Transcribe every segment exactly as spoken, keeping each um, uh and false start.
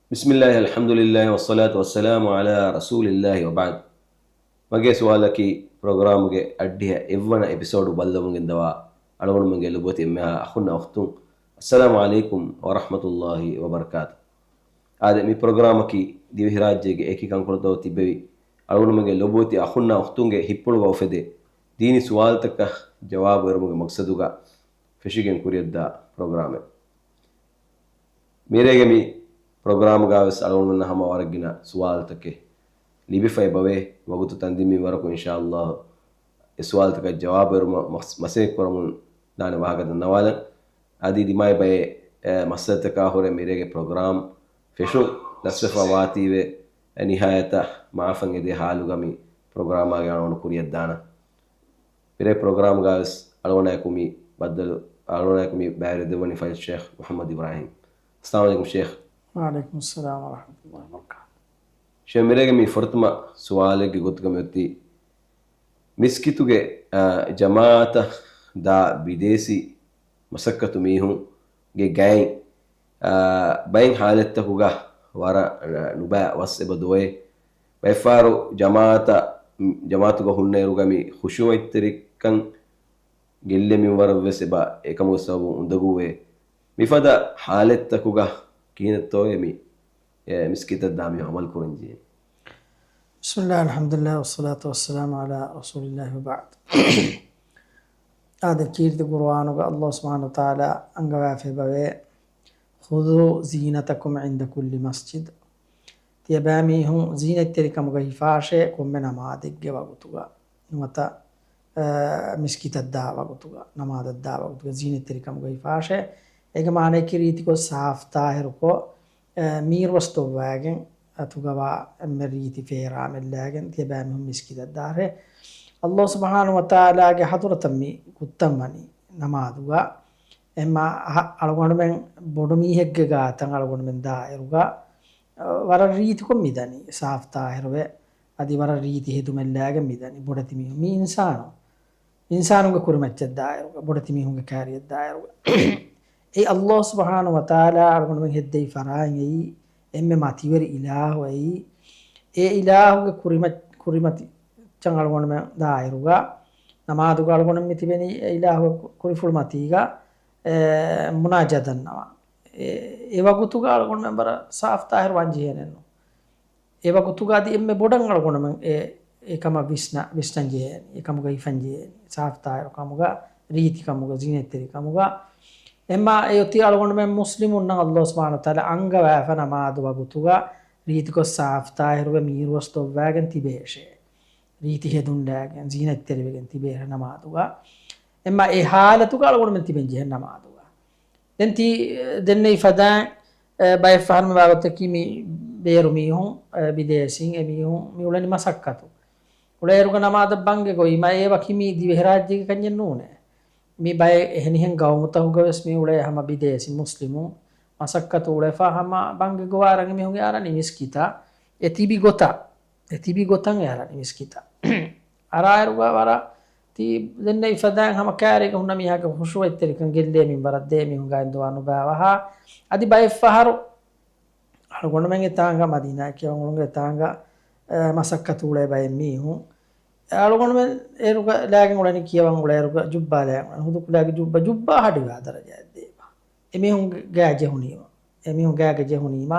بسم الله، الحمد لله، والصلاة والسلام على رسول الله، وبعد. މަގޭ ސުވާލަކީ، ޕްރޮގްރާމުގެ އައްޑިހަ އެއްވަނަ އެޕިސޯޑު ބައްލަވަމުން ގެންދަވާ އަޅުގަނޑުމެންގެ ލޮބުވެތި އެންމެހާ އަޚުންނާ އުޚްތުން، އައްސަލާމު ޢަލައިކުމް ވަރަޙްމަތުﷲި ވަބަރަކާތު. އާދެ، މި ޕްރޮގްރާމަކީ ދިވެހިރާއްޖޭގެ އެކި ކަންކޮޅުތަކުގަ ތިއްބެވި އަޅުގަނޑުމެންގެ ލޮބުވެތި އަޚުންނާ އުޚްތުންގެ ހިތްޕުޅުގަ އުފެދޭ ދީނީ ސުވާލުތަކަށް ޖަވާބު އެރުމުގެ މަޤްޞަދުގަ ފެށިގެން ކުރިއަށްދާ ޕްރޮގްރާމެއް. މިރޭގެ މި ޕްރޮގްރާމުގަވެސް އަޅުގަނޑުމެންނަށް ހަމަ ވަރަށް ގިނަ ސުވާލުތަކެއް ލިބިފައި އެބަވޭ. ވަގުތު ތަންދިން މިންވަރަކު އިންޝާﷲ އެ ސުވާލުތަކަށް ޖަވާބު އެރުމަށް މަސް-، މަސައްކަތް ކުރަމުން ދާނެ ވާހަކަ ދަންނަވާލަން. އަދި ދިމާވި ބައެއް، އެ، މައްސަލަތަކާ ހުރެ މިރޭގެ ޕްރޮގްރާމް ފެށުން ދަސްވެފަ ވާތީވެ، އެ، ނިހާޔަތަށް މާފަށް އެދޭ ހާލުގަ މި ޕްރޮގްރާމާގެ އަޅުގަނޑު ކުރިއަށްދާނަން. މިރޭ ޕްރޮގްރާމްގަވެސް އަޅުގަނޑާއެކު މި ބައްދަލު، އަޅުގަނޑާއެކު މި ބައިވެރިވެދެއްވަނީ ފަޟީލަތު ޝޭޚް މުޙައްމަދު އިބްރާހީމް. އައްސަލާމު ޢަލައިކުމް ޝޭޚް. ވަޢަލައިކުމުއްސަލާމް ވަރަޙްމަތުﷲި ވަބަރަކާތުހު. ޝޭޚް، މިރޭގެ މި ފުރަތަމަ ސުވާލެއްގެ ގޮތުގަ މިއޮތީ، މިސްކިތުގެ، އާ، ޖަމާޢަތަށް ދާ ބިދޭސީ މަސައްކަތު މީހުންގެ ގައިން، އާ، ބައެއް ޙާލަތްތަކުގަ ވަރަށް ނުބައި ވަސް އެބަ ދޯއޭ. ބައެއްފަހަރު ޖަމާޢަތަށް، ޖަމާޢަތުގަ ހުންނައިރުގަ މި ޚުޝޫޢަތްތެރިކަން ގެއްލޭ މިންވަރަށްވެސް އެބަ އެކަމުގެ ސަބަބުން އުނދަގޫވޭ. މިފަދަ ޙާލަތްތަކުގަ ކިހިނެއްތޯއޭ މި، އެ، މިސްކިތަށް ދާ މީހުން ޢަމަލު ކުރަންޖެހޭ؟ بسم الله، الحمد لله، والصلاة والسلام على رسول الله، وبعد. އާދެ، ކީރިތި ޤުރުއާނުގަ ﷲ ސުބްޙާނަހޫ ވަތަޢާލާ އަންގަވާފައި އެބަވޭ، "خذوا زينتكم عند كل مسجد." ތިޔަބައިމީހުން ޒީނަތްތެރިކަމުގަ ހިފާށޭ ކޮންމެ ނަމާދެއްގެ ވަގުތުގަ. ނުވަތަ، އަ، މިސްކިތަށް ދާ ވަގުތުގަ، ނަމާދަށް ދާ ވަގުތުގަ ޒީނަތްތެރިކަމުގަ ހިފާށޭ. އޭގެ މާނައަކީ ރީތިކޮށް ސާފު ތާހިރުކޮށް، އަ، މީރުވަސް ދޮއްވައިގެން، އަތުގަވާ އެންމެ ރީތި ފޭރާމެއް ލައިގެން ތިޔަބައިމީހުން މިސްކިތަށް ދާށޭ. ﷲ ސުބްޙާނަހޫ ވަތަޢާލާގެ ޙަޟްރަތަށް މި ކުއްތަން ވަނީ ނަމާދުގަ. އެހެންމާ އަ-، އަޅުގަނޑުމެން ބޮޑު މީހެއްގެ ގާތަށް އަޅުގަނޑުމެން ދާއިރުގަ، އަ، ވަރަށް ރީތިކޮށް މިދަނީ. ސާފު ތާހިރުވެ، އަދި ވަރަށް ރީތި ހެދުމެއް ލައިގެން މިދަނީ. ބޮޑެތި މީހުން، މީ އިންސާނު، އިންސާނުންގެ ކުރިމައްޗަށް ދާއިރުގަ، ބޮޑެތި މީހުންގެ ކާރިއަށް ދާއިރުގަ. އެ ﷲ ސުބްޙާނަހޫ ވަތަޢާލާ އަޅުގަނޑުމެން ހެއްދެވި ފަރާތް އެއީ، އެންމެ މަތިވެރި އިލާހު އެއީ. އެ އިލާހުގެ ކުރިމަ-، ކުރިމަތި އަޅުގަނޑުމެން ދާއިރުގަ، ނަމާދުގަ އަޅުގަނޑުމެން މިތިބެނީ އެ އިލާހުގެ ކު-، ކުރިފުޅު މަތީގަ، އެ، މުނާޖާ ދަންނަވާ. އެ، އެ ވަގުތުގަ އަޅުގަނޑުމެން ވަރަށް ސާފު ތާހިރު ވާން ޖެހޭނެއްނު. އެ ވަގުތުގަ އަދި އެންމެ ބޮޑަށް އަޅުގަނޑުމެން އެ، އެ ކަމަށް ވިސްނަ-، ވިސްނަން ޖެހޭނީ. އެ ކަމުގަ ހިފަން ޖެހޭނީ. ސާފު ތާހިރު ކަމުގަ، ރީތި ކަމުގަ، ޒީނަތްތެރި ކަމުގަ. އެމާ އެއޮތީ އަޅުގަނޑުމެން މުސްލިމުންނަށް ﷲ ސުބްޙާނަހޫ ވަތަޢާލާ އަންގަވާފަ ނަމާދު ވަގުތުގަ ރީތިކޮށް ސާފު ތާހިރުވެ މީރުވަސް ދޮއްވައިގެން ތިބޭށޭ. ރީތި ހެދުން ލައިގެން ޒީނަތްތެރިވެގެން ތިބޭށޭ ނަމާދުގަ. އެމާ އެ ޙާލަތުގަ އަޅުގަނޑުމެން ތިބެން ޖެހޭ ނަމާދުގަ. ދެން ތި-، ދެންނެވި ފަދައިން، އެ، ބައެއް ފަހަރު މި ވާގޮތަކީ މި ބޭރު މީހުން، އެ، ބިދޭސީން އެ މީހުން މި އުޅެނީ މަސައްކަތު. އުޅޭއިރުގަ ނަމާދަށް ބަންގެ ގޮވީމަ އެ ވަކި މީ ދިވެހިރާއްޖޭގެ ކަންޏެއް ނޫނޭ. މި ބައެއް އެހެނިހެން ގައުމުތަކުގަވެސް މި އުޅޭ ހަމަ ބިދޭސީ މުސްލިމުން މަސައްކަތު އުޅެފަ ހަމަ ބަންގެ ގޮވާ ރަނގަޅު މީހުން އަރަނީ މިސްކިތަށް އެ ތިބި ގޮތަށް. އެ ތިބި ގޮތަށް އެ އަރަނީ މިސްކިތަށް. އަރާއިރުގަ ވަރަށް ތި ދެންނެވި ފަދައިން ހަމަ ކާރީގަ ހުންނަ މީހާގެ ޚުޝޫޢަތްތެރިކަން ގެއްލޭ މިންވަރަށް ދޭ މީހުން ގާތް ދުވާ ނުބައި ވަހާ. އަދި ބައެއް ފަހަރު އަޅުގަނޑުމެން އެތާނގަ މަދީނާ ކިޔަވަން އުޅުނު އެތާނގަ، އެ، މަސައްކަތު އުޅޭ ބައެއް މީހުން. އެ އަޅުގަނޑުމެން އޭރުގަ ލާގެން އުޅެނީ ކިޔަވަން އުޅޭއިރުގަ ޖުއްބާ ލާގެން އުޅެނީ. ހުދުކުލާގެ ޖުއްބާ، ޖުއްބާ ހަޑިވާ ދަރަޖައަށް ދޭ. އެމީހުން ގާ ޖެހުނީމަ، އެމީހުން ގާގަ ޖެހުނީމަ،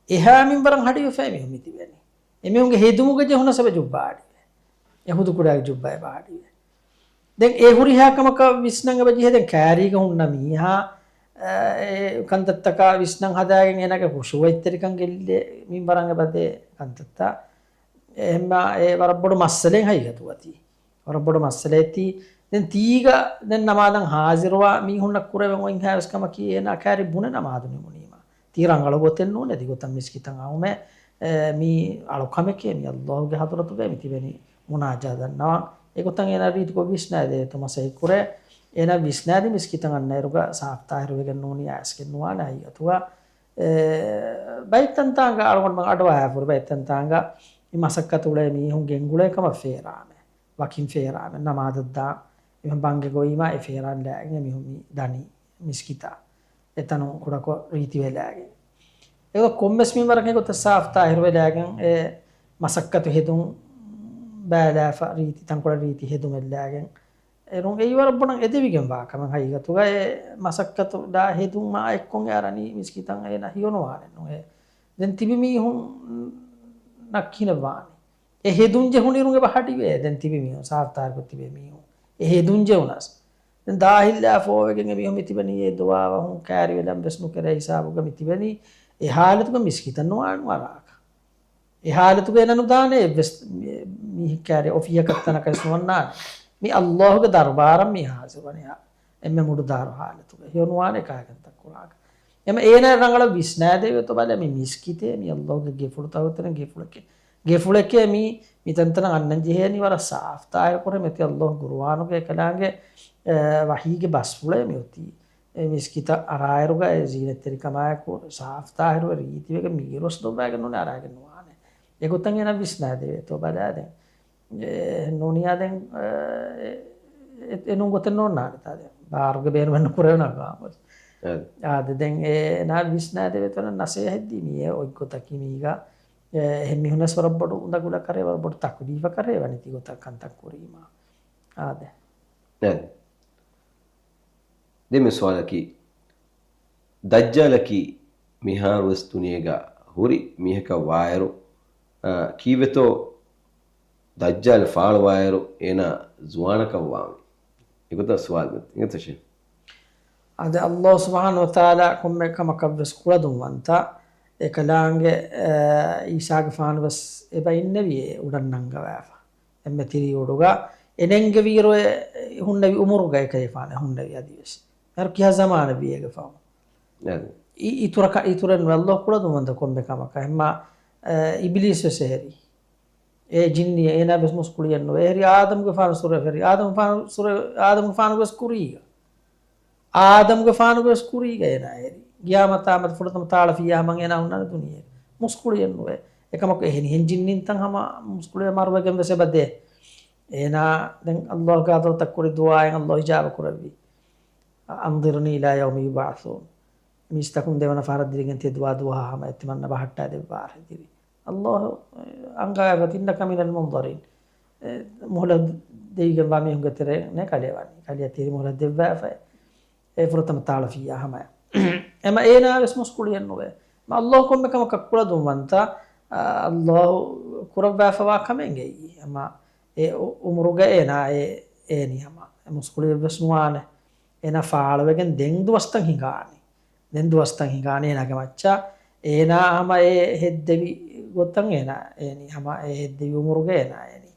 އެހާ މިންވަރަށް ހަޑިވެފަ އެމީހުން މިތިބެނީ. އެމީހުންގެ ހެދުމުގަ ޖެހުނަ ސަބަބަށް ޖުއްބާ ހަޑިވޭ. އެ ހުދުކުޑާގެ ޖުއްބާ އެބަ ހަޑިވޭ. ދެން އެ ހުރިހާ ކަމަކަށް ވިސްނަން އެބަ ޖެހޭ. ދެން ކާރީގަ ހުންނަ މީހާ، އެ، ކަންތައްތަކާ ވިސްނަން ހަދާގެން އޭނާގެ ޚުޝޫޢަތްތެރިކަން ގެއްލޭ މިންވަރަށް އެބަ ދޭ ކަންތައްތައް. އެހެންމާ އެ ވަރަށް ބޮޑު މައްސަލައެއް ހަގީގަތުގަ ތީ. ވަރަށް ބޮޑު މައްސަލައެއް ތީ. ދެން ތީގަ ދެން ނަމާދަށް ހާޒިރުވާ މީހުންނަށް ކުރެވެން އޮތްހާވެސް ކަމަކީ އޭނާ ކާރި ބުނެ ނަމާދު ނިމުނީމަ. ތީ ރަނގަޅު ގޮތެއް ނޫނޭ. އަދިގޮތަށް މިސްކިތަށް އައުމެއް، އެ، މީ އަޅުކަމެކޭ. މީ ﷲގެ ޙަޟްރަތުގައި މި ތިބެނީ މުނާޖާ ދަންނަވަން. އެގޮތަށް އޭނާ ރީތިކޮށް ވިސްނާދޭތޯ މަސައްކަތް ކުރޭ. އޭނާ ވިސްނާދީ މިސްކިތަށް އަންނައިރުގަ ސާފު ތާހިރުވެގެން ނޫނީ އައިސްގެން ނުވާނެ ހަގީގަތުގަ. އެ، ބައެއް ތަންތާނގަ އަޅުގަނޑުމެން އަޑުއަހާފަ ހުރި ބައެއް ތަންތާނގަ މި މަސައްކަތު އުޅޭ މީހުން ގެންގުޅޭ ކަމަށް ފޭރާމެއް. ވަކިން ފޭރާމެއް ނަމާދަށް ދާ. އެހެން ބަންގެ ގޮވީމާ އެ ފޭރާން ލާގެން އެމީހުން މި ދަނީ މިސްކިތަށް. އެތަނުން ކުޑަކޮށް ރީތިވެލާގެން. އެ ކޮންމެސް މިންވަރަކަށް އެގޮތަށް ސާފު ތާހިރުވެލާގެން އެ މަސައްކަތު ހެދުން ބައިލާފަ ރީތި ތަންކޮޅެއް ރީތި ހެދުމެއްލާގެން އެރުން އެއީ ވަރަށް ބޮޑަށް އެދެވިގެން ވާ ކަމެއް. ހަގީގަތުގަ އެ މަސައްކަތު ލާ ހެދުމާ އެއްކޮށް އެ އަރަނީ މިސްކިތަށް އޭނަ ހިޔޮނުވާނެއްނު. އެ ދެން ތިބި މީހުން ނައްކިނެއްވާނެ. އެ ހެދުން ޖެހުނު އިރުން އެބަ ހަޑިވޭ. ދެން ތިބި މީހުން ސާފު ތާހިރުކޮށް ތިބޭ މީހުން އެ ހެދުން ޖެހުނަސް. ދެން ދާހިއްލާ ފޯވެގެން އެ މީހުން މި ތިބެނީ އެ ދުވާވަހުން ކައިރިވެލަން ވެސް ނުކެރޭ ހިސާބުގަ މި ތިބެނީ. އެ ހާލަތުގަ މިސްކިތަށް ނުވާން ވަރާކަށް. އެ ހާލަތުގަ އޭނަ ނުދާނެ އެއްވެސް މީހެއް ކައިރި އޮފީހަކަށް ތަނަކަށް ވެސް ނުވަންނާނެ. މި އައްލާހުގެ ދަރުބާރަށް މި ހާޒިރުވަނީ އެންމެ މުޑުދާރު ހާލަތުގަ. ހެޔޮނުވާނެ ކާކަންތައް ކުރާކަށް. އެމަ އޭނާ ރަނގަޅަށް ވިސްނާދެވޭތޯ ބަލަ މި މިސްކިތޭ މި އައްލާހުގެ ގެފުޅުތަކުގެ ތެރެއިން ގެފުޅެކޭ. ގެފުޅެކޭ މީ، މި ތަންތަނަށް އަންނަން ޖެހޭނީ ވަރަށް ސާފު ތާހިރު ކުރެ މެތި އައްލާހު ގުރުއާނުގެ ކަލާނގެ، އެ، ވަޙީގެ ބަސްފުޅޭ މި އޮތީ. އެ މިސްކިތަށް އަރާއިރުގަ އެ ޒީނަތްތެރިކަމާއެކު ސާފު ތާހިރުވެ ރީތިވެގެން މީރުވެސް ދޮއްވައިގެން ނޫނީ އަރާގެން ނުވާނެ. އެގޮތަށް އޭނަ ވިސްނާދެވޭތޯ ބަލާ ދެން. އެ ނޫނިޔާ ދެން، އެ، އެ، އެ ނޫން ގޮތެއް ނޯންނާނެތާ ދެން. ބާރުގެ ބޭނުމެއް ނުކުރެވެނަ ގާމަސް. އާދެ. އާދެ ދެން އޭނާ ވިސްނާދެވޭތޯ ނަސޭހަތްދީ މިއޭ އޮތް ގޮތަކީ މީގަ. އެ، އެހެން މީހުންނަސް ވަރަށް ބޮޑު އުނދަގުލަކަށް ވަރަށް ބޮޑު ތަކުލީފަކަށް ވަނީ ތި ގޮތަށް ކަންތައް ކުރީމާ. އާދެ. އާދެ. ދެން މި ސުވާލަކީ، ދައްޖާލަކީ މިހާރުވެސް ދުނިޔޭގަ ހުރި މީހަކަށް ވާއިރު، އާ، ކީއްވެތޯ ދައްޖާލު ފާޅުވާއިރު އޭނާ ޒުވާނަކަށް ވާނީ؟ އެގޮތަށް ސުވާލު އިނގޭތަ ޝޭޚް؟ އާދެ، އައްލާހު ސުބްޙާނަހު ވަތަޢާލާ ކޮންމެ ކަމަކަށްވެސް ކުޅަދުންވަންތަ. އެކަލާނގެ، އާ، އީސާގެފާނުވެސް އެބަ އިންނެވިއޭ އުޑަށް ނަންގަވާފަ. އެންމެ ތިރީ އުޑުގަ އެ ނެންގެވިއިރު އެ ހުންނެވި އުމުރުގަ އެކަލޭފާނެ ހުންނެވި އަދިވެސް. އޭރު ކިހާ ޒަމާނެއް ވީ އޭގެ ފަހުން. އެ. އި-، އިތުރަކަށް އިތުރެއް ނުވެ އައްލާހު ކުޅަދުންވަންތަ ކޮންމެ ކަމަކަށް. އެހެންމާ، އެ، އިބިލީސް ވެސް އެހެރީ. އެ ޖިންނި އޭނާ ވެސް މުސްކުޅިއެއް ނުވޭ. އެހެރީ އާދަމްގެފާނު ސުރެ އެހެރީ. އާދަމްގެފާނު ސުރެ، އާދަމްގެފާނު ވެސް ކުރީގަ. އާދަމްގެފާނުގެ ވެސް ކުރީގަ އޭނާ އެރި. ގިޔާމަތާމަދު ފުރަތަމަ ތާޅަފިއްޔާ ހަމަ އޭނާ ހުންނާނެ ދުނިޔޭ. މުސްކުޅިއެއް ނުވޭ. އެކަމަކު އެހެނިހެން ޖިންނިންތައް ހަމަ މުސްކުޅިއެއް މަރުވެގެން ވެސް އެބަދޭ. އޭނާ ދެން އައްލާހުގެ ޙަޟްރަތަށް ކުރި ދުޢާއެއް އައްލާހު އިޖާބަ ކުރެއްވި. أنظرني إلى يوم يبعثون. މީސްތަކުން ދެވަނަ ފަހަރަށް ދިރިގެން ތި ދުވާ ދުވަހާ ހަމަ އެތިމަންނަ ބަހައްޓާ ދެއްވާށޭ ދިރި. އައްލާހު އަންގާފަ إنك من المنظرين. އެ، މުހުލަތް ދެވިގެންވާ މީހުންގެ ތެރެއިން ކަލޭ ވަނީ. ކަލެއަށް ތިރި މުހުލަތް ދެއްވާފައި. އެ ފުރަތަމަ ތާޅަފިއްޔާ ހަމަޔަށް. އެމަ އޭނާ ވެސް މުސްކުޅިއެއް ނުވޭ. މަ އައްލާހު ކޮންމެ ކަމަކަށް ކުޅަދުންވަންތަ، އަ، އައްލާހު ކުރައްވާފަވާ ކަމެއް އެއީ. އެމަ އެ އު-، އުމުރުގަ އޭނާ އެ، އޭނި ހަމަ. އެ މުސްކުޅިއެއް ވެސް ނުވާނެ. އޭނާ ފާޅުވެގެން ދެން ދުވަސްތައް ހިނގާނީ. ދެން ދުވަސްތައް ހިނގާނީ އޭނާގެ މައްޗަށް. އޭނާ ހަމަ އެ ހެއްދެވި ގޮތަށް އޭނާ އޭނީ. ހަމަ އެ ހެއްދެވި އުމުރުގަ އޭނާ އޭނީ.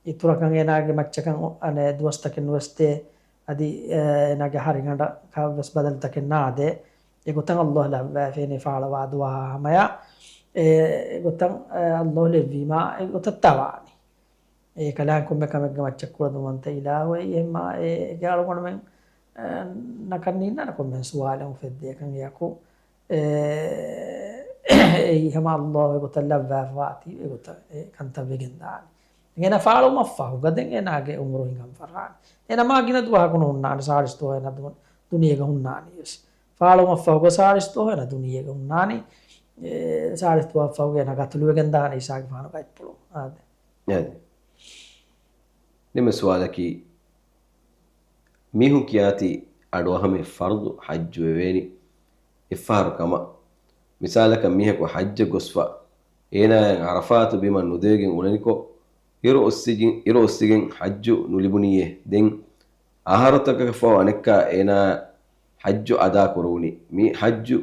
އިތުރަކަށް އޭނާގެ މައްޗަކަށް އަނެއް ދުވަސްތަކެއް ނުވެސް ދޭ. އަދި، އެ، އޭނާގެ ހަރިގަނޑަކަށް ވެސް ބަދަލުތަކެއް ނާދޭ. އެގޮތަށް އައްލާހު ލައްވާފައި ފާޅުވާ ދުވަހާ ހަމަޔަށް. އެ، އެގޮތަށް، އެ، އައްލާހު ލެއްވީމާ އެގޮތަށް ތަވާނީ. އެކަލާނގެ ކޮންމެ ކަމެއްގެ މައްޗަށް ކުޅަދުންވަންތަ އިލާހު އެއީ. އެހެންމާ އެ، އޭގެ އަޅުގަނޑުމެން، އެ، ނަކަން ނީންނާނެ ކޮންމެހެން ސުވާލެއް އުފެއްދޭކަން އެއަކު. އެ، އެއީ ހަމަ އައްލާހު އެގޮތަށް ލައްވާފަވާތީ އެގޮތަށް އެ ކަންތައް ވެގެންދާނީ. އޭނާ ފާޅުވުމަށްފަހުގަ ދެން އޭނާގެ އުމުރު ހިނގަން ފަށާނެ. އޭނާ މާ ގިނަ ދުވަހަކު ނުހުންނާނެ. ސާޅީސް ދުވަހު އޭނާ ދު-، ދުނިޔޭގަ ހުންނާނީ ވެސް. ފާޅުވުމަށްފަހުގަ ސާޅީސް ދުވަހު އޭނާ ދުނިޔޭގަ ހުންނާނީ. އެ، ސާޅީސް ދުވަހަށްފަހުގަ އޭނާ ގަތުލުވެގެން ދާނެ އީސާގެފާނުގެ އަތްޕުޅު. އާދެ. އެ. ދެން ސުވާލަކީ، މީހުން ކިޔާތީ އަޑުއަހަމެއް ފަރުޟު ޙައްޖު ވެވޭނީ އެއްފަހަރު ކަމަށް. މިސާލަކަށް މީހަކު ޙައްޖަށް ގޮސްފަ، އޭނާއަށް ޢަރަފާތު ބިމަށް ނުދެވިގެން އުޅެނިކޮށް، އިރު އޮއްސިގެން، އިރު އޮއްސިގެން ޙައްޖު ނުލިބުނީއޭ. ދެން އަހަރުތަކަކަށްފަހު އަނެއްކާ އޭނާ ޙައްޖު އަދާ ކުރުވުނީ. މި ޙައްޖު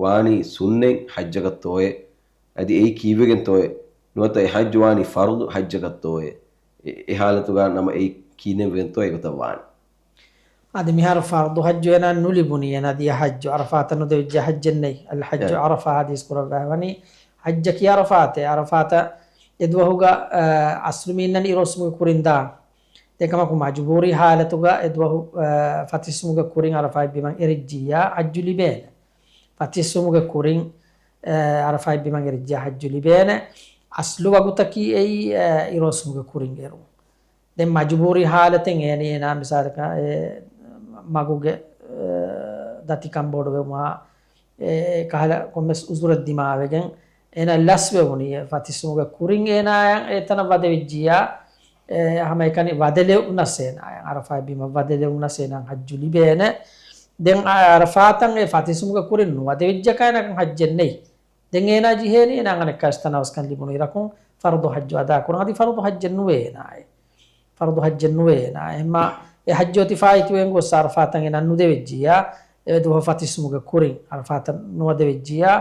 ވާނީ ސުންނަތް ޙައްޖަކަށްތޯއޭ؟ އަދި އެއީ ކީއްވެގެންތޯއޭ؟ ނުވަތަ އެ ޙައްޖު ވާނީ ފަރުޟު ޙައްޖަކަށްތޯއޭ؟ އެ، އެ ޙާލަތުގަ ނަމަ އެއީ ކިހިނެއްވެގެންތޯ އެގޮތަށް ވާނީ؟ އަދި މިހާރު ފަރުޟު ޙައްޖު އޭނާ ނުލިބުނީ، އޭނާ ދިޔަ ޙައްޖު ޢަރަފާތަށް ނުދެވިއްޖެ ޙައްޖެއް ނެތް. އަލް ޙައްޖު އެ. ޢަރަފާ ޙަދީޘް ކުރައްވާ ވަނީ ޙައްޖަކީ ޢަރަފާތޭ. ޢަރަފާތަށް އެ ދުވަހުގަ، އަ، އަސްލު މީންނަނީ އިރުއޮއްސުމުގެ ކުރިން ދާން. އެކަމަކު މަޖުބޫރީ ޙާލަތުގަ އެ ދުވަހު، އަ، ފަތިސްވުމުގެ ކުރިން ޢަރަފާތް ބިމަށް އެރިއްޖިއްޔާ ޙައްޖު ލިބޭނެ. ފަތިސްވުމުގެ ކުރިން، އަ، ޢަރަފާތް ބިމަށް އެރިއްޖިއްޔާ ޙައްޖު ލިބޭނެ. އަސްލު ވަގުތަކީ އެއީ، އަ، އިރުއޮއްސުމުގެ ކުރިން އެރުން. ދެން މަޖުބޫރީ ޙާލަތެއް އޭނީ އޭނާ މިސާލަކަށް އެ މަގުގެ، އަ، ދަތިކަން ބޮޑުވެވުމާ، އެ، ކަހަލަ ކޮންމެސް އުޒުރެއް ދިމާވެގެން އޭނާ ލަސްވެވުނީ. އެ ފަތިސްމުގެ ކުރިން އޭނާއަށް އެތަނަށް ވަދެވިއްޖިއްޔާ، އެ، ހަމައެކަނި ވަދެލެވުނަސް އޭނާއަށް، އަރަފާތް ބިމަށް ވަދެލެވުނަސް އޭނާ ހައްޖު ލިބޭނެ. ދެން އަ-، އަރަފާތަށް އެ ފަތިސްމުގެ ކުރިން ނުވަދެވިއްޖަކާ އޭނާގެ ހައްޖެއް ނެތް. ދެން އޭނާ ޖެހޭނީ އޭނާ އަނެއްކާވެސް ތަނަވަސްކަން ލިބުނު އިރަކުން ފަރުޟު ހައްޖު އަދާކުރަން. އަދި ފަރުޟު ހައްޖެއް ނުވޭ އޭނާއެއް. ފަރުޟު ހައްޖެއް ނުވޭ އޭނާ. އެހެންމާ އެ ހައްޖު އޮތީ ފާއިތުވެގެން ގޮސް އަރަފާތަށް އޭނާ ނުދެވިއްޖިއްޔާ، އެ ދުވަހު ފަތިސްމުގެ ކުރިން، އަރަފާތަށް ނުވަދެވިއްޖިއްޔާ،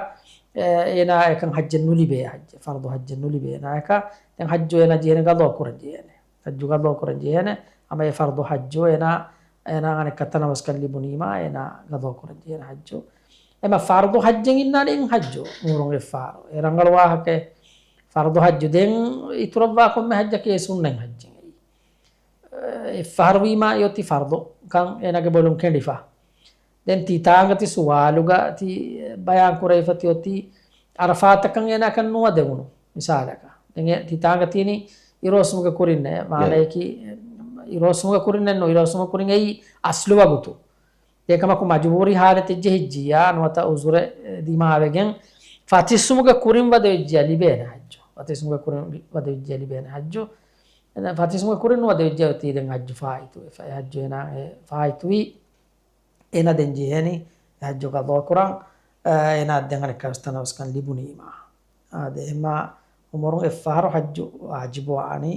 އެ، އޭނާ އެކަން ހައްޖެއް ނުލިބޭ ހައްޖެއް. ފަރުޟު ހައްޖެއް ނުލިބޭ އޭނާއަކަށް. ދެން ހައްޖު އޭނާ ޖެހޭނެ ގަޟާ ކުރަން ޖެހޭނެ. ހައްޖު ގަޟާ ކުރަން ޖެހޭނެ. ހަމަ އެ ފަރުޟު ހައްޖު އޭނާ، އޭނާ އަނެއްކާ ތަނަވަސްކަން ލިބުނީމާ އޭނާ ގަޟާ ކުރަން ޖެހޭނެ ހައްޖު. އެމަ ފަރުޟު ހައްޖެއް އިންނާނެ އިން ހައްޖު މޫރުން އެއްފަހަރު. އެ ރަނގަޅު ވާހަކައެއް. ފަރުޟު ހައްޖު ދެން އިތުރަށްވާ ކޮންމެ ހައްޖަކީ އެ ސުންނަތް ހައްޖެއް. އެއްފަހަރު ވީމާ އެއޮތީ ފަރުޟުކަން އޭނާގެ ބޮލުން ކެނޑިފަ. ދެން ތި ތާނގަ ތި ސުވާލުގަ ތި ބަޔާން ކުރެވިފަ ތި އޮތީ އަރަފާތަކަށް އޭނާކަށް ނުވަދެވުނު މިސާލަކަށް. ދެން އެ ތި ތާނގަ ތިނީ އިރޯސުމުގެ ކުރިންނޭ. މާނަޔަކީ އިރޯސުމުގެ ކުރިންނެއް ނޫ، އިރޯސުމުގެ ކުރިން އެއީ އަސްލު ވަގުތު. އެކަމަކު މަޖުބޫރީ ހާލަތެއް ޖެހިއްޖިއްޔާ ނުވަތަ އުޒުރެއް ދިމާވެގެން ފަތިސްމުގެ ކުރިން ވަދެވިއްޖިއްޔާ ލިބޭނެ ހައްޖު. ފަތިސްމުގެ ކުރިން ވަދެވިއްޖިއްޔާ ލިބޭނެ ހައްޖު. އެ ފަތިސްމުގެ ކުރިން ނުވަދެވިއްޖެ އޮތީ ދެން ހައްޖު ފާއިތުވެފަ. އެ ހައްޖު އޭނާ އެ ފާއިތުވީ. އޭނާ ދެން ޖެހޭނީ އެ ހައްޖު ގަޟާ ކުރަން. އޭނާ ދެން އަނެއްކާވެސް ތަނަވަސްކަން ލިބުނީމާ. އާދެ، އެމާ އުމުރުން އެއްފަހަރު ހައްޖު ވާޖިބު ވާނީ.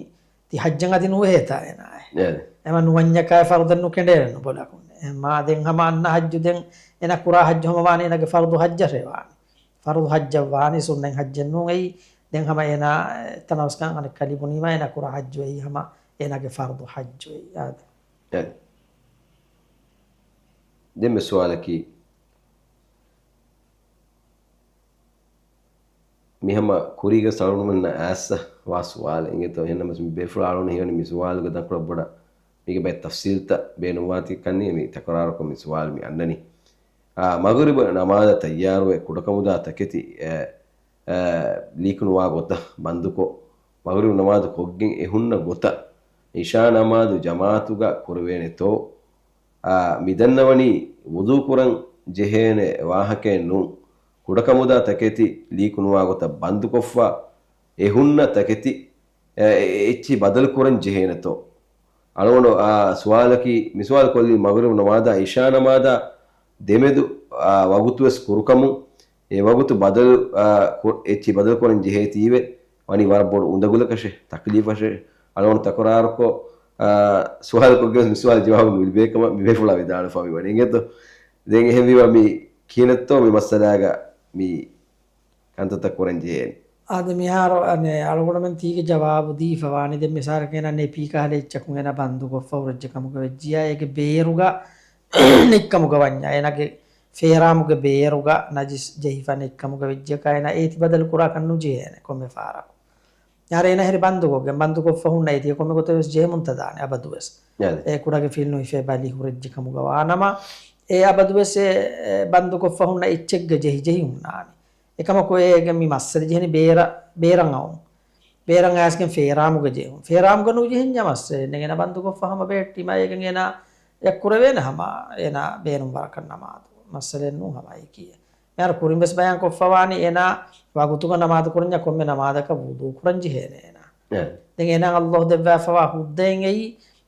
ތި ހައްޖަށް އަދި ނުވެހޭތާ އޭނާއެއް. އެމަ ނުވަންޏަކާ ފަރުޟެއް ނުކެނޑޭނެ ނުބޮލަކުން. އެމާ ދެން ހަމަ އަންނަ ހައްޖު ދެން އޭނާ ކުރާ ހައްޖު ހަމަ ވާނީ އޭނާގެ ފަރުޟު ހައްޖަށޭ ވާނީ. ފަރުޟު ހައްޖަށް ވާނީ ސުންނަތް ހައްޖެއް ނޫން އެއީ. ދެން ހަމަ އޭނާ ތަނަވަސްކަން އަނެއްކާ ލިބުނީމާ އޭނާ ކުރާ ހައްޖު އެއީ ހަމަ އޭނާގެ ފަރުޟު ހައްޖު އެއީ. އާދެ. އެ. ދެން މި ސުވާލަކީ، މި ހަމަ ކުރީގެ އަޅުގަނޑުމެންނަށް އައިސް ވާ ސުވާލެއް އިނގޭތޯ. އެހެންނަމަވެސް މި ބޭފުޅާ އަޅުގަނޑު ހީވަނީ މި ސުވާލުގެ ދަންކޮޅަށް ބޮޑަށް މީގެ ބައެއް ތަފްސީލްތައް ބޭނުންވާތީ ކަންނޭނގެ މި ތަކުރާރުކޮށް މި ސުވާލު މި އަންނަނީ. އާ، މަޣުރިބު ނަމާދަށް ތައްޔާރުވެ ކުޑަކަމުދާ ތަކެތި، އެ، އެ، ލީކުނުވާ ގޮތަށް ބަންދުކޮށް، މަޣުރިބު ނަމާދު ކޮށްގެން އެ ހުންނަ ގޮތަށް އިޝާ ނަމާދު ޖަމާޢަތުގަ ކުރެވޭނެތޯ؟ އާ، މިދަންނަވަނީ ވުޟޫ ކުރަން ޖެހޭނެ ވާހަކައެއް ނޫން. ކުޑަކަމުދާ ތަކެތި ލީކުނުވާ ގޮތަށް ބަންދުކޮށްފަ، އެ ހުންނަ ތަކެތި، އެ، އެ، އެއްޗިހި ބަދަލު ކުރަން ޖެހޭނެތޯ؟ އަޅުގަނޑު އާ ސުވާލަކީ، މި ސުވާލު ކޮށްލީ މަޣުރިބު ނަމާދާ އިޝާ ނަމާދާ ދެމެދު، އާ، ވަގުތުވެސް ކުރުކަމުން، އެ ވަގުތު ބަދަލު، އާ، ކު-، އެއްޗިހި ބަދަލު ކުރަން ޖެހޭތީވެ، ވަނީ ވަރަށް ބޮޑު އުނދަގުލަކަށެ، ތަކްލީފަށެ. އަޅުގަނޑު ތަކުރާރުކޮށް، އާ، ސުވާލު ކޮށްގެން މި ސުވާލު ޖަވާބު ނުލިބޭ ކަމަށް މި ބޭފުޅާ ވިދާޅުވެފަ މި ވަނީ އިނގޭތޯ. ދެން އެހެންވީމަ މި ކިހިނެއްތޯ މި މައްސަލާގަ މި ކަންތައްތައް ކުރަން ޖެހޭނެ. އާދެ، މިހާރު އަނެއް އަޅުގަނޑުމެން ތީގެ ޖަވާބު ދީފަ ވާނީ. ދެން މިސާލަކަށް އޭނާ ނެޕީ ކަހަލަ އެއްޗަކުން އޭނާ ބަންދުކޮށްފަ ހުރެއްޖެ ކަމުގަ ވެއްޖިއްޔާ އޭގެ ބޭރުގަ ނެތްކަމުގަ ވަންޏާ، އޭނާގެ ފޭރާމުގެ ބޭރުގަ ނަޖިސް ޖެހިފަ ނެތްކަމުގަ ވެއްޖެއްޔާ އޭނާ އޭތި ބަދަލު ކުރާކަށް ނުޖެހޭނެ ކޮންމެ ފަހަރަކު. އަހަރެން އޭނާ ހެރި ބަންދުކޮށްގެން، ބަންދުކޮށްފަ ހުންނަ އޭތި ކޮންމެ ގޮތެއް ވެސް ޖެހެމުންތަ ދާނެ އަބަދުވެސް. އެ ކުޑަގެ ފިލް ނުހިފޭ ބަލި ހުރެއްޖެ ކަމުގަ ވާނަމަ، އެ އަބަދުވެސް އެ، އެ ބަންދުކޮށްފަ ހުންނަ އެއްޗެއްގަ ޖެހި ޖެހި ހުންނާނެ. އެކަމަކު އޭގެ މި މައްސަލަ ޖެހެނީ ބޭރަށް، ބޭރަށް އައުން. ބޭރަށް އައިސްގެން ފޭރާމުގަ ޖެހުން. ފޭރާމުގަ ނުޖެހެންޏާ މައްސަލައެއް ނެތް. އޭނާ ބަންދުކޮށްފަ ހަމަ ބެހެއްޓީމާ އޭގެން އޭނާ އެއްކުރެވޭނެ ހަމަ އޭނާ ބޭނުން ވަރަކަށް ނަމާދު. މައްސަލައެއް ނޫން ހަމަ އެކީ. މިހާރު ކުރިން ވެސް ބަޔާން ކޮށްފަ ވާނީ އޭނާ ވަގުތުގަ ނަމާދު ކުރަންޏާ ކޮންމެ ނަމާދަކަށް ވުޟޫ ކުރަން ޖެހޭނެ އޭނާ. އެ. ދެން އޭނާ އައްލާހު ދެއްވާފަވާ ހުއްދައެއް އެއީ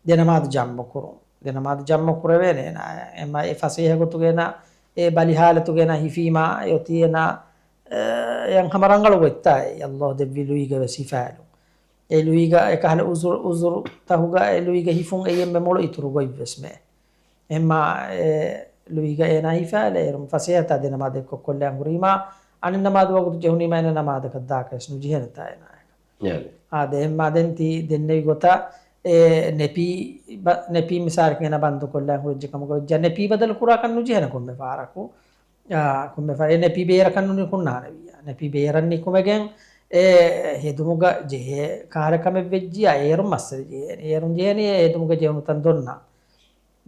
ދެ ނަމާދު ޖަމްޢު ކުރުން. ދެ ނަމާދު ޖަމްޢު ކުރެވޭނެ އޭނާ. އެމަ އެ ފަސޭހަ ގޮތުގަ އޭނާ އެ ބަލި ހާލަތުގަ އޭނާ ހިފީމާ އެ އޮތީ އޭނާ، އެ، އެ ހަމަ ރަނގަޅު ގޮތްތާ އެ އައްލާހު ދެއްވި ލުއިގަ ވެސް ހިފާލުން. އެ ލުއިގަ އެކަހަލަ އުޒުރު، އުޒުރުތަހުގަ އެ ލުއިގަ ހިފުން އެއީ އެންމެ މޮޅު އިތުރު ގޮތްވެސް މެ. އެހެންމާ އެ ލުއިގަ އޭނާ ހިފާލައި އޭރުން ފަސޭހަތާ ދެ ނަމާދު އެއްކޮށް ކޮށްލާން ހުރީމާ، އަނެއް ނަމާދު ވަގުތު ޖެހުނީމާ އޭނާ ނަމާދަކަށް ދާކަށް ވެސް ނުޖެހޭނެތާ އޭނާއަކަށް. އާދެ، އެހެންމާ ދެން ތި ދެންނެވި ގޮތަށް އެ ނެޕީ ބަ-، ނެޕީ މިސާލަކަށް އޭނާ ބަންދު ކޮށްލާން ހުރެއްޖެ ކަމުގަ ވެއްޖެއްޔާ ނެޕީ ބަދަލު ކުރާކަށް ނުޖެހޭނެ ކޮންމެ ފަހަރަކު. އާ، ކޮންމެ ފަހަރެއް ނެޕީ ބޭރަކަށް ނުނިކުންނާނެ ވިއްޔާ. ނެޕީ ބޭރަށް ނިކުމެގެން އެ ހެދުމުގަ ޖެހޭ ކަހަލަ ކަމެއް ވެއްޖިއްޔާ އޭރުން މައްސަލަ ޖެހޭނެ. އޭރުން ޖެހޭނީ އެ ހެދުމުގަ ޖެހުނު ތަން ދޮންނަން.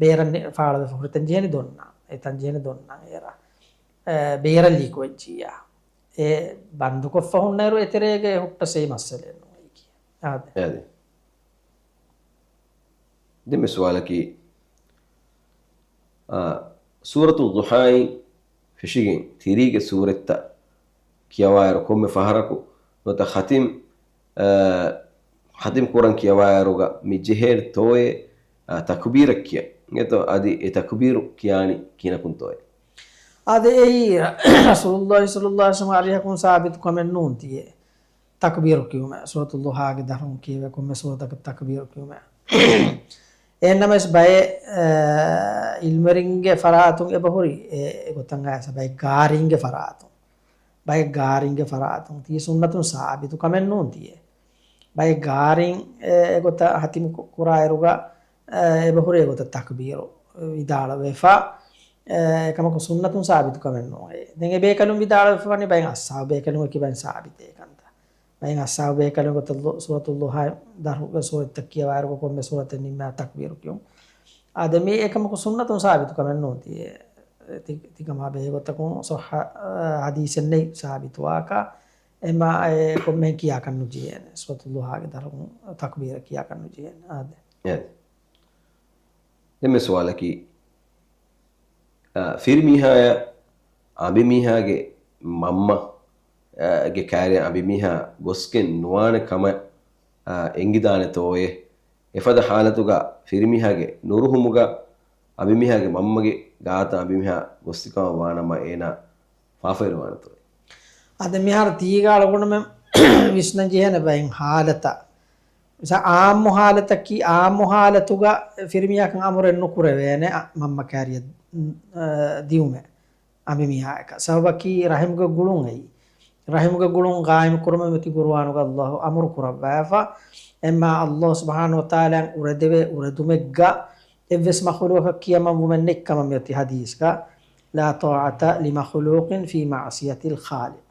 ބޭރަށް ނި-، ފާޅުވެފަ ހުރި ތަން ޖެހެނީ ދޮންނަން. އެ ތަން ޖެހެނީ ދޮންނަން އޭރަށް. އެ، ބޭރަށް ލީކު ވެއްޖިއްޔާ. އެ ބަންދުކޮށްފަ ހުންނައިރު އެތެރޭގަ އެ ހުއްޓަސް އެއީ މައްސަލައެއް ނޫން އެއީކީ. އާދެ. އާދެ. ދެން މި ސުވާލަކީ، އާ، ސޫރަތު ޟުޙާއިން ފެށިގެން ތިރީގެ ސޫރަތްތައް ކިޔަވާއިރު ކޮންމެ ފަހަރަކު ނުވަތަ ޚަތިމް، އަ، ޚަތިމް ކުރަން ކިޔަވާއިރުގަ މި ޖެހޭ ތޯއޭ، އަ، ތަކުބީރަށް ކިޔަން. އެތޯ އަދި އެ ތަކުބީރު ކިޔާނީ ކިހިނަކުންތޯއޭ؟ އާދެ، އެއީ ރަ-، ރަސޫލުﷲ ޞައްލަﷲ ޢަލައިހި ވަސައްލަމަ އަރިހަކުން ސާބިތު ކަމެއް ނޫން ތިޔޭ. ތަކުބީރު ކިޔުމެއް، ސޫރަތުއްޟުޙާގެ ދަށުން ކިޔެވޭ ކޮންމެ ސޫރަތަކަށް ތަކުބީރު ކިޔުމެއް. އެހެންނަމަވެސް ބައެއް، އަ، ޢިލްމުވެރިންގެ ފަރާތުން އެބަހުރި، އެ، އެގޮތަށް އައިސް ބައެއް ގާރީންގެ ފަރާތުން، ބައެއް ގާރީންގެ ފަރާތުން ތީ ސުންނަތުން ސާބިތު ކަމެއް ނޫން ތިޔޭ. ބައެއް ގާރީން، އެ، އެގޮތަށް ހަތިމު ކު-، ކުރާއިރުގަ، އެ، އެބަހުރި އެގޮތަށް ތަކުބީރު ވިދާޅުވެފަ، އެ، އެކަމަކު ސުންނަތުން ސާބިތު ކަމެއް ނޫން. ދެން އެ ބޭކަލުން ވިދާޅުވެފަ ވަނީ ބައެއް އަޞްޙާބު ބޭކަލުން އެކި ބައިން ސާބިތޭ ކަންތައް. ބައެއް އަޞްޙާބު ބޭކަލުން ގޮތަށް ލޯ-، ސޫރަތުއްޟުޙާ ދަށުގެ ސޫރަތްތައް ކިޔަވާއިރުގަ ކޮންމެ ސޫރަތެއް ނިންމާ ތަކުބީރު ކިޔުން. އާދެ، މީ އެކަމަކު ސުންނަތުން ސާބިތު ކަމެއް ނޫން ތި-، ތި-، ތިކަމާ ބެހޭ ގޮތަކުން ޞައްޙަ، އަ، ޙަދީޘެއް ނެތް ސާބިތުވާކަށް. އެމާ އެ ކޮންމެހެން ކިޔާކަށް ނުޖެހޭނެ. ސޫރަތުއްޟުޙާގެ ދަށުން ތަކުބީރަށް ކިޔާކަށް ނުޖެހޭނެ. އާދެ. އެ. ދެންމެ ސުވާލަކީ، އަ، ފިރިމީހާޔަށް އަނބިމީހާގެ މަންމަ، އަ، ގެ ކާރިއަށް އަނބިމީހާ ގޮސްގެން ނުވާނެ ކަމަށް، އަ، އެނގިދާނެތޯއޭ؟ އެފަދަ ޙާލަތުގަ ފިރިމީހާގެ ނުރުހުމުގަ އަނބިމީހާގެ މަންމަގެ ގާތަށް އަނބިމީހާ ގޮސްތިކަމަށް ވާނަމަ އޭނާ ފާފައިރުވާނެތޯއޭ؟ އަދި މިހާރު ތީގަ އަޅުގަނޑުމެން ވިސްނަން ޖެހޭނެ ބައެއް ޙާލަތަށް. މިސާ ޢާއްމު ޙާލަތަކީ، ޢާއްމު ޙާލަތުގަ ފިރިމީހާކަށް އަމުރެއް ނުކުރެވޭނެ، އަ، މަންމަ ކާރިއަށް، އަ، ދިއުމެއް އަނބިމީހާއަކަށް. ސަބަބަކީ ރަޙިމުގެ ގުޅުން އެއީ. ރަޙިމުގެ ގުޅުން ޤާއިމު ކުރުމަށް މިއޮތީ ޤުރުއާނުގަ ﷲ އަމުރު ކުރައްވާފަ. އެމާ ﷲ ސުބްޙާނަހޫ ވަތަޢާލާއަށް އުރެދެވޭ އުރެދުމެއްގަ އެއްވެސް މަޚުލޫޤަކަށް ކިޔަމަންވުމެއް ނެތް ކަމަށް މިއޮތީ ޙަދީޘްގަ، لا طاعة لمخلوق في معصية الخالق.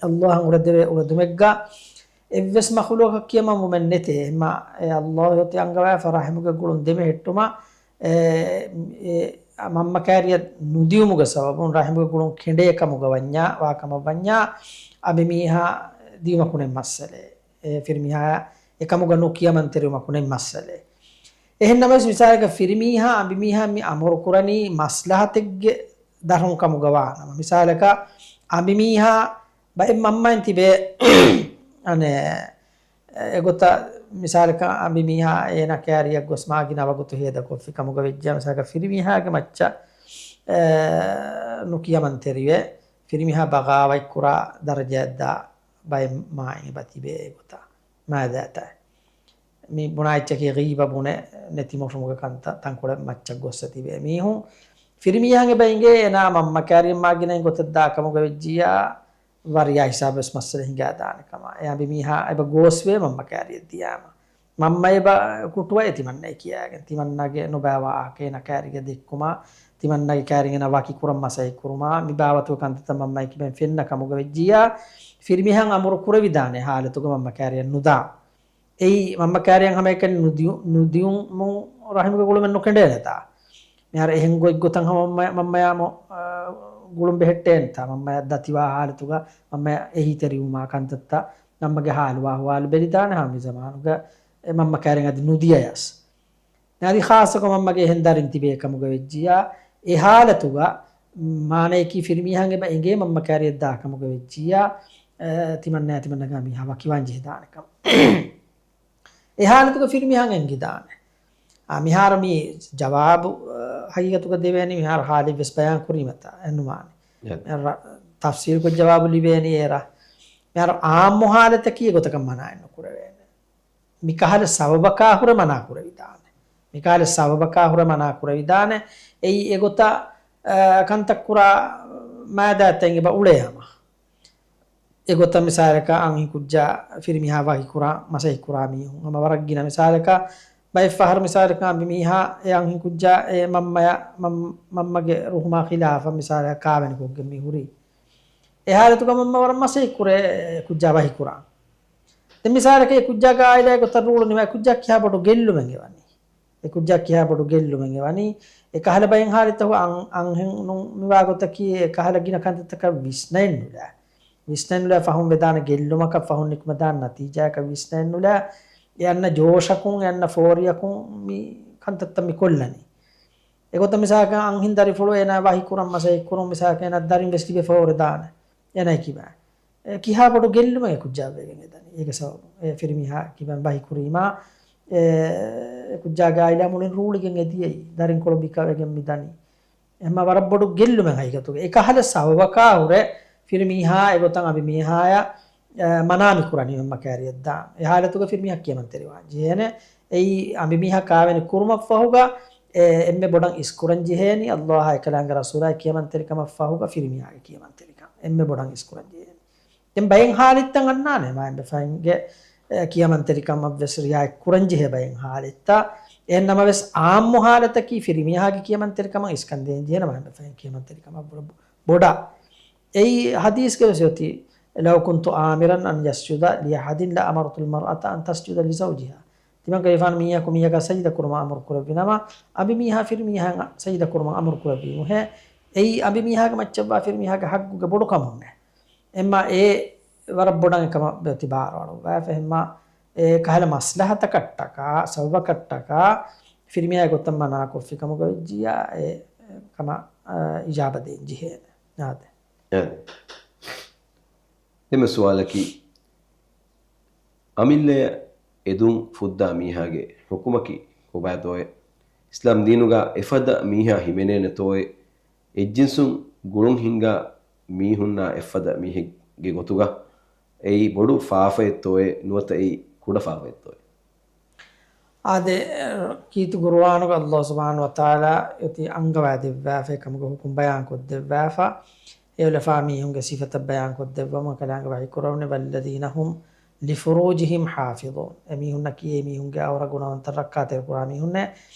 ﷲ އަށް އުރެދެވޭ އުރެދުމެއްގަ އެއްވެސް މަޚުލޫޤަކަށް ކިޔަމަންވުމެއް ނެތޭ. އެމާ އެ ﷲ އޮތީ އަންގަވާފަ ރަޙިމުގެ ގުޅުން ދެމެހެއްޓުމަށް، އެ، އެ، މަންމަ ކާރިއަށް ނުދިއުމުގެ ސަބަބުން ރަޙިމުގެ ގުޅުން ކެނޑޭ ކަމުގަ ވަންޏާ، ވާ ކަމަށް ވަންޏާ، އަނބިމީހާ ދިއުމަކު ނެތް މައްސަލައެއް. އެ ފިރިމީހާ އެކަމުގަ ނުކިޔަމަންތެރިވުމަކު ނެތް މައްސަލައެއް. އެހެން ނަމަވެސް، މިސާލަކަށް ފިރިމީހާ އަނބިމީހާ މި އަމުރު ކުރަނީ މަސްލަހަތެއްގެ ދަށުން ކަމުގަ ވާނަމަ، މިސާލަކަށް އަނބިމީހާ ބައެއް މަންމައިން ތިބޭ، އަނެއް، އެގޮތަށް މިސާލަކަށް އަނބިމީހާ އޭނަ ކާރިއަށް ގޮސް މާ ގިނަ ވަގުތު ހޭދަކޮށްފި ކަމުގަ ވެއްޖެ، މިސާލަކަށް ފިރިމީހާގެ މައްޗަށް، އެ، ނުކިޔަމަންތެރިވެ، ފިރިމީހާ ބަޣާވަތްކުރާ ދަރަޖައަށް ދާ ބައެއް މާތް އެބަ ތިބޭ އެގޮތަށް. މާދައަތާ. މި ބުނާ އެއްޗަކީ ޣީބަ ބުނެ ނެތި މޮށުމުގެ ކަންތައް ތަންކޮޅެއް މައްޗަށް ގޮއްސަ ތިބޭ މީހުން. ފިރިމީހާގެ ބައިނގޭ އޭނާ މަންމަ ކާރިއަށް މާ ގިނައިން ގޮތަށް ދާ ކަމުގަ ވެއްޖިއްޔާ، ވަރިޔާ ހިސާބަށް ވެސް މައްސަލަ ހިނގާ ދާނެ ކަމަށް. އެ އަނބިމީހާ އެބަ ގޯސްވޭ މަންމަ ކާރިއަށް ދިޔާމަ. މަންމަ އެބަ ކުޓުވައޭ ތިމަންނައަށް ކިޔާގެން. ތިމަންނަގެ ނުބައިވާ އަހަކަށް އޭނަ ކާރިގަ ދެއްކުމާ، ތިމަންނަގެ ކާރިން އޭނަ ވަކި ކުރަން މަސައްކަތް ކުރުމާ، މި ބާވަތުގެ ކަންތައްތައް މަންމައަކީ ބެން ފެންނަ ކަމުގަ ވެއްޖިއްޔާ، ފިރިމީހާ އަމުރު ކުރެވިދާނެ ހާލަތުގަ މަންމަ ކާރިއަށް ނުދާ. އެއީ މަންމަ ކާރިއަށް ހަމައެކަނި ނުދިޔު-، ނުދިޔުމުން ރަޙިމުގެ ގުޅުމެއް ނުކެނޑޭނެތާ. މިހާރު އެހެން ގޮތްގޮތަށް ހަމަ މަ-، މަންމަޔާ މޮ-، އާ، ގުޅުން ބެހެއްޓޭނެތާ. މަންމަޔަށް ދަތިވާ ހާލަތުގަ މަންމަޔަށް އެހީތެރިވުމާ ކަންތައްތައް މަންމަގެ ހާލު އަހުވާލު ބެލިދާނެ ހަމަ މި ޒަމާނުގަ އެ މަންމަ ކާރިއަށް އަދި ނުދިޔަޔަސް. އަދި ޚާއްޞަކޮށް މަންމަގެ އެހެން ދަރިން ތިބޭ ކަމުގަ ވެއްޖިއްޔާ، އެ ހާލަތުގަ މާނަޔަކީ ފިރިމީހާގެ އެބަ އެނގޭ މަންމަ ކާރިއަށް ދާ ކަމުގަ ވެއްޖިއްޔާ، އަ، ތިމަންނަ، ތިމަންނަގަ މީހާ ވަކިވާން ޖެހިދާނެ ކަމަށް. އެ ހާލަތުގަ ފިރިމީހާ އެނގިދާނެ. އާ، މިހާރު މި ޖަވާބު، އަ، ހަގީގަތުގަ ދެވޭނީ މިހާރު ހާލެއްވެސް ބަޔާން ކުރީމަތާ އެންނުމާނެ. އެ. ރަ-، ތަފްސީލްކޮށް ޖަވާބު ލިބޭނީ އޭރަށް. މިހާރު އާއްމު ހާލަތަކީ އެގޮތަކަށް މަނާއެއް ނުކުރެވޭނެ. މިކަހަލަ ސަބަބަކާ ހުރެ މަނާ ކުރެވިދާނެ. މިކަހަލަ ސަބަބަކާ ހުރެ މަނާ ކުރެވިދާނެ. އެއީ އެގޮތަށް، އަ، ކަންތައް ކުރާ މާދައަތެއް އެބަ އުޅޭ ހަމަ. އެގޮތަށް މިސާލަކަށް އަންހެންކުއްޖާ ފިރިމީހާ ވަކިކުރާ، މަސައްކަތް ކުރާ މީހުން ހަމަ ވަރަށް ގިނަ. މިސާލަކަށް ބައެއް ފަހަރު މިސާލަކަށް އަނބިމީހާ އެ އަންހެންކުއްޖާ އެ މަންމަޔަށް، މަން-، މަންމަގެ ރުހުމާ ޚިލާފަށް މިސާލަކަށް ކާވެނިކޮށްގެން މި ހުރީ. އެ ހާލަތުގަ މަންމަ ވަރަށް މަސައްކަތް ކުރޭ ކުއްޖާ ވަކިކުރާ. ދެން މިސާލަކަށް އެ ކުއްޖާގެ އާއިލާގެ ގޮތަށް ރޫޅު ނިމާ، އެ ކުއްޖާ ކިހާ ބޮޑު ގެއްލުމެއް އެވަނީ. އެ ކުއްޖާ ކިހާ ބޮޑު ގެއްލުމެއް އެވަނީ. އެ ކަހަލަ ބައެއް ހާލަތަކު އަން-، އަންހެނުން މިވާ ގޮތަކީ އެ ކަހަލަ ގިނަ ކަންތައްތަކަށް ވިސްނައެއް ނުލާ. ވިސްނައެއް ނުލާ ފަހުން ވެދާނެ ގެއްލުމަކަށް ފަހުން ނިކުމެދާނެ ނަތީޖާއަކަށް ވިސްނައެއް ނުލާ. އެ އަންނަ ޖޯޝަކުން، އެ އަންނަ ފޯރިއަކުން މި ކަންތައްތައް މި ކޮށްލަނީ. އެގޮތަށް މިސާލަކަށް އަންހެން ދަރިފުޅު އޭނާ ވަހި ކުރަން މަސައްކަތް ކުރުން މިސާލަކަށް އޭނާ ދަރިން ވެސް ލިބިފަ ހުރެދާނެ. އޭނާ ކިބަ އެ ކިހާ ބޮޑު ގެއްލުމެއް އެ ކުއްޖާ ވެގެން އެދަނީ. އޭގެ ސަބަބުން އެ ފިރިމީހާ ކިބަން ވަހި ކުރީމާ އެ ކުއްޖާގެ އާއިލާ މުޅިން ރޫޅިގެން އެދިޔައީ. ދަރިންކޮޅު ބިކަވެގެން މި ދަނީ. އެހެންމާ ވަރަށް ބޮޑު ގެއްލުމެއް ހަގީގަތުގަ. އެކަހަލަ ސަބަބަކާ ހުރެ ފިރިމީހާ އެގޮތަށް އަނބިމީހާޔަށް، އެ، މަނާ މި ކުރަނީ އެންމެ ކައިރިއަށް ދާން. އެ ހާލަތުގަ ފިރިމީހާ ކިޔަމަންތެރިވާން ޖެހޭނެ. އެއީ އަނބިމީހާ ކާވެނި ކުރުމަށްފަހުގަ، އެ، އެންމެ ބޮޑަށް އިސްކުރަން ޖެހޭނީ އައްލާހާ އެކަލާނގެ ރަސޫލާ ކިޔަމަންތެރިކަމަށްފަހުގަ ފިރިމީހާގެ ކިޔަމަންތެރިކަން. އެންމެ ބޮޑަށް އިސްކުރަން ޖެހޭނީ. ދެން ބައެއް ހާލަތްތައް އަންނާނެ މާތް ބަފައިންގެ، އެ، ކިޔަމަންތެރިކަމަށްވެސް ރިއާޔަތް ކުރަންޖެހޭ ބައެއް ހާލަތްތައް. އެހެން ނަމަވެސް އާއްމު ހާލަތަކީ ފިރިމީހާގެ ކިޔަމަންތެރިކަމަށް އިސްކަން ދޭންޖެހޭނެ މާތް ބަފައިން ކިޔަމަންތެރިކަމަށް ބޮޑަށް. އެއީ ޙަދީޘްގަވެސް އޮތީ، "لو كنت آمرا أن يسجد لأحد لأمرت المرأة أن تسجد لزوجها." ތިމަންކަލޭފާނު މީހަކު މީހަކަށް ސަޖިދަ ކުރުމަށް އަމުރު ކުރެއްވިނަމަ، އަނބިމީހާ ފިރިމީހާއަށް ސަޖިދަ ކުރުމަށް އަމުރު ކުރެއްވީމުހޭ. އެއީ އަނބިމީހާގެ މައްޗަށްވާ ފިރިމީހާގެ ޙައްޤުގެ ބޮޑުކަމުންނޭ. އެމާ އެ ވަރަށް ބޮޑަށް އެކަމަށް އިޢުތިބާރު އަޅުއްވާފަ. އެމާ އެ ކަހަލަ މަސްލަހަތަކަށްޓަކާ، ސަބަބަކަށްޓަކާ، ފިރިމީހާ ގޮތަށް މަނާކޮށްފި ކަމުގަ ވެއްޖިއްޔާ، އެ ކަމަށް، އަ، އިޖާބަ ދޭން ޖެހޭނެ. އާދެ. އެ. ދެންމެ ސުވާލަކީ، އަމިއްލަޔަށް އެދުން ފުއްދާ މީހާގެ ޙުކުމަކީ ކޮބާތޯއޭ؟ އިސްލާމް ދީނުގަ އެފަދަ މީހާ ހިމެނޭނެތޯއޭ؟ އެއްޖިންސުން ގުޅުން ހިންގާ މީހުންނާ އެއްފަދަ މީހެއްގެ ގޮތުގަ އެއީ ބޮޑު ފާފައެއްތޯއޭ ނުވަތަ އެއީ ކުޑަ ފާފައެއްތޯއޭ؟ އާދެ، ކީރިތި ޤުރުއާނުގަ ﷲ ސުބްޙާނަހޫ ވަތަޢާލާ އޮތީ އަންގަވާ ދެއްވާފަ، އެކަމުގެ ޙުކުމް ބަޔާން ކޮށްދެއްވާފަ. އެއުލެފާ މީހުންގެ ސިފަތައް ބަޔާން ކޮށްދެއްވަމުން ކަލާނގެ ވަޙީ ކުރެވުނީ، "والذين هم لفروجهم حافظون." އެމީހުންނަކީ އެމީހުންގެ އައުރަ ގުނަވަންތައް ރައްކާތެރި ކުރާ މީހުންނޭ.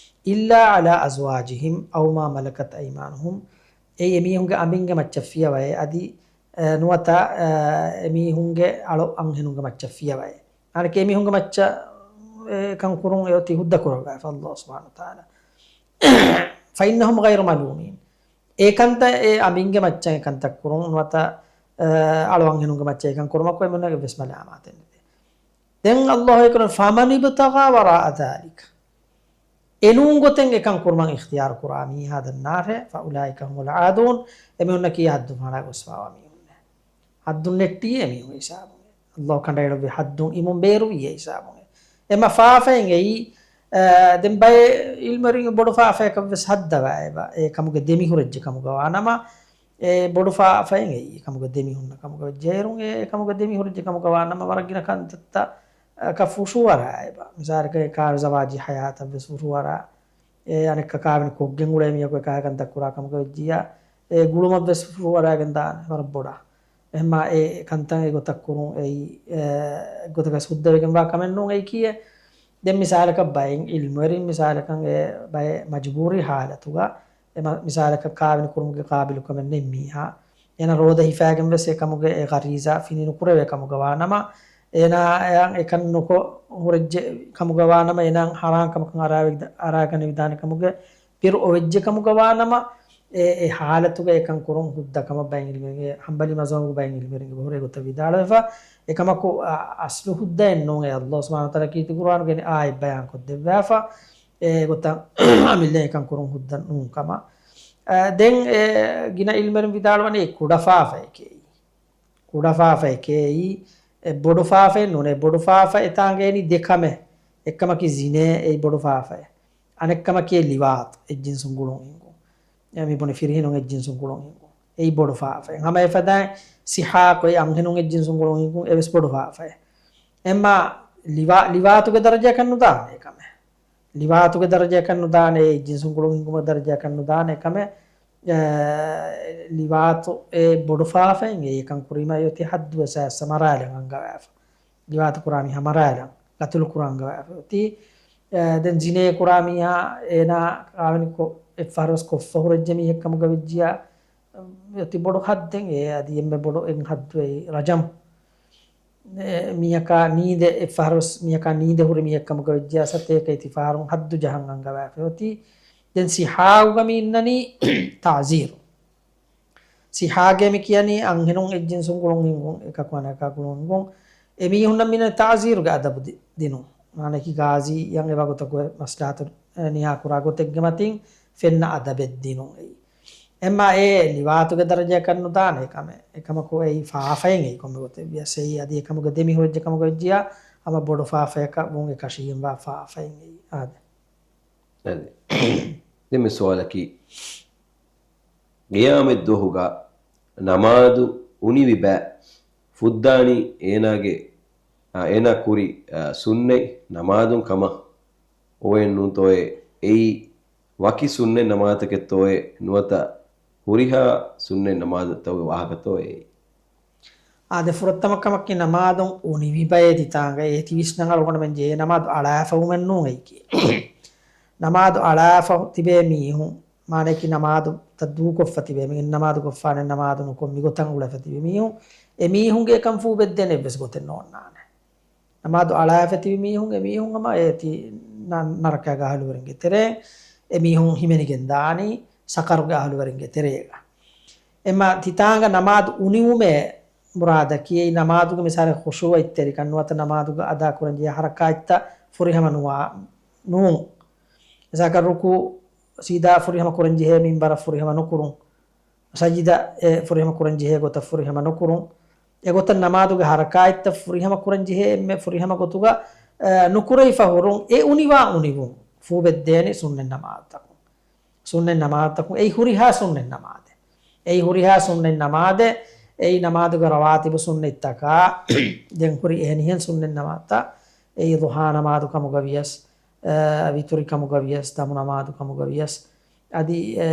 "إلا على أزواجهم أو ما ملكت أيمانهم." އެއީ އެމީހުންގެ އަނބިންގެ މައްޗަށް ފިޔަވައޭ، އަދި، އެ، ނުވަތަ، އެ، އެމީހުންގެ އަޅު އަންހެނުންގެ މައްޗަށް ފިޔަވައޭ. އަނެކޭ އެމީހުންގެ މައްޗަށް، އެ، ކަން ކުރުން އެއޮތީ ހުއްދަ ކުރައްވާފަ ﷲ ސުބްޙާނަހޫ ވަތަޢާލާ. "فإنهم غير ملومين." އެ ކަންތައް، އެ އަނބިންގެ މައްޗަށް އެ ކަންތައް ކުރުން ނުވަތަ، އަ، އަޅު އަންހެނުންގެ މައްޗަށް އެކަން ކުރުމަކު އެމީހުންނަކަށް ވެސް މަލާމާތެއް ނެތޭ. ދެން ﷲ އެކުރަން، "فمن ابتغى وراء ذلك." އެނޫން ގޮތެއް އެކަން ކުރުމަށް އިޚްތިޔާރު ކުރާ މީހާ ދަންނާށޭ، "فأولئك هم العادون." އެމީހުންނަކީ ޙައްދު ފަހަނާ ގޮސްފާވާ މީހުންނޭ. ޙައްދުން ނެއްޓީ އެމީހުން ހިސާބުން. ﷲ ކަނޑައެޅުއްވި ޙައްދުން އިމުން ބޭރުވިއޭ ހިސާބުން. އެމަ ފާފައިން އެއީ، އަ، ދެން ބައެއް ޢިލްމުވެރިން ބޮޑު ފާފައަކަށް ވެސް ހައްދަވާ އެބަ، އެ ކަމުގެ ދެމިހުރެއްޖެ ކަމުގަ ވާނަމަ، އެ ބޮޑު ފާފައިން އެއީ، ކަމުގެ ދެމިހުންނަ ކަމުގަ ވެއްޖެއިރުން، އެ ކަމުގެ ދެމިހުރެއްޖެ ކަމުގަ ވާނަމަ ވަރަށް ގިނަ ކަންތައްތައް، އަ، ކަށް ފުށުއަރާ އެބަ. މިސާލަކަށް ކާރު ޒަވާޖީ ޙަޔާތަށް ވެސް ފުށުއަރާ، އެ އަނެއްކާ ކާވެނި ކޮށްގެން އުޅޭ މީހަކު އެކާ ކަންތައް ކުރާ ކަމުގަ ވެއްޖިއްޔާ، އެ ގުޅުމަށް ވެސް ފުށުއަރާގެން ދާނެ ވަރަށް ބޮޑަށް. އެހެންމާ އެ ކަންތައް އެގޮތަށް ކުރުން އެއީ، އެ، އެއްގޮތަކަށް ހުއްދަވެގެންވާ ކަމެއް ނޫން އެއީކީއެއް. ދެން މިސާލަކަށް ބައެއް ޢިލްމުވެރިން މިސާލަކަށް އެ ބައެއް މަޖުބޫރީ ޙާލަތުގަ އެ މަ-، މިސާލަކަށް ކާވެނި ކުރުމުގެ ޤާބިލުކަމެއް ނެތް މީހާ، އޭނަ ރޯދަ ހިފާގެން ވެސް އެ ކަމުގެ އެ ޣަރީޒާ ފިނި ނުކުރެވޭ ކަމުގަ ވާނަމަ، އޭނާ އެކަން ނުކޮށް ހުރެއްޖެ ކަމުގަ ވާނަމަ، އޭނާ ޙަރާން ކަމަކަށް އަރާވެ-، އަރާގަނެވިދާނެ ކަމުގެ ބިރު އޮވެއްޖެ ކަމުގަ ވާނަމަ، އެ، އެ ޙާލަތުގަ އެކަން ކުރުން ހުއްދަ ކަމަށް ބައެއް ޢިލްމުވެރިންގެ، ޙަންބަލީ މަޒްހަބުގެ ބައެއް ޢިލްމުވެރިންގެ ބަހުރޭ ގޮތަށް ވިދާޅުވެފަ. އެކަމަކު، އަ، އަސްލު ހުއްދައެއް ނޫން. އެ ﷲ ސުބްޙާނަހޫ ވަތަޢާލާ ކީރިތި ޤުރުއާނުގައި އާޔަތް ބަޔާން ކޮށްދެއްވާފަ. އެ ގޮތަށް އަމިއްލަ އެކަން ކުރުން ހުއްދަ ނޫން ކަމަށް. އަ، ދެން އެ ގިނަ ޢިލްމުވެރިން ވިދާޅުވަނީ އެ ކުޑަ ފާފައެކޭ. ކުޑަ ފާފައެކޭ އެއީ، އެ ބޮޑު ފާފައެއް ނޫނޭ. ބޮޑު ފާފަ އެތާނގައިނީ ދެ ކަމެއް. އެއްކަމަކީ ޒިނޭ، އެއީ ބޮޑު ފާފައެއް. އަނެއްކަމަކީ ލިވާތު، އެއްޖިންސުން ގުޅުން ހިންގުން. އެ މި ބުނި ފިރިހެނުން އެއްޖިންސުން ގުޅުން ހިންގުން. އެއީ ބޮޑު ފާފައެއް. ހަމަ އެފަދައިން ސިހާކޮއި އަންހެނުން އެއްޖިންސުން ގުޅުން ހިންގުން، އެވެސް ބޮޑު ފާފައެއް. އެމާ ލިވާ، ލިވާތުގެ ދަރަޖައަކަށް ނުދާނެ އެކަމެއް. ލިވާތުގެ ދަރަޖައަކަށް ނުދާނެ، އެއްޖިންސުން ގުޅުން ހިންގުމުގެ ދަރަޖައަކަށް ނުދާނެ އެކަމެއް. އެ، ލިވާތު އެ ބޮޑު ފާފައެއް، އެ އެކަން ކުރީމާ އެއޮތީ ޙައްދު އެސާސް މަރާލަން އަންގަވާފަ. ލިވާތު ކުރާ މީހާ މަރާލަން، ގަތުލު ކުރާ އަންގަވާފަ އޮތީ. އެ، ދެން ޒިނޭ ކުރާ މީހާ އޭނާ ކާވެނި ކޮށް، އެއްފަހަރުވެސް ކޮށްފަ ހުރެއްޖެ މީހެއް ކަމުގަ ވެއްޖިޔާ، އެ، އޮތީ ބޮޑު ޙައްދެއް. އެ އަދި އެންމެ ބޮޑު އެއް ޙައްދު އެއީ ރަޖަމް. އެ، މީހަކާ ނީނދެ، އެއްފަހަރުވެސް މީހަކާ ނީނދެ ހުރި މީހެއް ކަމުގަ ވެއްޖިޔާ ސަތޭކަ ތިފަހަރުން ޙައްދު ޖަހަން އަންގަވާފަ އޮތީ. ދެން ސިހާގުގަ މި އިންނަނީ ތަޢުޒީރު. ސިހާގެ މި ކިޔަނީ އަންހެނުން އެއްޖިންސުން ގުޅުން ހިންގުން، އެކަކު އަނެކާ ގުޅުން ހިންގުން. އެމީހުންނަށް މި އިންނަނީ ތަޢުޒީރުގެ އަދަބު ދި-، ދިނުން. މާނައަކީ ގާޒީ އަށް އެވަގުތަކު މަސްލަހަތު، އެ، ނިޔާކުރާ ގޮތެއްގެ މަތިން ފެންނަ އަދަބެއް ދިނުން އެއީ. އެމާ އެ ލިވާތުގެ ދަރަޖައަކަށް ނުދާނެ އެކަމެއް. އެކަމަކު އެއީ ފާފައެއް އެއީ ކޮންމެ ގޮތެއް ވިޔަސް. އެއީ އަދި އެކަމުގެ ދެމިހުރެއްޖެ ކަމުގަ ވެއްޖިޔާ ހަމަ ބޮޑު ފާފަޔަކަށް ވުން އެކަށީގެންވާ ފާފައެއް އެއީ. އާދެ. އަދި ދެން މި ސުވާލަކީ، ގިޔާމެއްދުވަހުގަ ނަމާދު އުނިވި ބައި ފުއްދާނީ އޭނާގެ، އާ، އޭނާ ކުރި، އާ، ސުންނަތް ނަމާދުން ކަމަށް އޮވެއެއް ނޫންތޯއޭ؟ އެއީ ވަކި ސުންނަތް ނަމާދުތަކެއްތޯއޭ ނުވަތަ ހުރިހާ ސުންނަތް ނަމާދުތަކުގެ ވާހަކަތޯއޭ؟ އާދެ، ފުރަތަމަ ކަމަކީ ނަމާދުން އުނިވި ބައެއް ދިތާނގަ އޭތި ވިސްނަން އަޅުގަނޑުމެން ޖެހޭ ނަމާދު އަޅާފަވުމެއް ނޫން އެއީކީ. ނަމާދު އަޅާފަ ތިބޭ މީހުން، މާނައަކީ ނަމާދުތައް ދޫކޮށްފަ ތިބޭ މީހުން، ނަމާދު ކޮށްފާނެ ނަމާދު ނުކޮށް މިގޮތަށް އުޅެފަ ތިބި މީހުން، އެ މީހުންގެ އެކަން ފޫބެއްދޭނެ އެއްވެސް ގޮތެއް ނޯންނާނެ. ނަމާދު އަޅާފަ ތިބި މީހުން، އެ މީހުން ހަމަ އޭތި ނަ-، ނަރަކައިގެ އަހުލުވެރިންގެ ތެރޭ، އެ މީހުން ހިމެނިގެން ދާނީ ސަޤަރުގެ އަހުލުވެރިންގެ ތެރޭގަ. އެމާ ތިތާނގަ ނަމާދު އުނިވުމޭ މުރާދަކީ އެއީ ނަމާދުގެ މިސާލަށް ޚުޝޫޢަތްތެރިކަން ނުވަތަ ނަމާދުގަ އަދާކުރަން ޖެހޭ ހަރަކާތްތައް ފުރިހަމަ ނުވާ، ނޫން. މިސާލަކަށް ރުކޫ ސީދާ ފުރިހަމަ ކުރަން ޖެހޭ މިންވަރަށް ފުރިހަމަ ނުކުރުން. ސަޖިދަ އެ ފުރިހަމަ ކުރަން ޖެހޭ ގޮތަށް ފުރިހަމަ ނުކުރުން. އެގޮތަށް ނަމާދުގެ ހަރަކާތްތައް ފުރިހަމަ ކުރަން ޖެހޭ އެންމެ ފުރިހަމަ ގޮތުގަ، އަ، ނުކުރެވިފަ ހުރުން އެ އުނިވާ އުނިވުން ފޫބެއްދޭނެ ސުންނަތް ނަމާދުތަކުން. ސުންނަތް ނަމާދުތަކުން އެއީ ހުރިހާ ސުންނަތް ނަމާދެއް. އެއީ ހުރިހާ ސުންނަތް ނަމާދެއް. އެއީ ނަމާދުގެ ރަވާތިބު ސުންނަތްތަކާ ދެން ހުރި އެހެނިހެން ސުންނަތް ނަމާދުތައް. އެއީ ޟުޙާ ނަމާދު ކަމުގަ ވިޔަސް، އަ، ވިތުރި ކަމުގަ ވިޔަސް، ދަމު ނަމާދު ކަމުގަ ވިޔަސް، އަދި، އަ،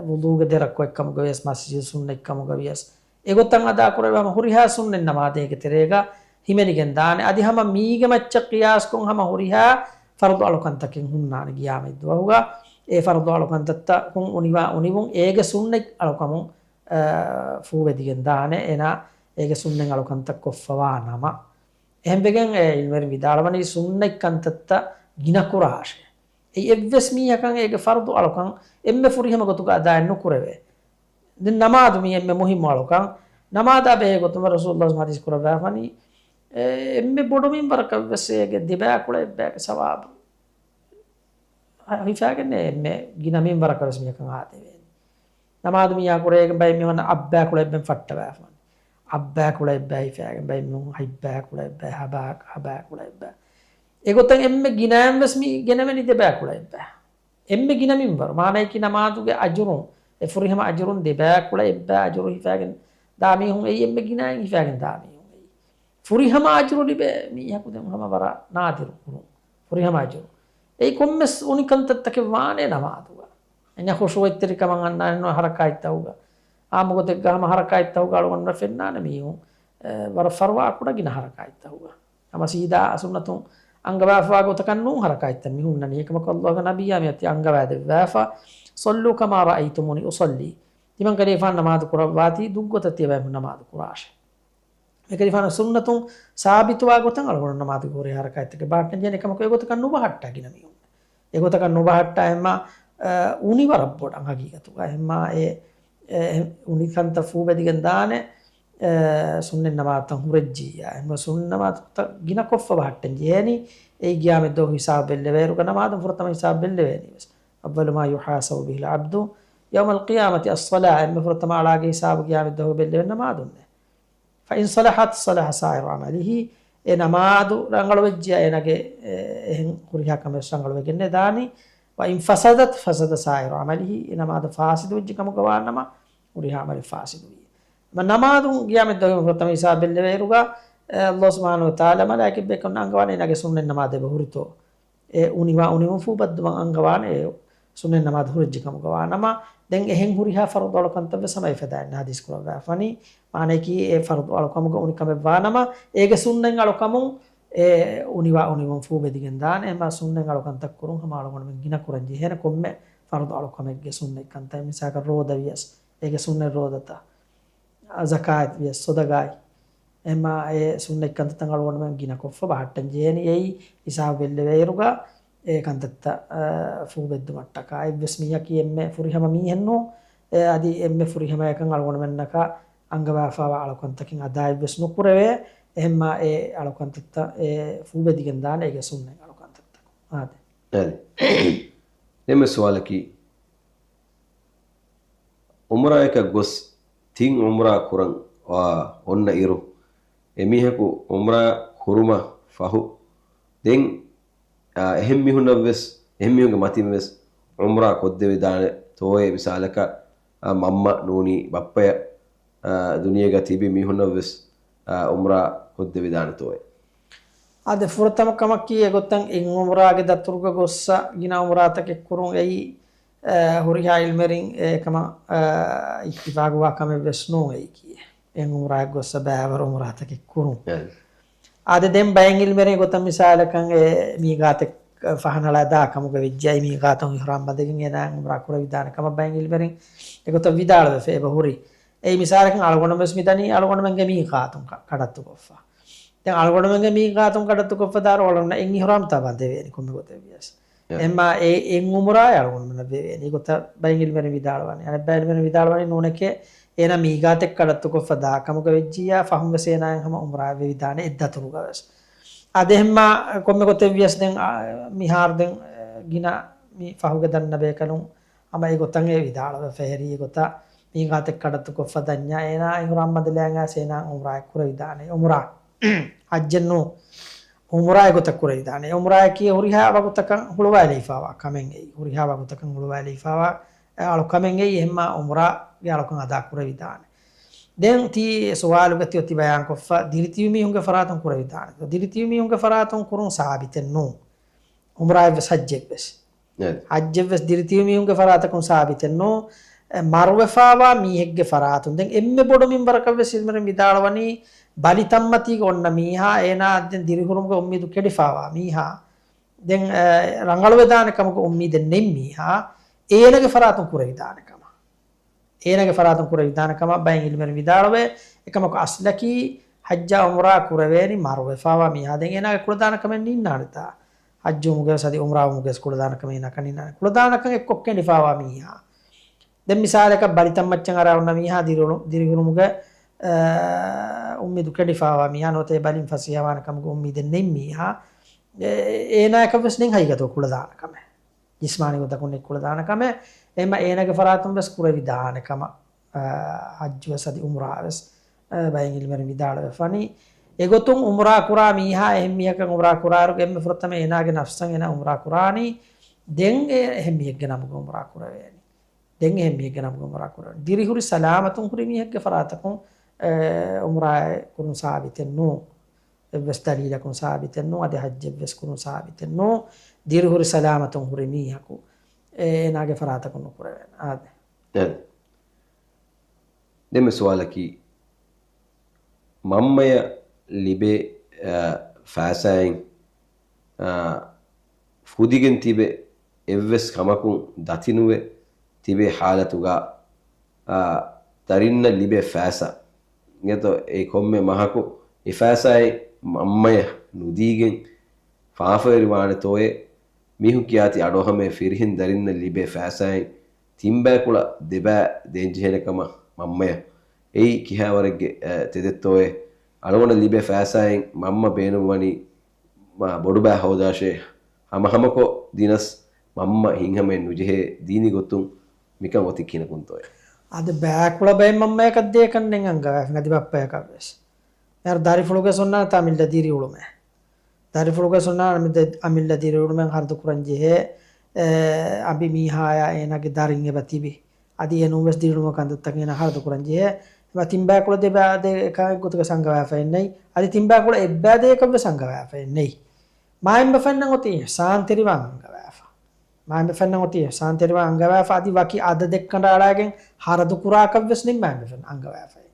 ވުޟޫގެ ދެ ރައްކުއެއް ކަމުގަ ވިޔަސް، މަސްޖިދު ސުންނަތް ކަމުގަ ވިޔަސް، އެގޮތަށް އަދާކުރެވޭ ހަމަ ހުރިހާ ސުންނަތް ނަމާދެއްގެ ތެރޭގަ ހިމެނިގެން ދާނެ. އަދި ހަމަ މީގެ މައްޗަށް ޤިޔާސްކޮށް ހަމަ ހުރިހާ ފަރުޟު އަޅުކަންތަކެއް ހުންނާނެ ގިޔާމަތްދުވަހުގަ. އެ ފަރުޟު އަޅުކަންތައްތަކުން އުނިވާ އުނިވުން އޭގެ ސުންނަތް އަޅުކަމުން، އަ، ފޫވެދިގެން ދާނެ. އޭނާ އޭގެ ސުންނަތް އަޅުކަންތައް ކޮށްފަވާ ނަމަ. އެހެންވެގެން އެ ޢިލްމުވެރިން ވިދާޅުވަނީ ސުންނަތް ކަންތައްތައް ގިނަކުރާށޭ. އެއީ އެއްވެސް މީހަކަށް އޭގެ ފަރުޟު އަޅުކަން އެންމެ ފުރިހަމަ ގޮތުގަ އަދާއެއް ނުކުރެވޭ. ދެން ނަމާދު މީ އެންމެ މުހިއްމު އަޅުކަން. ނަމާދާ ބެހޭ ގޮތުން ރަސޫލުﷲ ޙަދީޘް ކުރައްވާފަނީ، އެ، އެންމެ ބޮޑު މިންވަރަކަށް ވެސް އޭގެ ދެބައިކުޅަ އެއްބަޔަކަށް ސަވާބު ހިފާގެންނޭ އެންމެ ގިނަ މިންވަރަކަށް ވެސް މީހަކަށް އާދެވޭނެ. ނަމާދު މިޔާ ކުރޭގެން ބައެއް މީހުން އަށްބައިކުޅަ އެއްބައި ފައްޓަވާފަން. އަށްބައިކުޅަ އެއްބައި ހިފާގެން ބައެއް މީހުން ހަތްބައިކުޅަ އެއްބައި ހަބާ-، ހަބާކުޅަ އެއްބައި. އެގޮތަށް އެންމެ ގިނައިން ވެސް މި ގެނެވެނީ ދެބައިކުޅަ އެއްބައި. އެންމެ ގިނަ މިންވަރު. މާނައަކީ ނަމާދުގެ އަޖުރުން، އެ ފުރިހަމަ އަޖުރުން ދެބައިކުޅަ އެއްބައި އަޖުރު ހިފާގެން ދާ މީހުން އެއީ، އެންމެ ގިނައިން ހިފާގެން ދާ މީހުން އެއީ. ފުރިހަމަ އަޖުރު ލިބޭ މީހަކު ދެން ހަމަ ވަރަށް ނާދިރު ކުރުން. ފުރިހަމަ އަޖުރު. އެއީ ކޮންމެސް އުނި ކަންތައްތަކެއް ވާނެ ނަމާދުގަ. އެންޏާ ޚުޝޫޢަތްތެރިކަމަށް އަންނާނެ ނުވަ ހަރަކާތްތަކުގަ. އާއްމު ގޮތެއްގަ ހަމަ ހަރަކާތްތަކުގަ އަޅުގަނޑު ފެންނާނެ މީހުން، އެ، ވަރަށް ފަރުވާ ކުޑަ ގިނަ ހަރަކާތްތަކުގަ. ހަމަ ސީދާ ސުންނަތުން އަންގަވާފަވާ ގޮތަކަށް ނޫން ހަރަކާތްތައް މި ހުންނަނީ. އެކަމަކު ﷲގެ ނަބިއްޔާ މިއޮތީ އަންގަވާދެއްވާފަ، "صلوا كما رأيتموني أصلي." ތިމަން ކަލޭފާން ނަމާދު ކުރައްވާތީ ދުށްގޮތަށް ތިޔަބައިމީހުން ނަމާދު ކުރާށޭ. އެކަލޭފާނު ސުންނަތުން ސާބިތުވާ ގޮތަށް އަޅުގަނޑު ނަމާދުގެ ހުރި ހަރަކާތްތަކެއް ބަހައްޓަން ޖެހޭނެ. އެކަމަކު އެގޮތަކަށް ނުބަހައްޓާ ގިނަ މީހުން. އެގޮތަކަށް ނުބަހައްޓާ އެހެންމާ، އަ، އުނި ވަރަށް ބޮޑަށް ހަގީގަތުގަ. އެހެންމާ އެ، އެ، އެ، އުނި ކަންތައް ފޫބެދިގެން ދާނެ، އެ، ސުންނަތް ނަމާދުތައް ހުރެއްޖިއްޔާ. އެހެންމާ ސުންނަތް ނަމާދުތައް ގިނަކޮށްފަ ބަހައްޓަން ޖެހޭނީ. އެއީ ގިޔާމަތްދުވަހު ހިސާބު ބެއްލެވޭއިރުގަ ނަމާދުން ފުރަތަމަ ހިސާބު ބެއްލެވޭނީ ވެސް. أول ما يحاسب به العبد يوم القيامة الصلاة. އެންމެ ފުރަތަމަ އަޅާގެ ހިސާބު ގިޔާމަތްދުވަހު ބެއްލެވޭ ނަމާދުންނޭ. فإن صلحت صلح سائر عمله. އެ ނަމާދު ރަނގަޅުވެއްޖިއްޔާ އޭނާގެ، އެ، އެހެން ހުރިހާ ކަމެއް ވެސް ރަނގަޅުވެގެންނޭ ދާނީ. وإن فسدت فسد سائر عمله. އެ ނަމާދު ފާސިދުވެއްޖެ ކަމުގަ ވާނަމަ، ހުރިހާ ޢަމަލެއް ފާސިދުވީ. އެމަ ނަމާދުން ގިޔާމަތްދުވަހު ފުރަތަމަ ހިސާބު ބެއްލެވޭއިރުގަ، އެ، ﷲ ސުބްޙާނަހޫ ވަތަޢާލާ މަލާއިކަތްބޭކަލުންނަށް އަންގަވާނެ އޭނާގެ ސުންނަތް ނަމާދު އެބަ ހުރިތޯ. އެ އުނިވާ އުނިވުން ފޫބައްދުމަށް އަންގަވާނެ އެ ސުންނަތް ނަމާދު ހުރެއްޖެ ކަމުގަ ވާނަމަ، ދެން އެހެން ހުރިހާ ފަރުޟު އަޅުކަންތައް ވެސް ހަމަ އެފަދައިން ޙަދީޘް ކުރައްވާފަނީ. މާނައަކީ އެ ފަރުޟު އަޅުކަމުގަ އުނިކަމެއް ވާނަމަ، އޭގެ ސުންނަތް އަޅުކަމުން އެ އުނިވާ އުނިވުން ފޫބެދިގެން ދާނެ. އެމާ ސުންނަތް އަޅުކަންތައް ކުރުން ހަމަ އަޅުގަނޑުމެން ގިނަ ކުރަން ޖެހޭނެ ކޮންމެ ފަރުޟު އަޅުކަމެއްގެ ސުންނަތް ކަންތައް. މިސާލަކަށް ރޯދަ ވިޔަސް، އޭގެ ސުންނަތް ރޯދަތައް. ޒަކާތް ވިޔަސް ޞަދަޤާތް. އެމާ އެ ސުންނަތް ކަންތައްތައް އަޅުގަނޑުމެން ގިނަކޮށްފަ ބަހައްޓަން ޖެހޭނީ އެއީ ހިސާބު ބެއްލެވޭއިރުގަ އެ ކަންތައްތައް، އަ، ފޫބެއްދުމަށްޓަކާ. އެއްވެސް މީހަކީ އެންމެ ފުރިހަމަ މީހެއްނޫން. އެ އަދި އެންމެ ފުރިހަމަޔަކަށް އަޅުގަނޑުމެންނަކަށް އަންގަވާފަވާ އަޅުކަންތަކެއް އަދާއެއްވެސް ނުކުރެވޭ. އެހެންމާ އެ އަޅުކަންތައްތައް އެ ފޫބެދިގެން ދާނެ އޭގެ ސުންނަތް އަޅުކަންތައްތަކުން. އާދެ. އަދި. ދެންމެ ސުވާލަކީ، އުމްރާއަކަށް ގޮސް ތިން އުމްރާ ކުރަން އާ، އޮންނަ އިރު، އެމީހަކު އުމްރާ ކުރުމަށް ފަހު، ދެން، އާ، އެހެން މީހުންނަށްވެސް، އެހެން މީހުންގެ މަތިންވެސް އުމްރާ ކޮށްދެވިދާނެ ތޯއޭ؟ މިސާލަކަށް، އާ، މަންމަ ނޫނީ ބައްޕަޔަށް، އާ، ދުނިޔޭގަ ތިބި މީހުންނަށްވެސް، އާ، އުމްރާ ކޮށްދެވިދާނެ ތޯއޭ؟ އާދެ، ފުރަތަމަ ކަމަކީ އެގޮތަށް އެއް އުމްރާގެ ދަތުރުގަ ގޮއްސަ ގިނަ އުމްރާތަކެއް ކުރުން އެއީ، އާ، ހުރިހާ އިލްމެރިން އެކަމަށް، އާ، އިއްތިފާގުވާ ކަމެއް ވެސް ނޫން އެއީކީ. އެއް އުމްރާއެއް ގޮއްސަ ބައިވަރު އުމްރާތަކެއް ކުރުން. އެ. އާދެ، ދެން ބައެއް އިލްމެރިން އެގޮތަށް މިސާލަކަށް އެ މީގާތެއް ފަހަނަޅާ ދާ ކަމުގަ ވެއްޖެ، އެ މީގާތުން އިޙްރާމް ބަނދެގެން އޭނާ އުމްރާ ކުރެވިދާނެ ކަމަށް ބައެއް އިލްމެރިން އެގޮތަށް ވިދާޅުވެފަ އެބަ ހުރި. އެއީ މިސާލަކަށް އަޅުގަނޑު ވެސް މިދަނީ އަޅުގަނޑުމެންގެ މީގާތުން ކަ-، ކަޑައްތުކޮށްފަ. ދެން އަޅުގަނޑުމެންގެ މީގާތުން ކަޑައްތުކޮށްފަ ދާރު އަޅުގަނޑަށް އެއް އިޙްރާމްތާ ބަނދެވޭނެ ކޮންމެ ގޮތެއް ވިޔަސް. އެ. އެމާ އެ އެއް އުމްރާއެއް އަޅުގަނޑުމެންނަށް ވެވޭނެ. އެގޮތަށް ބައެއް އިލްމެރިން ވިދާޅުވާނެ. އަނެއް ބައެއް އިލްމެރިން ވިދާޅުވާނީ ނޫނެކޭ، އޭނާ މީގާތެއް ކަޑައްތުކޮށްފަ ދާ ކަމުގަ ވެއްޖިއްޔާ ފަހުން ވެސް އޭނާއަށް ހަމަ އުމްރާއެއް ވެވިދާނެ އެއް ދަތުރުގަ ވެސް. އާދެ، އެހެންމާ ކޮންމެ ގޮތެއް ވިޔަސް ދެން، އާ، މިހާރު ދެން، އާ، ގިނަ މި ފަހުގެ ދަންނަ ބޭކަލުން ހަމަ އެގޮތަށް އެ ވިދާޅުވެފަ ހެރީ އެގޮތަށް މީގާތެއް ކަޑައްތުކޮށްފަ ދަންޏާ އޭނާ އިޙްރާމް ބަނދެލާން އައިސް އޭނާ އުމްރާއެއް ކުރެވިދާނެ. އުމްރާ ޙައްޖެއް ނޫން. އުމްރާ އެގޮތަށް ކުރެވިދާނެ. އުމްރާއަކީ ހުރިހާ ވަގުތަކަށް ހުޅުވާލެވިފާވާ ކަމެއް އެއީ. ހުރިހާ ވަގުތަކަށް ހުޅުވާލެވިފާވާ އަޅުކަމެއް އެއީ. އެހެންމާ އުމްރާގެ އަޅުކަން އަދާ ކުރެވިދާނެ. ދެން ތީ ސުވާލުގަ ތި އޮތީ ބަޔާންކޮށްފަ ދިރިތިބި މީހުންގެ ފަރާތުން ކުރެވިދާނެ. ދިރިތިބި މީހުންގެ ފަރާތުން ކުރުން ސާބިތެއް ނޫން. އުމްރާއެއްވެސް ޙައްޖެއްވެސް. އެ. ޙައްޖެއްވެސް ދިރިތިބި މީހުންގެ ފަރާތަކުން ސާބިތެއް ނޫން. އެ، މަރުވެފާވާ މީހެއްގެ ފަރާތުން. ދެން އެންމެ ބޮޑު މިންވަރަކަށްވެސް އިލްމެރިން ވިދާޅުވަނީ ބަލި ތަންމަތީގަ އޮންނަ މީހާ، އޭނާއަށް ދެން ދިރިހުރުމުގެ އުއްމީދު ކެޑިފާވާ މީހާ، ދެން، އެ، ރަނގަޅުވެދާނެ ކަމުގެ އުއްމީދެއް ނެތް މީހާ، އޭނަގެ ފަރާތުން ކުރެވިދާނެ ކަމަށް. އޭނަގެ ފަރާތުން ކުރެވިދާނެ ކަމަށް ބައެއް އިލްމެރިން ވިދާޅުވޭ. އެކަމަކު އަސްލަކީ ޙައްޖާ އުމްރާ ކުރެވޭނީ މަރުވެފާވާ މީހާ. ދެން އޭނާގެ ކުޅަދާނަކަމެއް ނިންނާނެތާ؟ ޙައްޖުވުމުގެ ވެސް އަދި އުމްރާވުމުގެ ވެސް ކުޅަދާނަކަމެއް އޭނާއަކަށް ނިންނާނެ. ކުޅަދާނަކަން އެއްކޮށް ކެނޑިފާވާ މީހާ. ދެން މިސާލަކަށް ބަލިތައް މައްޗަށް އަރާ އޮންނަ މީހާ ދިރިއުޅު-، ދިރިހުރުމުގެ، އަ، އުއްމީދު ކެނޑިފާވާ މީހާ ނުވަތަ އެ ބަލިން ފަސޭހަވާނެ ކަމުގެ އުއްމީދެއް ނެތް މީހާ. އެ-، އޭނާއަކަށް ވެސް ނެތް ހަގީގަތުގަ ކުޅަދާނަކަމެއް. ޖިސްމާނީ ގޮތަކުން ނެތް ކުޅަދާނަކަމެއް. އެހެންމަ އޭނާގެ ފަރާތުން ވެސް ކުރެވިދާނެ ކަމަށް، އަ، ޙައްޖު ވެސް އަދި އުމްރާ ވެސް، އަ، ބައެއް އިލްމެރިން ވިދާޅުވެފަނީ. އެގޮތުން އުމްރާ ކުރާ މީހާ އެހެން މީހަކަށް އުމްރާ ކުރާއިރު އެންމެ ފުރަތަމަ އޭނާގެ ނަފްސަށް އޭނާ އުމްރާ ކުރާނީ. ދެން އެ އެހެން މީހެއްގެ ނަމުގަ އުމްރާ ކުރެވޭނީ. ދެން އެހެން މީހެއްގެ ނަމުގަ އުމްރާ ކުރެވޭނީ. ދިރިހުރި ސަލާމަތުން ހުރި މީހެއްގެ ފަރާތަކުން، އެ، އުމްރާއެއް ކުރުން ސާބިތެއް ނޫން. އެއްވެސް ދަލީލަކުން ސާބިތެއް ނޫން. އަދި ޙައްޖެއްވެސް ކުރުން ސާބިތެއް ނޫން. ދިރިހުރި ސަލާމަތުން ހުރި މީހަކު އޭނާގެ ފަރާތަކުން ނުކުރެވޭނެ. އާދެ. އެ. ދެންމެ ސުވާލަކީ، މަންމަޔަށް ލިބޭ، އަ، ފައިސާއިން، އަ، ފުދިގެން ތިބެ އެއްވެސް ކަމަކުން ދަތިނުވެ ތިބޭ ޙާލަތުގަ، އާ، ދަރިންނަށް ލިބޭ ފައިސާ. އިނގޭތޯ އެ ކޮންމެ މަހަކު އެ ފައިސާއެއް މަންމަޔަށް ނުދީގެން ފާފަވެރިވާނެތޯއޭ؟ މީހުން ކިޔާތީ އަޑުއަހަމޭ ފިރިހެން ދަރިންނަށް ލިބޭ ފައިސާއިން ތިންބައިކުޅަ ދެބައި ދޭންޖެހޭނެ ކަމަށް މަންމަޔަށް. އެއީ ކިހާވަރެއްގެ، އަ، ތެދެއްތޯއޭ؟ އަޅުގަނޑަށް ލިބޭ ފައިސާއިން މަންމަ ބޭނުންވަނީ މާ ބޮޑުބައި ހޯދާށޭ، ހަމަހަމަކޮށް ދިނަސް މަންމަ ހިތްހަމައެއް ނުޖެހޭ. ދީނީ ގޮތުން މިކަން އޮތީ ކިހިނަކުންތޯއޭ؟ އަދި ބައިކުޅަ ބައެއް މަންމަޔަކަށް ދޭކަން ނެތް އަންގަވާފަ އަދި ބައްޕަޔަކަށް ވެސް. މިހާރު ދަރިފުޅުގެ ސުންނާނެ އަމިއްލަ ދިރިއުޅުމެއް. ދަރިފުޅުގެ ސުންނާނެ އަމިއްލަ ދިރިއުޅުމެއް ހަރަދު ކުރަން ޖެހޭ، އެ، އަނބި މީހާޔާ އޭނާގެ ދަރިން އެބަ ތިބި. އަދި އެނޫން ވެސް ދިރިއުޅުމުގެ ކަންތައްތައް އޭނާ ހަރަދު ކުރަން ޖެހޭ. އެބަ ތިންބައިކުޅަ ދެބައި ދޭކަށް އެއްގޮތުގަ އަންގަވާފައެއް ނެތް. އަދި ތިންބައިކުޅަ އެއްބައި ދޭކަށް ވެސް އަންގަވާފައެއް ނެތް. މާތްބަފައިންނަށް އޮތީ އިޙްސާންތެރިވާން އަންގަވާފަ. މާތްބަފައިންނަށް އޮތީ އިޙްސާންތެރިވާން އަންގަވާފަ. އަދި ވަކި އަދަދެއް ކަނޑައަޅާގެން ހަރަދު ކުރާކަށް ވެސް ނެތް މާތްބަފައިން އަންގަވާފައި.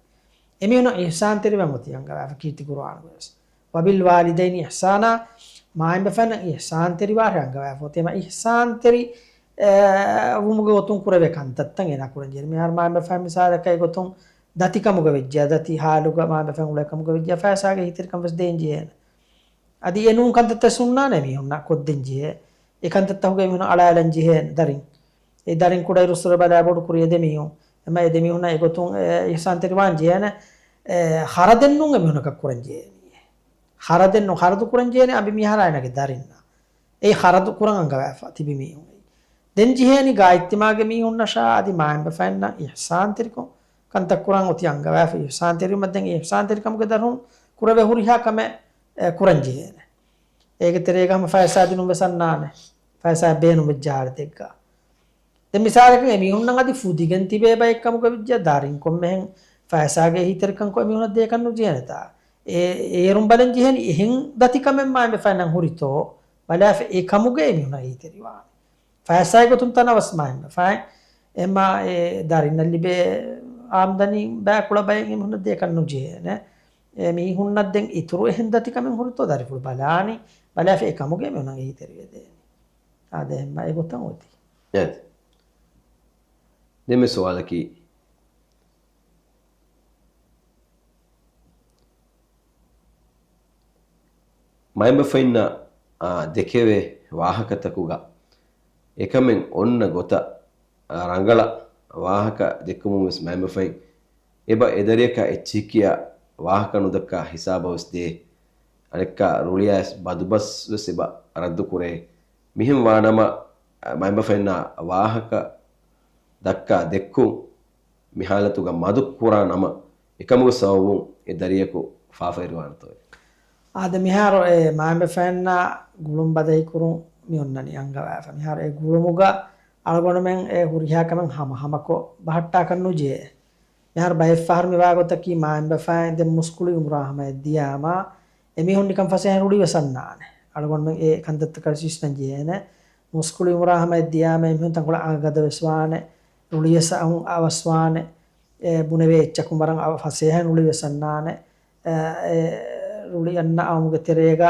އެމީހުންނަށް އިޙްސާންތެރިވާން އޮތީ އަންގަވާފަ. ކީރިތި ޤުރުއާނުގަ ވެސް. "وبالوالدين إحسانا" މާތްބަފައިންނަށް އިޙްސާންތެރިވާށޭ އަންގަވާފަ. އޮތީމަ އިޙްސާންތެރި، އެ، ވުމުގެ ގޮތުން ކުރެވޭ ކަންތައްތައް އޭނާ ކުރަން ޖެހޭ. މިހާރު މާތްބަފައިން މިސާލަކަށް އެގޮތުން ދަތިކަމުގަ ވެއްޖެ، ދަތި ހާލުގަ މާތްބަފައިން އުޅޭ ކަމުގަ ވެއްޖެ، ފައިސާގެ އެހީތެރިކަން ވެސް ދޭން ޖެހޭނެ. އަދި އެނޫން ކަންތައްތައް ސުންނާނެ މީހުންނަށް ކޮށްދޭން ޖެހޭ. އެ ކަންތައްތަކުގައި މީހުން އަޅާލަން ޖެހޭނެ ދަރިން. އެ ދަރިން ކުޑައިރުއްސުރެ ބަލާ ބޮޑު ކުރި އެ ދެމީހުން. އެމަ އެ ދެމީހުންނަށް އެގޮތުން އެ އިޙްސާންތެރިވާން ޖެހޭނެ، އެ، ޚަރަދެއްނޫން އެމީހުންނަކަށް ކުރަން ޖެހޭނީ. ޚަރަދެއްނޫން، ޚަރަދު ކުރަން ޖެހޭނެ އަނބިމީހާރާ އޭނާގެ ދަރިންނަށް. އެ ޚަރަދު ކުރަން އަންގަވާފަ ތިބި މީހުން. ދެން ޖެހޭނީ ގާތްތިމާގެ މީހުންނަށާ އަދި މާތްބަފައިންނަށް އިޙްސާންތެރިކޮށް ކަންތައް ކުރަން އޮތީ އަންގަވާފަ އިޙްސާންތެރިވުމަށް. ދެން އިޙްސާންތެރިކަމުގެ ދަށުން ކުރެވޭ ހުރިހާ ކަމެއް، އެ، ކުރަން ޖެހޭނެ. އޭގެ ތެރޭގަ ހަމަ ފައިސާ ދިނުން ވެސް އަންނާނެ. ފައިސާ ބޭނުން ވެއްޖެ އާޅަތެއްގަ. ދެން މިސާލަކަށް އެމީހުންނަށް އަދި ފުދިގެން ތިބޭ ބައެއް ކަމުގަ ވެއްޖެ ދަރިން ކޮންމެހެން ފައިސާގެ އެހީތެރިކަންކޮށް އެމީހުންނަށް ދޭކަށް ނުޖެހޭނެތާ. އޭ، އޭރުން ބަލަން ޖެހޭނީ އެހެން ދަތިކަމެއް މާތްބަފައިންނަށް ހުރިތޯ ބަލާފަ އެ ކަމުގަ އެމީހުންނަށް އެހީތެރިވާނެ. ފައިސާގެ ގޮތުން ތަނަވަސް މާތްބަފައިން. އެމާ އެ ދަރިންނަށް ލިބޭ އާމްދަނީ ބައިކުޅަ ބައެއް އެމީހުންނަށް ދޭކަށް ނުޖެހޭނެ. އެ މީހުންނަށް ދެން އިތުރު އެހެން ދަތިކަމެއް ހުރިތޯ ދަރިފުޅު ބަލާނީ. ބަލާފަ އެ ކަމުގަ އެމީހުންނަށް އެހީތެރިވެދޭނެ. އާދެ، އެހެންމާ އެގޮތަށް އޮތީ. އެ. ދެންމެ ސުވާލަކީ، މައިންބަފައިންނަށް، އާ، ދެކެވޭ ވާހަކަތަކުގަ އެކަމެއް އޮންނަ ގޮތަށް، އާ، ރަނގަޅަށް ވާހަކަ ދެއްކުމުން ވެސް މައިންބަފައިން އެބަ އެދަރިޔަކާ އެއްޗިހި ކިޔާ ވާހަކަ ނުދައްކާ ހިސާބަށް ވެސް ދޭ. އަނެއްކާ ރުޅިއައިސް ބަދުބަސް ވެސް އެބަ ރައްދު ކުރޭ. މިހެން ވާނަމަ، އަ، މައިންބަފައިންނާ ވާހަކަ ދައްކާ ދެއްކުން މި ހާލަތުގަ މަދު ކުރާ ނަމަ، އެކަމުގެ ސަބަބުން އެ ދަރިޔަކު ފާފައިރުވާނެތޯ؟ އާދެ، މިހާރު އެ މާތްބަފައިންނާ ގުޅުން ބަދަހިކުރުން މި އޮންނަނީ އަންގަވާފަ. މިހާރު އެ ގުޅުމުގަ އަޅުގަނޑުމެން އެ ހުރިހާ ކަމެއް ހަމަހަމަކޮށް ބަހައްޓާކަށް ނުޖެހޭ. މިހާރު ބައެއްފަހަރު މިވާގޮތަކީ މާތްބަފައިން ދެން މުސްކުޅި އުމުރާ ހަމަޔަށް ދިޔާމާ، އެމީހުން ނިކަން ފަސޭހައިން ރުޅިވެސް އަންނާނެ. އަޅުގަނޑުމެން އެ ކަންތައްތަކަށް ވިސްނަން ޖެހޭނެ. މުސްކުޅި އުމުރާ ހަމަޔަށް ދިޔާމަ އެމީހުން ތަންކޮޅެއް އަނގަގަދަ ވެސް ވާނެ، ރުޅިވެސް އައު-، އަވަސްވާނެ. އެ ބުނެވޭ އެއްޗަކުން ވަރަށް އަވަ-، ފަސޭހައިން ރުޅިވެސް އަންނާނެ. އެ، އެ ރުޅި އަންނަ އައުމުގެ ތެރޭގަ،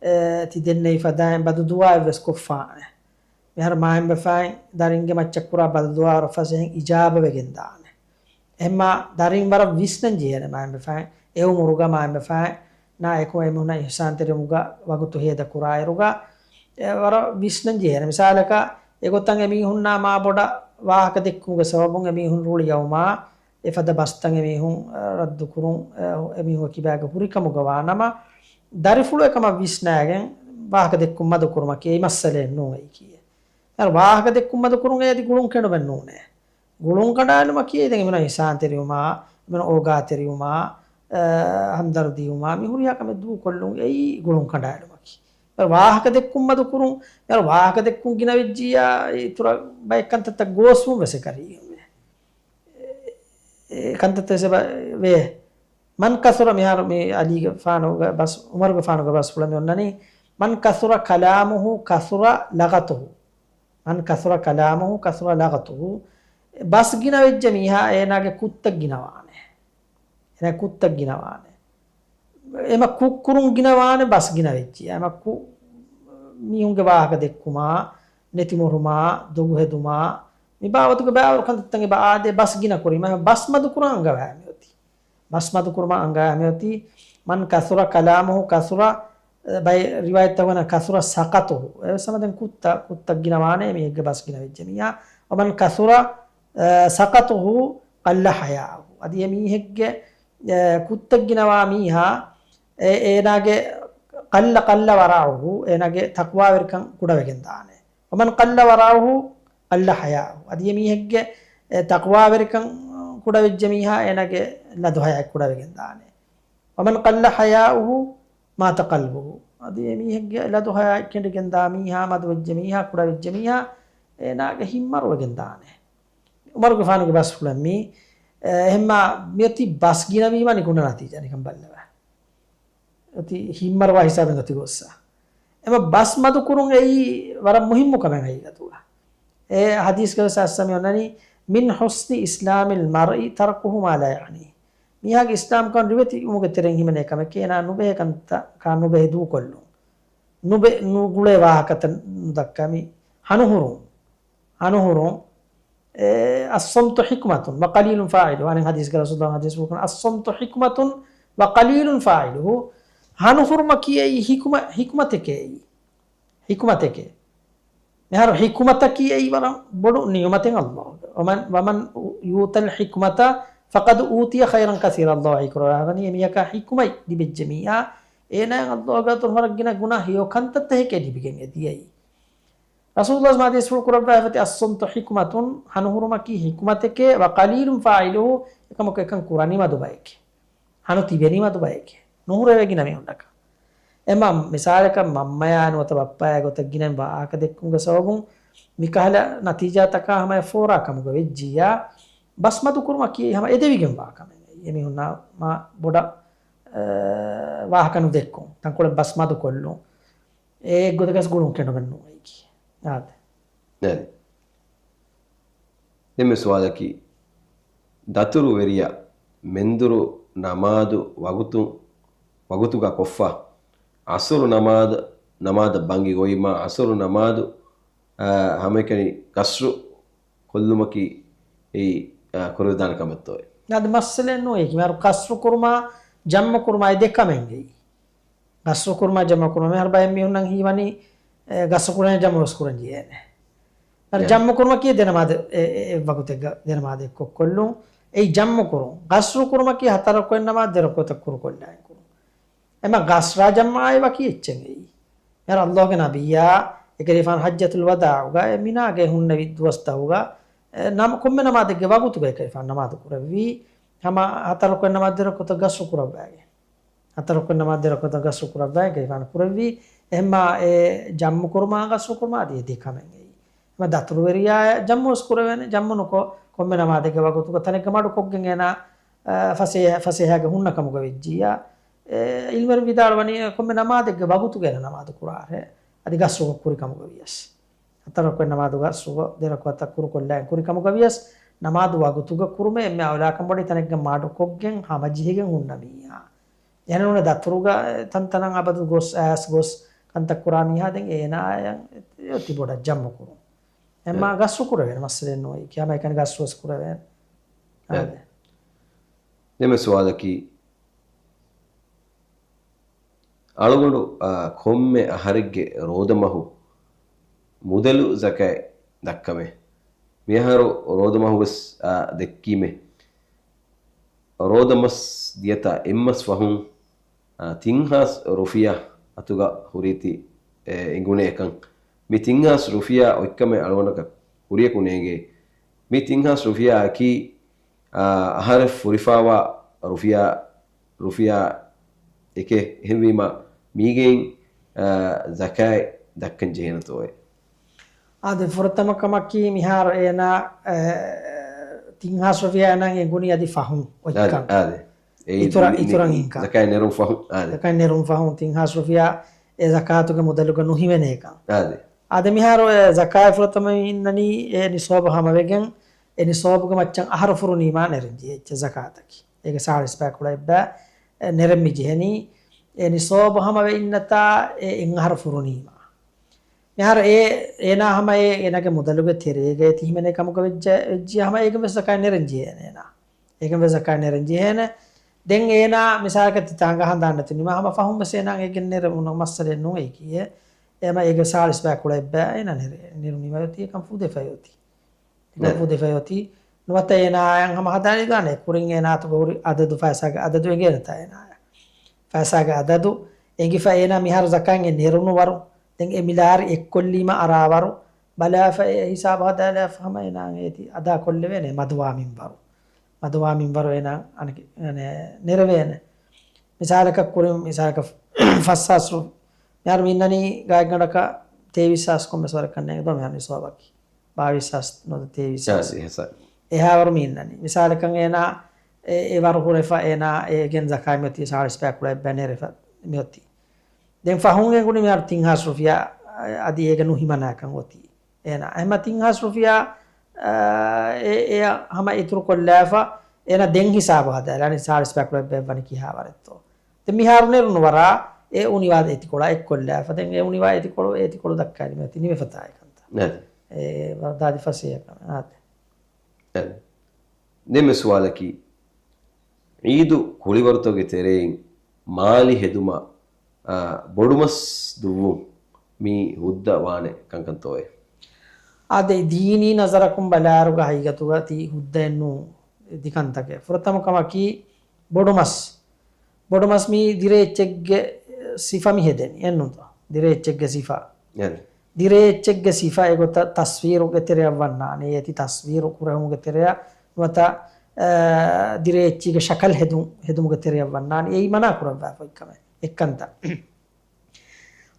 އެ، ތި ދެންނެވި ފަދައިން ބަދުދުޢާއެއް ވެސް ކޮށްފާނެ. މިހާރު މާތްބަފައިން ދަރިންގެ މައްޗަށް ކުރާ ބަދުދުޢާ ވަރަށް ފަސޭހައިން އިޖާބަ ވެގެން ދާނެ. އެހެންމާ ދަރިން ވަރަށް ވިސްނަން ޖެހޭނެ މާތްބަފައިން. އެ އުމުރުގަ މާތްބަފައިންނާ އެކު އެމީހުންނަށް އިޙްސާންތެރިވުމުގަ ވަގުތު ހޭދަ ކުރާއިރުގަ، އެ ވަރަށް ވިސްނަން ޖެހޭނެ. މިސާލަކަށް، އެގޮތަށް އެމީހުންނާ މާބޮޑަށް ވާހަކަ ދެއްކުމުގެ ސަބަބުން އެމީހުން ރުޅިއައުމާ، އެފަދަ ބަސްތައް އެމީހުން، އަ، ރައްދުކުރުން، އަ، އެމީހުންގެ ކިބާގަ ހުރިކަމުގަ ވާނަމަ، ދަރިފުޅު އެކަމަށް ވިސްނާގެން ވާހަކަ ދެއްކުން މަދުކުރުމަކީ އެއީ މައްސަލައެއް ނޫން އެއީކީ. އަ، ވާހަކަ ދެއްކުން މަދުކުރުން އެއީ އަދި ގުޅުން ކެނޑުމެއް ނޫނޭ. ގުޅުން ކަނޑާއެޅުމަކީ ދެން އެމީހުންނަށް އިޙްސާންތެރިވުމާ، އެމީހުންނަށް އޯގާތެރިވުމާ، އަ، ހަމްދަރުދީވުމާ، މި ހުރިހާ ކަމެއް ދޫކޮށްލުން އެއީ ގުޅުން ކަނޑާއެޅުމަކީ. ވާހަކަ ދެއްކުން މަދުކުރުން، ވާހަކަ ދެއްކުން ގިނަވެއްޖިއްޔާ، އިތުރަށް ބައެއް ކަންތައްތައް ގޯސްވުން ވެސް އެކަށީގެންވޭ. އެ ކަންތައްތައް ވެސް އެބަ ވޭ. މަން ކަސުރަ، މިހާރު މި ޢަލީގެފާނުގެ ބަސް، ޢުމަރުގެފާނުގެ ބަސްފުޅަށް މި އޮންނަނީ، މަން ކަސުރަ ކަލާމުހު ކަސުރަ ލަޣަތުހު. މަން ކަސުރަ ކަލާމުހު ކަސުރަ ލަޣަތުހު. ބަސް ގިނަވެއްޖެ މީހާ އޭނާގެ ކުށްތައް ގިނަވާނެ. އޭނާ ކުށްތައް ގިނަވާނެ. އެމަ ކުށްކުރުން ގިނަވާނެ ބަސް ގިނަވެއްޖިއްޔާ. އެމަ ކުށް، މީހުންގެ ވާހަކަ ދެއްކުމާ، ނެތިމޮށުމާ، ދޮގުހެދުމާ، މި ބާވަތުގެ ބައިވަރު ކަންތައްތައް އެބަ އާދޭ ބަސް ގިނަ ކުރީމަ، އެމަ ބަސް މަދުކުރަން އަންގަވާ މިއޮތީ. ބަސް މަދުކުރުމަށް އަންގާ މިއޮތީ، މަން ކަސުރަ ކަލާމުހު ކަސުރަ، އެ، ބައެއް ރިވާޔަތްތަކުގަ ކަސުރަ ސަޤަތުހު. އެވެސް ހަމަ ދެން ކުށްތައް، ކުށްތައް ގިނަވާނެ މީހެއްގެ ބަސް ގިނަވެއްޖެ މީހާ. ވަމަން ކަސުރަ، އެ، ސަޤަތުހު ޤައްލަ ޙަޔާއުހު. އަދި އެ މީހެއްގެ، އެ، ކުށްތައް ގިނަވާ މީހާ، އެ، އޭނާގެ ޤައްލަ، ޤައްލަ ވަރަޢުހު، އޭނާގެ ތަޤްވާވެރިކަން ކުޑަވެގެން ދާނެ. ވަމަން ޤައްލަ ވަރަޢުހު ޤައްލަ ޙަޔާއުހު. އަދި އެ މީހެއްގެ، އެ، ތަޤްވާވެރިކަން ކުޑަވެއްޖެ މީހާ އޭނާގެ ލަދު ޙަޔާތް ކުޑަވެގެން ދާނެ. ވަމަން ޤައްލަ ޙަޔާއުހު މާތަ ޤަލްބުހު. އަދި އެ މީހެއްގެ ލަދު ޙަޔާތް ކެނޑިގެން ދާ މީހާ، މަދުވެއްޖެ މީހާ، ކުޑަވެއްޖެ މީހާ، އޭނާގެ ހިތް މަރުވެގެން ދާނެ. ޢުމަރުގެފާނުގެ ބަސްފުޅަށް މީ، އެ، އެހެންމާ މިއޮތީ ބަސް ގިނަވީމާ ނިކުންނަ ނަތީޖާ ނިކަން ބައްލަވާ. އޮތީ ހިތް މަރުވާ ހިސާބެއް އޮތީ ގޮއްސަ. އެމަ ބަސް މަދުކުރުން އެއީ ވަރަށް މުހިއްމު ކަމެއް ހަގީގަތުގަ. އެ ޙަދީޘްގަ ވެސް އައްސަ މި އޮންނަނީ، "مِنْ حُسْنِ إِسْلَامِ الْمَرْءِ تَرْكُهُ مَا لَا يَعْنِيهِ." މީހާގެ އިސްލާމްކަން ރިވެތިވުމުގެ ތެރެއިން ހިމެނޭ ކަމެކޭ، އޭނާ ނުބެހޭ ކަންތައް ނުބެހޭ ދޫކޮށްލުން. ނުބެ-، ނުގުޅޭ ވާހަކަތައް ނުދައްކާ މި ހަނުހުރުން. ހަނުހުރުން، އެ، "الصَّمْتُ حِكْمَةٌ وَقَلِيلٌ فَاعِلُهُ." އަނެއް ޙަދީޘްގަ ރަސޫލު ޙަދީޘް ކުރަން، "الصَّمْتُ حِكْمَةٌ وَقَلِيلٌ فَاعِلُهُ." ހަނުހުރުމަކީ އެއީ ޙިކުމަ-، ޙިކުމަތެކޭ އެއީ. ޙިކުމަތެކޭ. މިހާރު ޙިކުމަތަކީ އެއީ ވަރަށް ބޮޑު ނިޢުމަތެއް ﷲ ގެ. "وَمَنْ، وَمَنْ يُؤْتَ الْحِكْمَةَ فَقَدْ أُوتِيَ خَيْرًا كَثِيرًا." ﷲ ވަޙީ ކުރައްވާފަ ވަނީ، އެމީހަކަށް ޙިކުމަތް ލިބިއްޖެ މީހާ، އޭނާއަށް ﷲ ގާތުން ވަރަށް ގިނަ ގުނަ ހެޔޮ ކަންތައްތަކެކޭ ލިބިގެން އެދިޔައީ. ރަސޫލުﷲ މާތީ ސުވަރު ކުރައްވާފަތި، الصمت حكمة، ހަނު ހުރުމަކީ ޙިކުމަތެކޭ، وقليل فاعله، އެކަމަކު އެކަން ކުރަނީ މަދު ބައެކޭ. ހަނު ތިބެނީ މަދު ބައެކޭ. ނުހުރެވޭ ގިނަ މީހުންނަކަށް. އެމަ މިސާލަކަށް މަންމަޔާ ނުވަތަ ބައްޕަޔާ ގޮތަށް ގިނަ ވާހަކަ ދެއްކުމުގެ ސަބަބުން މިކަހަލަ ނަތީޖާތަކާ ހަމަޔަށް ފޯރާ ކަމުގަ ވެއްޖިއްޔާ، ބަސް މަދު ކުރުމަކީ ހަމަ އެދެވިގެން ވާ ކަމެއް. އެމީހުންނާ މާ ބޮޑަށް، އަ، ވާހަކަ ނުދެއްކުން. ތަންކޮޅެއް ބަސް މަދު ކޮށްލުން. އެ ގޮތަކަސް ގުޅުން ކެނޑުމެއް ނޫން އެއީކީ. އާދެ. އެ. ދެންމެ ސުވާލަކީ، ދަތުރުވެރިޔާ މެންދުރު ނަމާދު ވަގުތު، ވަގުތުގަ ކޮށްފަ، އަސުރު ނަމާދު، ނަމާދަށް ބަންގި ގޮވީމާ، އަސުރު ނަމާދު، އާ، ހަމައެކަނި ގަސްރު ކޮށްލުމަކީ އެއީ، އާ، ކުރެވިދާނެ ކަމެއްތޯއޭ؟ އަދި މައްސަލައެއް ނޫން އެއީކީ. މިހާރު ގަސްރު ކުރުމާ، ޖަމްޢު ކުރުމާ އެ ދެ ކަމެއް އެއީ. ގަސްރު ކުރުމާ ޖަމްޢު ކުރުމާ. މިހާރު ބައެއް މީހުންނަށް ހީވަނީ، އެ، ގަސްރު ކުރަން ޖަމްޢު ވެސް ކުރަން ޖެހޭނެ. އަދި ޖަމްޢު ކުރުމަކީ ދެ ނަމާދެއް، އެ، އެ، އެއް ވަގުތެއްގަ ދެ ނަމާދެއް ކޮށްކޮށްލުން. އެއީ ޖަމްޢު ކުރުން. ގަސްރު ކުރުމަކީ ހަތަރު ރަކުޢަތް ނަމާދު ދެ ރަކުޢަތަށް ކުރުކޮށްލާއިން ކުރުން. އެމަ ގަސްރާ ޖަމްޢާއި ވަކި އެއްޗެއް އެއީ. މިހާރު ﷲގެ ނަބިއްޔާ އެކަލޭގެފާނު ޙައްޖަތުލް ވަދާޢުގަ އެ މިނާގައި ހުންނެވި ދުވަސްތަކުގަ، އެ، ނަމަ-، ކޮންމެ ނަމާދެއްގެ ވަގުތުގަ އެކަލޭގެފާނު ނަމާދު ކުރެއްވީ. ހަމަ ހަތަރު ރަކުޢަތް ނަމާދު ދެ ރަކުޢަތަށް ގަސްރު ކުރައްވައިގެން. ހަތަރު ރަކުޢަތް ނަމާދު ދެ ރަކުޢަތަށް ގަސްރު ކުރައްވައިގެން އެކަލޭގެފާނު ކުރެއްވީ. އެހެންމާ އެ ޖަމްޢު ކުރުމާ ގަސްރު ކުރުމާ އަދި އެ ދެ ކަމެއް އެއީ. އެމަ ދަތުރުވެރިޔާ ޖަމްޢު ވެސް ކުރެވޭނެ، ޖަމްޢު ނުކޮށް، ކޮންމެ ނަމާދެއްގެ ވަގުތުގަ ތަނެއްގަ މަޑުކޮށްގެން އޭނާ، އަ، ފަސޭހަ، ފަސޭހައިގެ ހުންނަ ކަމުގަ ވެއްޖިއްޔާ، އެ، ޢިލްމުވެރިން ވިދާޅުވަނީ ކޮންމެ ނަމާދެއްގެ ވަގުތުގަ އޭނާ ނަމާދު ކުރާށޭ، އަދި ގަސްރު ކުރި ކަމުގަ ވިޔަސް. ހަތަރު ރަކުޢަތް ނަމާދު ގަސްރު ދެ ރަކުޢަތަށް ކުރުކޮށްލާއިން ކުރި ކަމުގަ ވިޔަސް، ނަމާދު ވަގުތުގަ ކުރުމެއް އެންމެ އައުލާކަން ބޮޑީ ތަނެއްގަ މަޑުކޮށްގެން ހަމަޖެހިގެން ހުންނަ މީހާ. އެހެން ނޫނީ ދަތުރުގަ ތަންތަނަށް އަބަދު ގޮސް، އައިސް ގޮސް ކަންތައް ކުރާ މީހާ ދެން އޭނާއަށް އޮތީ ބޮޑަށް ޖަމްޢު ކުރުން. އެމަ ގަސްރު ކުރެވޭނެ މައްސަލައެއް ނޫން އެއީކީ. ހަމައެކަނި ގަސްރު ވެސް ކުރެވޭނެ. އާދެ. ދެންމެ ސުވާލަކީ، އަޅުގަނޑު، އާ، ކޮންމެ އަހަރެއްގެ ރޯދަމަހު މުދަލު ޒަކާތް ދައްކަމޭ. މިއަހަރު ރޯދަމަހު ވެސް، އާ، ދެއްކީމޭ. ރޯދަމަސް ދިޔަތާ އެއްމަސް ފަހުން، އާ، ތިން ހާސް ރުފިޔާ އަތުގަ ހުރީތީ، އެ، އެނގުނޭ އެކަން. މި ތިން ހާސް ރުފިޔާ އޮތްކަމެއް އަޅުގަނޑަކަށް ކުރިޔަކު ނޭނގޭ. މި ތިން ހާސް ރުފިޔާއަކީ، އާ، އަހަރެއް ފުރިފާވާ ރުފިޔާ، ރުފިޔާ އެކޭ. އެހެންވީމަ މީގެއިން، އާ، ޒަކާތް ދައްކަން ޖެހޭނެތޯއޭ؟ އާދެ، ފުރަތަމަ ކަމަކީ މިހާރު އޭނާ، އެ، ތިން ހާސް ރުފިޔާ އޭނާ އެނގުނީ އަދި ފަހުން އޮތްކަން. އާދެ. އެއީ އިތުރަށް، މި، އިތުރަށް މި އިންކަން. ޒަކާތް ނެރުން ފަހުން. އާދެ. ޒަކާތް ނެރުން ފަހުން ތިން ހާސް ރުފިޔާ އެ ޒަކާތުގެ މުދަލުގަ ނުހިމެނޭކަން. އާދެ. އާދެ، މިހާރު އެ ޒަކާތް ފުރަތަމަ މި އިންނަނީ އެ ނިސާބު ހަމަވެގެން، އެ ނިސާބުގެ މައްޗަށް އަހަރު ފުރުނީމާ ނެރެން ޖެހޭ އެއްޗެއް ޒަކާތަކީ. އޭގެ ސާޅީސް ބައިކުޅަ އެއްބައި، އެ، ނެރެން މި ޖެހެނީ. އެ ނިސާބު ހަމަވެ އިންނަތާ އެ އެއް އަހަރު ފުރުނީމާ. މިހާރު އެ، އޭނާ ހަމަ އެ، އޭނާގެ މުދަލުގެ ތެރޭގައި ތި ހިމެނޭ ކަމުގަ ވެއްޖެ، ވެއްޖިއްޔާ ހަމަ އޭގެ ވެސް ޒަކާތް ނެރެން ޖެހޭނެ އޭނާ. އޭގެ ވެސް ޒަކާތް ނެރެން ޖެހޭނެ. ދެން އޭނާ މިސާލަކަށް ތި ތާނގަ ހަނދާން ނެތުނީމާ ހަމަ ފަހުން ވެސް އޭނާ އޭގެ ނެރެވުނު މައްސަލައެއް ނޫން އެއީކީ. އެ، އެމަ އޭގެ ސާޅީސް ބައިކުޅަ އެއްބައި އޭނާ ނެރެ، ނެރުނީމަ އޮތީ އެކަން ފުދެފައި އޮތީ. އެކަން ފުދެފައި އޮތީ. ނުވަތަ އޭނާއަށް ހަމަ ހަދާނެ ދާނެ ކުރިން އޭނާ އަތުގަ ހުރި އަދަދު ފައިސާގެ އަދަދު އެނގޭނެތާ އޭނާއަށް. ފައިސާގެ އަދަދު އެނގިފަ އޭނާ މިހާރު ޒަކާތް އެ ނެރުނު ވަރު، ދެން އެ މިލާރި އެއްކޮށްލީމަ އަރާ ވަރު، ބަލާފަ އެ ހިސާބު ހަދާލާފަ ހަމަ އޭނާ އޭތި އަދާ ކޮށްލެވޭނެ މަދުވާ މިންވަރު. މަދުވާ މިންވަރު އޭނާ އަނެކެ-، އަނެ، ނެރެވޭނެ. މިސާލަކަށް ކުރިން، މިސާލަކަށް ފަސް ހާސް ރު-، މިހާރު މި އިންނަނީ ގާތްގަނޑަކަށް ތޭވީސް ހާސް ކޮންމެސް ވަރަކަށް ނޭނގެ ދޯ މިހާރު ނިސާބަކީ. ބާވީސް ހާސް ނުވަތަ ތޭވީސް ހާސް. އެހާވަރު މި އިންނަނީ. މިސާލަކަށް އޭނާ އެ، އެ ވަރު ހުރެފަ އޭނާ އޭގެން ޒަކާތް މިއޮތީ ސާޅީސް ބައިކުޅަ އެއްބައި ނެރެފަ މިއޮތީ. ދެން ފަހުން އެނގުނީ މިހާރު ތިން ހާސް ރުފިޔާ، އަދި އޭގެ ނުހިމަނާކަން އޮތީ. އޭނާ އެހެމަ ތިން ހާސް ރުފިޔާ، އާ، އެ، އެ ހަމަ އިތުރު ކޮށްލާފަ، އޭނާ ދެން ހިސާބު ހަދާލާނީ ސާޅީސް ބައިކުޅަ އެއްބައި ވަނީ ކިހާވަރެއްތޯ. ދެން މިހާރު ނެރުނު ވަރާ، އެ އުނިވާ އެތިކޮޅާ އެއްކޮށްލާފަ. ދެން އެ އުނިވާ އެތިކޮޅު، އެ އެތިކޮޅު ދައްކާލީމަ އޮތީ ނިމިފަތާ އެކަންތައް. އެ ވަރަށް ދާދި ފަސޭހަ ކަމެއް. އާދެ. އެ. ދެންމެ ސުވާލަކީ، ޢީދު ކުޅިވަރުތަކުގެ ތެރެއިން މާލި ހެދުމަށް، އާ، ބޮޑުމަސް ދުއްވުން މީ ހުއްދަ ވާނެ ކަންކަންތޯއޭ؟ އާދެ، ދީނީ ނަޒަރަކުން ބަލާއިރުގަ ހަގީގަތުގަ ތީ ހުއްދައެއްނޫ ދިކަންތަކެއް. ފުރަތަމަ ކަމަކީ ބޮޑުމަސް. ބޮޑުމަސް މީ ދިރޭ އެއްޗެއްގެ ސިފަ މި ހެދެނީ. އެއްނުތަ؟ ދިރޭ އެއްޗެއްގެ ސިފަ. އެ. ދިރޭ އެއްޗެއްގެ ސިފަ އެގޮތަށް ތަސްވީރުގެ ތެރެއަށް ވަންނާނެ. އޭތި ތަސްވީރު ކުރެވުމުގެ ތެރެއަށް ނުވަތަ، އަ، ދިރޭ އެއްޗީގެ ޝަކަލް ހެދުން، ހެދުމުގެ ތެރެއަށް ވަންނާނެ. އެއީ މަނާ ކުރައްވާފައި ކަމެއް އެއްކަންތައް.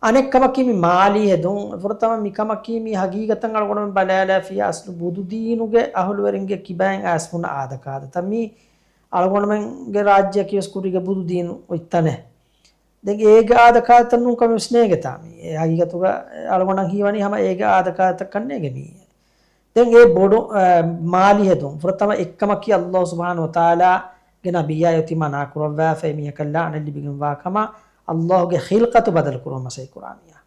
އަނެއްކަމަކީ މި މާލީ ހެދުން. ފުރަތަމަ މިކަމަކީ މި ހަގީގަތަށް އަޅުގަނޑުމެން ބަލާލާފިޔާ އަސްލު ބުދުދީނުގެ އަހުލުވެރިންގެ ކިބައިން އައިސް ބުނަ އާދަކާދަތައް. މީ އަޅުގަނޑުމެންގެ ރާއްޖެއަކީ ވެސް ކުރީގެ ބުދުދީނު އޮތް ތަނެއް. ދެން އޭގެ އާދަކާދަތައް ނޫން ކަމެއް ވެސް ނޭނގެތާ މީ. އެ ހަގީގަތުގަ އަޅުގަނޑަށް ހީވަނީ ހަމަ އޭގެ އާދަކާދަތައް ކަންނޭނގެ މީ. ދެން އެ ބޮޑު، އަ، މާލި ހެދުން ފުރަތަމަ އެއްކަމަކީ ﷲ ސުބްޙާނަހޫ ވަތަޢާލާގެ ނަބިއްޔާ އޮތީ މަނާ ކުރައްވާފައި މީހަކަށް ލަޢުނަތް ލިބިގެންވާ ކަމަށް ﷲގެ ޚިލްޤަތު ބަދަލު ކުރުމަށް މަސައްކަތް ކުރާ މީހާ.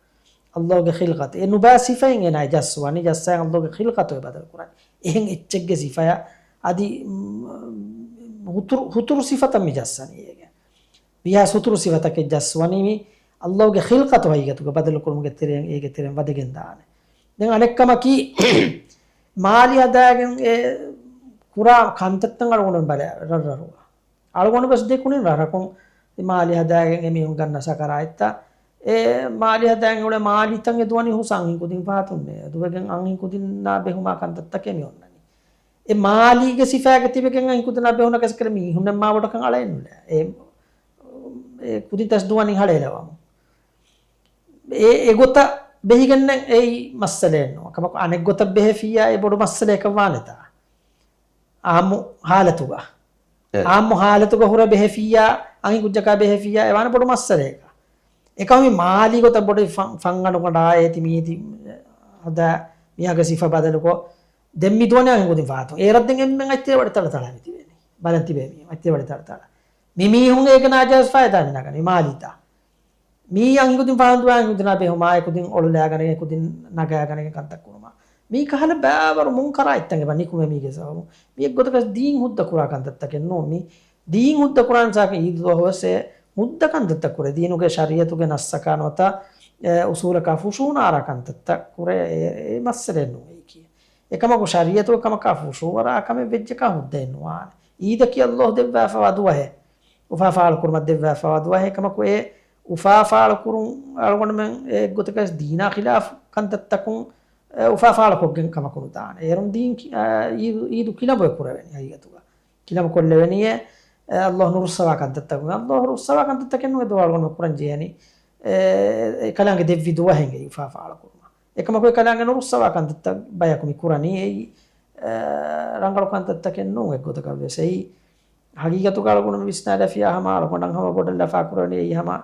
ﷲގެ ޚިލްޤަތު. އެ ނުބައި ސިފައިން އޭނާ ޖައްސުވަނީ، ޖައްސައިން ﷲގެ ޚިލްޤަތު އެ ބަދަލު ކުރަނީ. އެހެން އެއްޗެއްގެ ސިފަޔަށް އަދި، މް، ހުތުރު، ހުތުރު ސިފަތައް މި ޖައްސަނީ އޭގެ. ވީހާ ހުތުރު ސިފަތަކެއް ޖައްސުވަނީ މި ﷲގެ ޚިލްޤަތު ހަގީގަތުގަ ބަދަލުކުރުމުގެ ތެރެއިން އޭގެ ތެރެއިން ވަދެގެން ދާނެ. ދެން އަނެއްކަމަކީ، މާލި ހަދާގެން އެ ކުރާ ކަންތައްތައް އަޅުގަނޑުމެން ބަލާ ރަށްރަށުގަ. އަޅުގަނޑު ވެސް ދެކުނިން ރަށްރަށުން މާލި ހަދާގެން އެމީހުން ގަންނަ ސަކަރާތްތައް. އެ މާލި ހަދާގެން އުޅޭ މާލިތައް އެ ދުވަނީ ހުސް އަންހެން ކުދިން ފަހަތުންނޭ. އެ ދުވެގެން އަންހެން ކުދިންނާ ބެހުމާ ކަންތައްތަކެއް މި އޮންނަނީ. އެ މާލީގެ ސިފައިގަ ތިބެގެން އަންހެން ކުދިންނާ ބެހުނަކަސް ކަލޭ މީހުންނެއް މާ ބޮޑަކަށް އަޅައެއް ނުލާ. އެ، އެ ކުދިން ތަސް ދުވަނީ ހަޅޭލަވަމު. އެ، އެގޮތަށް ބެހިގެންނެއް އެއީ މައްސަލައެއް ނޫން. ކަމަކު އަނެއްގޮތަށް ބެހެފިއްޔާ އެ ބޮޑު މައްސަލައަކަށް ވާނެތާ. އާއްމު ހާލަތުގަ. އެ. އާއްމު ހާލަތުގަ ހުރެ ބެހެފިއްޔާ، އަންހެން ކުއްޖަކާ ބެހެފިއްޔާ އެ ވާނެ ބޮޑު މައްސަލައަކަށް. އެކަމަ މި މާލީ ގޮތަށް ބޮޑު ފަން، ފަންގަނޑުގަނޑާ އޭތި މީތި ހަދާ މީހާގެ ސިފަ ބަދަލުކޮށް، ދެން މި ދުވަނީ އަންހެން ކުދިން ފަހަތުން. އޭރަށް ދެން އެންމެން އަތްތިރޭ ވަޑި ތަޅަތަޅާ މި ތިބޭނީ. ބަލަން ތިބޭ މީހުން އަތްތިރޭ ވަޑި ތަޅަތަޅާ. މި މީހުން އޭގެ ނާޖާއިޒް ފައިދާ މި ނަގަނީ މާލީތާ. މީ އަންހެން ކުދިން ފަހަތުން ދުވާ އަންހެން ކުދިންނާ ބެހުމާ، އެ ކުދިން އޮޅުލާގަނެގެން ކުދިން ނަގާގަނެގެން ކަންތައް ކުރުމާ. މީ ކަހަލަ ބާވަރު މުންކަރާތްތައް އެބަ ނިކުމެ މީގެ ސަބަބުން. މީ އެއްގޮތަކަށް ދީން ހުއްދަ ކުރާ ކަންތައްތަކެއް ނޫން. މީ ދީން ހުއްދަ ކުރާ މިސާކަށް އީދު ދުވަހު ވެސް އެ ހުއްދަ ކަންތައްތައް ކުރޭ. ދީނުގެ ޝަރީޢަތުގެ ނައްސަކާ ނުވަތަ، އެ، އުސޫލަކާ ފުށޫނާރާ ކަންތައްތައް ކުރޭ. އެ، އެ މައްސަލައެއް ނޫން އެއީކީ. އެކަމަކު ޝަރީޢަތުގެ ކަމަކާ ފުށޫވަރާ ކަމެއް ވެއްޖެކާ ހުއްދައެއް ނުވާނެ. އީދަކީ ﷲ ދެއްވާފަވާ ދުވަހެއް. އުފާ ފާޅުކުރުމަށް ދެއްވާފަވާ ދުވަހެއް. އެކަމަކު އެ އުފާ ފާޅުކުރުން އަޅުގަނޑުމެން އެއްގޮތަކަށް ދީނާ ޚިލާފު ކަންތައްތަކުން، އެ، އުފާ ފާޅުކޮށްގެން ކަމަކު ނުދާނެ. އޭރުން ދީން ކި-، އާ، އީދު، އީދު ކިލަނބުއެއް ކުރެވެނީ ހަގީގަތުގަ. ކިލަނބު ކޮށްލެވެނީއޭ، އެ، ﷲ ނުރުއްސަވާ ކަންތައްތަކުން. ﷲ ނުރުއްސަވާ ކަންތައްތަކެއް ނޫން އެ ދުވަހު އަޅުގަނޑު ކުރަން ޖެހޭނީ. އެ، އެ ކަލާނގެ ދެއްވި ދުވަހެއްގައި އުފާ ފާޅުކުރުމަށް. އެކަމަކު އެ ކަލާނގެ ނުރުއްސަވާ ކަންތައްތައް ބަޔަކު މި ކުރަނީ. އެއީ، އެ، ރަނގަޅު ކަންތައްތަކެއް ނޫން އެއްގޮތަކަށް ވެސް. އެއީ، ހަގީގަތުގަ އަޅުގަނޑު ވިސްނާލަފިޔާ ހަމަ އަޅުގަނޑަށް ހަމަ ބޮޑަށް ލަފާ ކުރެވެނީ އެއީ ހަމަ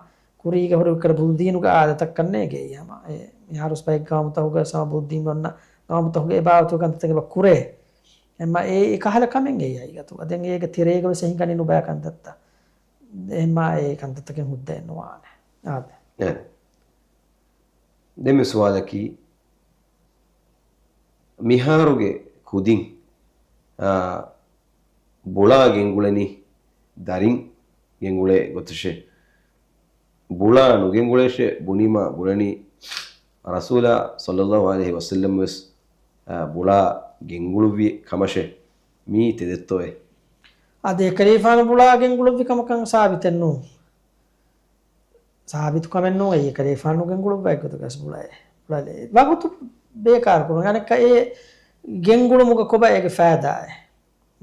ކުރީގަ ހުރި ކަރަ ބުދުދީނުގެ އާދަތައްކަން ނޭނގޭ އެއީ ހަމަ. އެ، މިހާރު ސްޕައި ގައުމުތަކުގަ ސަމަ ބުދުދީން އޮންނަ ގައުމުތަކުގެ އެ ބާވަތުގެ ކަންތައްތަކެއް އެބަ ކުރޭ. އެމަ އެ، އެ ކަހަލަ ކަމެއް އެއީ ހަގީގަތުގަ. ދެން އޭގެ ތެރޭގަ ވެސް އެ ހިނގަނީ ނުބައި ކަންތައްތައް. އެމަ އެ ކަންތައްތަކެއް ހުއްދައެއް ނުވާނެ. އާދެ. އެ. ދެން މި ސުވާލަކީ، މިހާރުގެ ކުދިން، އާ، ބުޅާ ގެންގުޅެނީ ދަރިން ގެންގުޅޭ ގޮތަށޭ. ބުޅާ ނުގެންގުޅޭށޭ ބުނީމާ ބުނަނީ ރަސޫލާ ޞައްލައްލާހު ޢަލައިހި ވަސައްލަމް ވެސް، އާ، ބުޅާ ގެންގުޅުއްވި ކަމަށޭ. މީ ތެދެއްތޯއޭ؟ އާދެ، އެކަލޭގެފާނު ބުޅާ ގެންގުޅުއްވި ކަމަކަށް ސާބިތެއް ނޫން. ސާބިތު ކަމެއް ނޫން އެއީ. އެކަލޭގެފާނު ނުގެންގުޅުއްވާ އެއްގޮތަކަށް ބުޅާ އެ. ބުޅާލެއް. ވަގުތު ބޭކާރު ކުރުން. އަނެއްކާ އެ ގެންގުޅުމުގަ ކޮބާ އޭގެ ފައިދާއެއް؟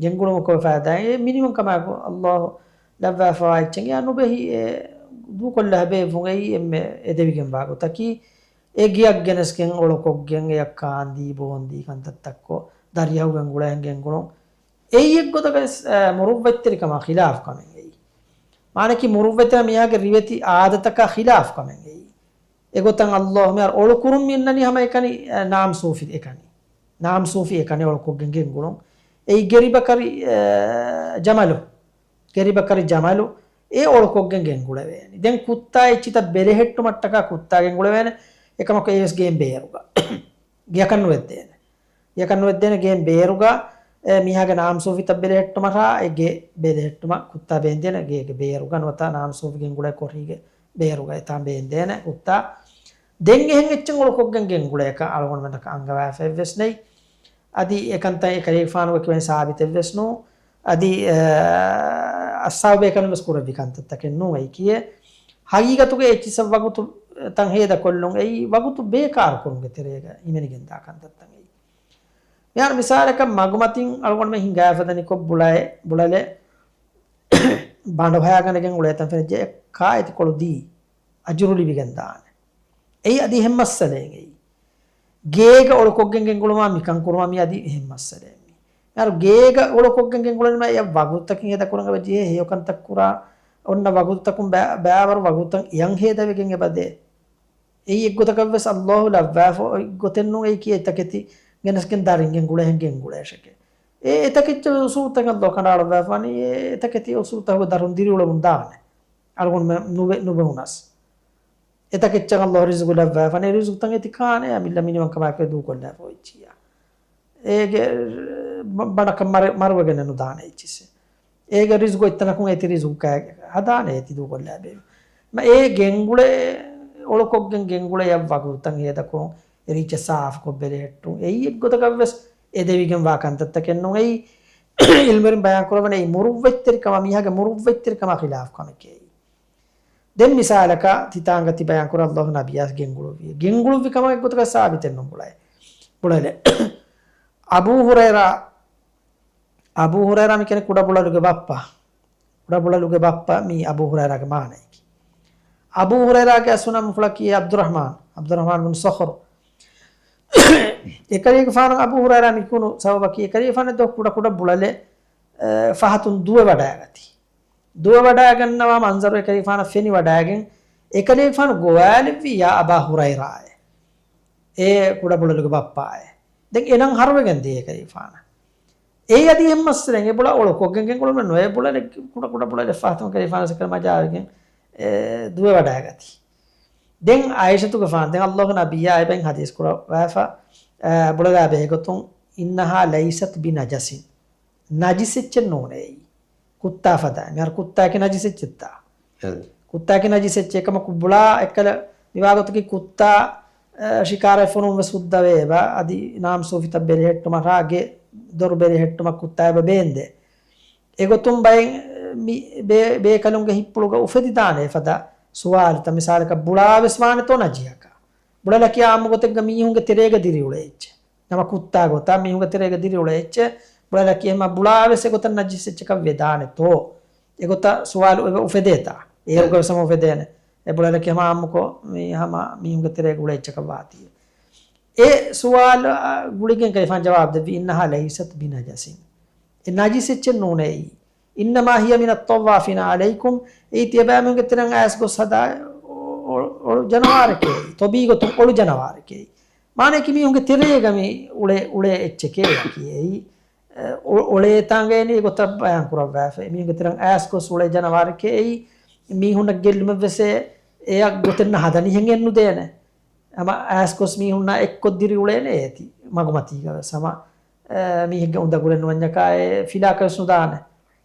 ގެންގުޅުމަށް ކޮބާ ފައިދާއެއް؟ އެ މިނިވަންކަމާއެކު ﷲ ލައްވާފަވާ އެއްޗެއް. އެއާ ނުބެހި އެ ދޫކޮށްލާ ބޭއްވުން އެއީ އެންމެ އެދެވިގެންވާ ގޮތަކީ. އެ ގެއަށް ގެނެސްގެން އޮޅުކޮށްގެން އެއަށް ކާންދީ ބޯންދީ ކަންތައްތައްކޮށް ދަރިއަހުގެން ގުޅައިގެން ގެންގުޅުން. އެއީ އެއްގޮތަކަށް، އަ، މުރުއްވަތްތެރިކަމާ ޚިލާފު ކަމެއް އެއީ. މާނައަކީ މުރުއްވަތެރި މީހާގެ ރިވެތި އާދަތަކާ ޚިލާފު ކަމެއް އެއީ. އެގޮތަށް ﷲ މިހާރު އޮޅުކުރުން މި އިންނަނީ ހަމަ އެކަނި، އަ، ނާމްސޫފި އެކަނި. ނާމްސޫފި އެކަނި އޮޅުކޮށްގެން ގެންގުޅުން. އެއީ ގެރިބަކަރި، އަ، ޖަމަލު. ގެރިބަކަރި ޖަމަލު އެ އޮޅުކޮށްގެން ގެންގުޅެވޭނެ. ދެން ކުއްތާ އެއްޗިތައް ބެލެހެއްޓުމަށްޓަކާ ކުއްތާ ގެންގުޅެވޭނެ. އެކަމަކު އެވެސް ގޭން ބޭރުގަ. ގެޔަކަށް ނުވެއްދޭނެ. ގެޔަކަށް ނުވެއްދޭނެ ގޭން ބޭރުގަ، އެ، މީހާގެ ނާމްސޫފިތައް ބެލެހެއްޓުމަށާ އެ ގެ ބެލެހެއްޓުމަށް ކުއްތާ ބޭންދޭނެ ގޭގެ ބޭރުގަ ނުވަތަ ނާމްސޫފި ގެންގުޅޭ ކޮޓީގެ ބޭރުގަ އެތާން ބޭންދޭނެ ކުއްތާ. ދެން އެހެން އެއްޗެއް އޮޅުކޮށްގެން ގެންގުޅޭކަށް އަޅުގަނޑުމެންނަކަށް އަންގަވާފައެއްވެސް ނެތް. އަދި އެކަންތައް އެކަލޭގެފާނުގެ ކިބައިން ސާބިތެއްވެސް ނޫން. އަދި، އަ، އައްސާބު ބޭކަލުން ވެސް ކުރެއްވި ކަންތައްތަކެއް ނޫން އެއީކީއެއް. ހަގީގަތުގަ އެއްޗިއްސަށް ވަގުތު ތަން ހޭދަކޮށްލުން އެއީ ވަގުތު ބޭކާރުކުރުމުގެ ތެރޭގަ ހިމެނިގެންދާ ކަންތައްތައް އެއީ. މިހާރު މިސާލަކަށް މަގުމަތިން އަޅުގަނޑުމެން ހިނގާފަދަނިކޮށް ބުޅައެ، ބުޅަލެ ބަނޑު ހަޔާގަނެގެން އުޅޭތަން ފެނިއްޖެ އެއްކާ އެތިކޮޅު ދީ އަޖުރު ލިބިގެން ދާނެ. އެއީ އަދި އެހެން މައްސަލައެއް އެއީ. ގޭގަ އޮޅުކޮށްގެން ގެންގުޅުމާ މިކަން ކުރުމާ މި އަދި އެހެން މައްސަލައެއް މީ. އަރު ގޭގަ އޮޅުކޮށްގެން ގެންގުޅެނީމާ އެ ވަގުތަކިން ހޭދަކުރަން އެބަ ޖެހޭ ހެޔޮކަންތައް ކުރާ، އޮންނަ ވަގުތަކުން ބައި-، ބައިވަރު ވަގުތަށް އިޔަން ހޭދަވެގެން އެބަދޭ. އެއީ އެއްގޮތަކަށްވެސް އައްލާހު ލައްވާފަ އޮތް ގޮތެއް ނޫން އެއީކީ އެތަކެތި ގެނެސްގެން ދަރިން ގެންގުޅޭހެން ގެންގުޅޭށެކޭ. އެ އެތަކެއްޗެއް އުސޫލުތަކަށް އައްލާހު ކަނޑައަޅައްވާފަވަނީ އެ އެތަކެތި އުސޫލުތަކުގެ ދަރުން ދިރިއުޅެވުން ދާނެ. އަޅުގަނޑުމެން ނުބެ-، ނުބެހުނަސް. އެތަކެއްޗަށް އައްލާހު ރިޒުގު ލައްވާފަނޭ ރިޒުގުތައް އެތި ކާނެ އަމިއްލަ މިނިވަންކަމާއެކު ދޫކޮށްލާފަ އޮތްޗިއްޔާ. އޭގެ ބަ-، ބަނޑަކަށް މަރު-، މަރުވެގެނެއް ނުދާނެ އެއްޗިއްސެއް. އޭގެ ރިޒުގު އޮތްތަނަކުން އޭތި ރިޒުގު ކާ-، ހަދާނެ އޭތި ދޫކޮށްލާ ބޭ. މަ އޭ ގެންގުޅޭ އޮޅުކޮށްގެން ގެންގުޅޭ އެއް ވަގުތުތައް ހޭދަކުރުން އެ ރީއްޗެއް ސާފުކޮށް ބެލެހެއްޓުން. އެއީ އެއްގޮތަކަށްވެސް އެދެވިގެން ވާ ކަންތައްތަކެއް ނޫން. އެއީ އިލްމުވެރިން ބަޔާން ކުރައްވަނީ އެއީ މުރުއްވަތްތެރިކަމާ މީހާގެ މުރުއްވަތްތެރިކަމާ ޚިލާފު ކަމެކޭ. ދެން މިސާލަކަށް ތިތާނގަ ތި ބަޔާން ކުރާ އައްލާހު ނަބިއްޔާ ގެންގުޅުއްވި. ގެންގުޅުއްވި ކަމަށް އެއްގޮތަކަށް ސާބިތެއް ނޫން ބުޅައެ. ބުޅަލެ. އަބޫ ހުރައިރާ، އަބޫ ހުރައިރާ މި ކިޔަނީ ކުޑަ ބުޅަލުގެ ބައްޕަ. ކުޑަ ބުޅަލުގެ ބައްޕަ މީ އަބޫ ހުރައިރާގެ މާނައަކީ. އަބޫ ހުރައިރާގެ އަސްލު ނަން ފުޅަކީ ޢަބްދުއްރަޙްމާން. ޢަބްދުއްރަޙްމާން ބިން ޞަޚްރު. އެކަލޭގެފާނު އަބޫ ހުރައިރާ މި ކުނު ސަބަބަކީ އެކަލޭގެފާނަށް ދޯ ކުޑަ ކުޑަ ބުޅަލެއް، އެ، ފަހަތުން ދުވެ ވަޑައިގަތީ. ދުވެ ވަޑައިގަންނަވާ މަންޒަރު އެކަލޭގެފާނަށް ފެނި ވަޑައިގެން، އެކަލޭގެފާނު ގޮވާލެއްވީ ޔާ އަބާ ހުރައިރާއޭ. އޭ ކުޑަ ބުޅަލުގެ ބައްޕާއޭ. ދެން އެ ނަން ހަރުވެގެން ދިޔަ އެކަލޭގެފާނަށް. އެއީ އަދި އެހެން މައްސަލައެއް. އެ ބުޅަ އޮޅުކޮށްގެން ގެންގުޅުމެއް ނުވޭ. އެ ބުޅަލެއް ކުޑަ ކުޑަ ބުޅަލެއް ފަހަތުން އެކަލޭގެފާނަށް ސަކަރަ މަޖާވެގެން، އެ، ދުވެ ވަޑައިގަތީ. ދެން ޢާއިޝަތުގެފާނު، ދެން އައްލާހުގެ ނަބިއްޔާ އެބައިން ޙަދީޘް ކުރައްވާފަ، އެ، ބުޅަލާ ބެހޭގޮތުން، "إنها ليست بنجس." ނަޖިސެއްޗެއް ނޫނޭ އެއީ. ކުއްތާ ފަދައިން. މިހާރު ކުއްތާއަކީ ނަޖިސެއްޗެއްތާ؟ އެ. ކުއްތާއަކީ ނަޖިސެއްޗެއް. އެކަމަކު ބުޅާ އެއްކަލަ މިވާގޮތަކީ ކުއްތާ، އެ، ޝިކާރަ އެފަރުން ވެސް ހުއްދަވޭ އެބަ. އަދި ނާމްސޫފިތައް ބެލެހެއްޓުމަށް ރާގެ ދޮރު ބެލެހެއްޓުމަށް ކުއްތާ އެބަ ބޭންދޭ. އެގޮތުން ބައެއް މި ބޭ-، ބޭކަލުންގެ ހިތްޕުޅުގަ އުފެދިދާނެ އެފަދަ ސުވާލުތައް. މިސާލަކަށް ބުޅާ ވެސް ވާނެތޯ ނަޖިހަކަށް. ބުޅަލަކީ އާއްމު ގޮތެއްގަ މީހުންގެ ތެރޭގަ ދިރިއުޅޭ އެއްޗެއް. ނަމަ ކުއްތާ ގޮތަށް މީހުންގެ ތެރޭގަ ދިރިއުޅޭ އެއްޗެއް. ބުޅަލަކީ އެހެމަ ބުޅާ ވެސް އެގޮތަށް ނަޖިސް އެއްޗަކަށް ވެދާނެތޯ؟ އެގޮތަށް ސުވާލު އެބަ އުފެދޭތާ؟ އޭރުގަ ވެސް ހަމަ އުފެދޭނެ. އެ ބުޅަލަކީ ހަމަ އާއްމުކޮށް މީ ހަމަ މީހުންގެ ތެރޭގަ އުޅޭ އެއްޗަކަށް ވާތީ. އެ ސުވާލަށް ގުޅިގެން ކަލޭގެފާނު ޖަވާބު ދެއްވީ، "إنها ليست بنجس." އެ ނަޖިސް އެއްޗެއް ނޫނޭ އެއީ. "إنما هي من الطوافين عليكم." އެއީ ތިޔަބައިމީހުންގެ ތެރެއަށް އައިސް ގޮސް ހަދާ އޮ-، އޮ-، އޮޅު ޖަނަވާރެކޭ އެއީ. ތޮބީޢީ ގޮތުން އޮޅު ޖަނަވާރެކޭ އެއީ. މާނައަކީ މީހުންގެ ތެރޭގަ މި އުޅޭ، އުޅޭ އެއްޗެކޭ އެއީ. އެ، އޮ-، އޮޅޭތާނގައި އެ ގޮތަށް ބަޔާން ކުރައްވާފަ. މީހުންގެ ތެރެއަށް އައިސް ގޮސް އުޅޭ ޖަނަވާރެކޭ އެއީ. މީހުންނަށް ގެއްލުމެއް ވެސް އެ، އެއަށް ގޮތެއް ނަހަދަނީހެން އެއްނުދޭނެ. ހަމަ އައިސް ގޮސް މީހުންނާ އެއްކޮށް ދިރިއުޅޭނެ އޭތި މަގުމަތީގަ ވެސް. ހަމަ، އެ، މީހެއްގެ އުނދަގުލެއް ނުވަންޏަކާ އެ ފިލާކަށް ވެސް ނުދާނެ.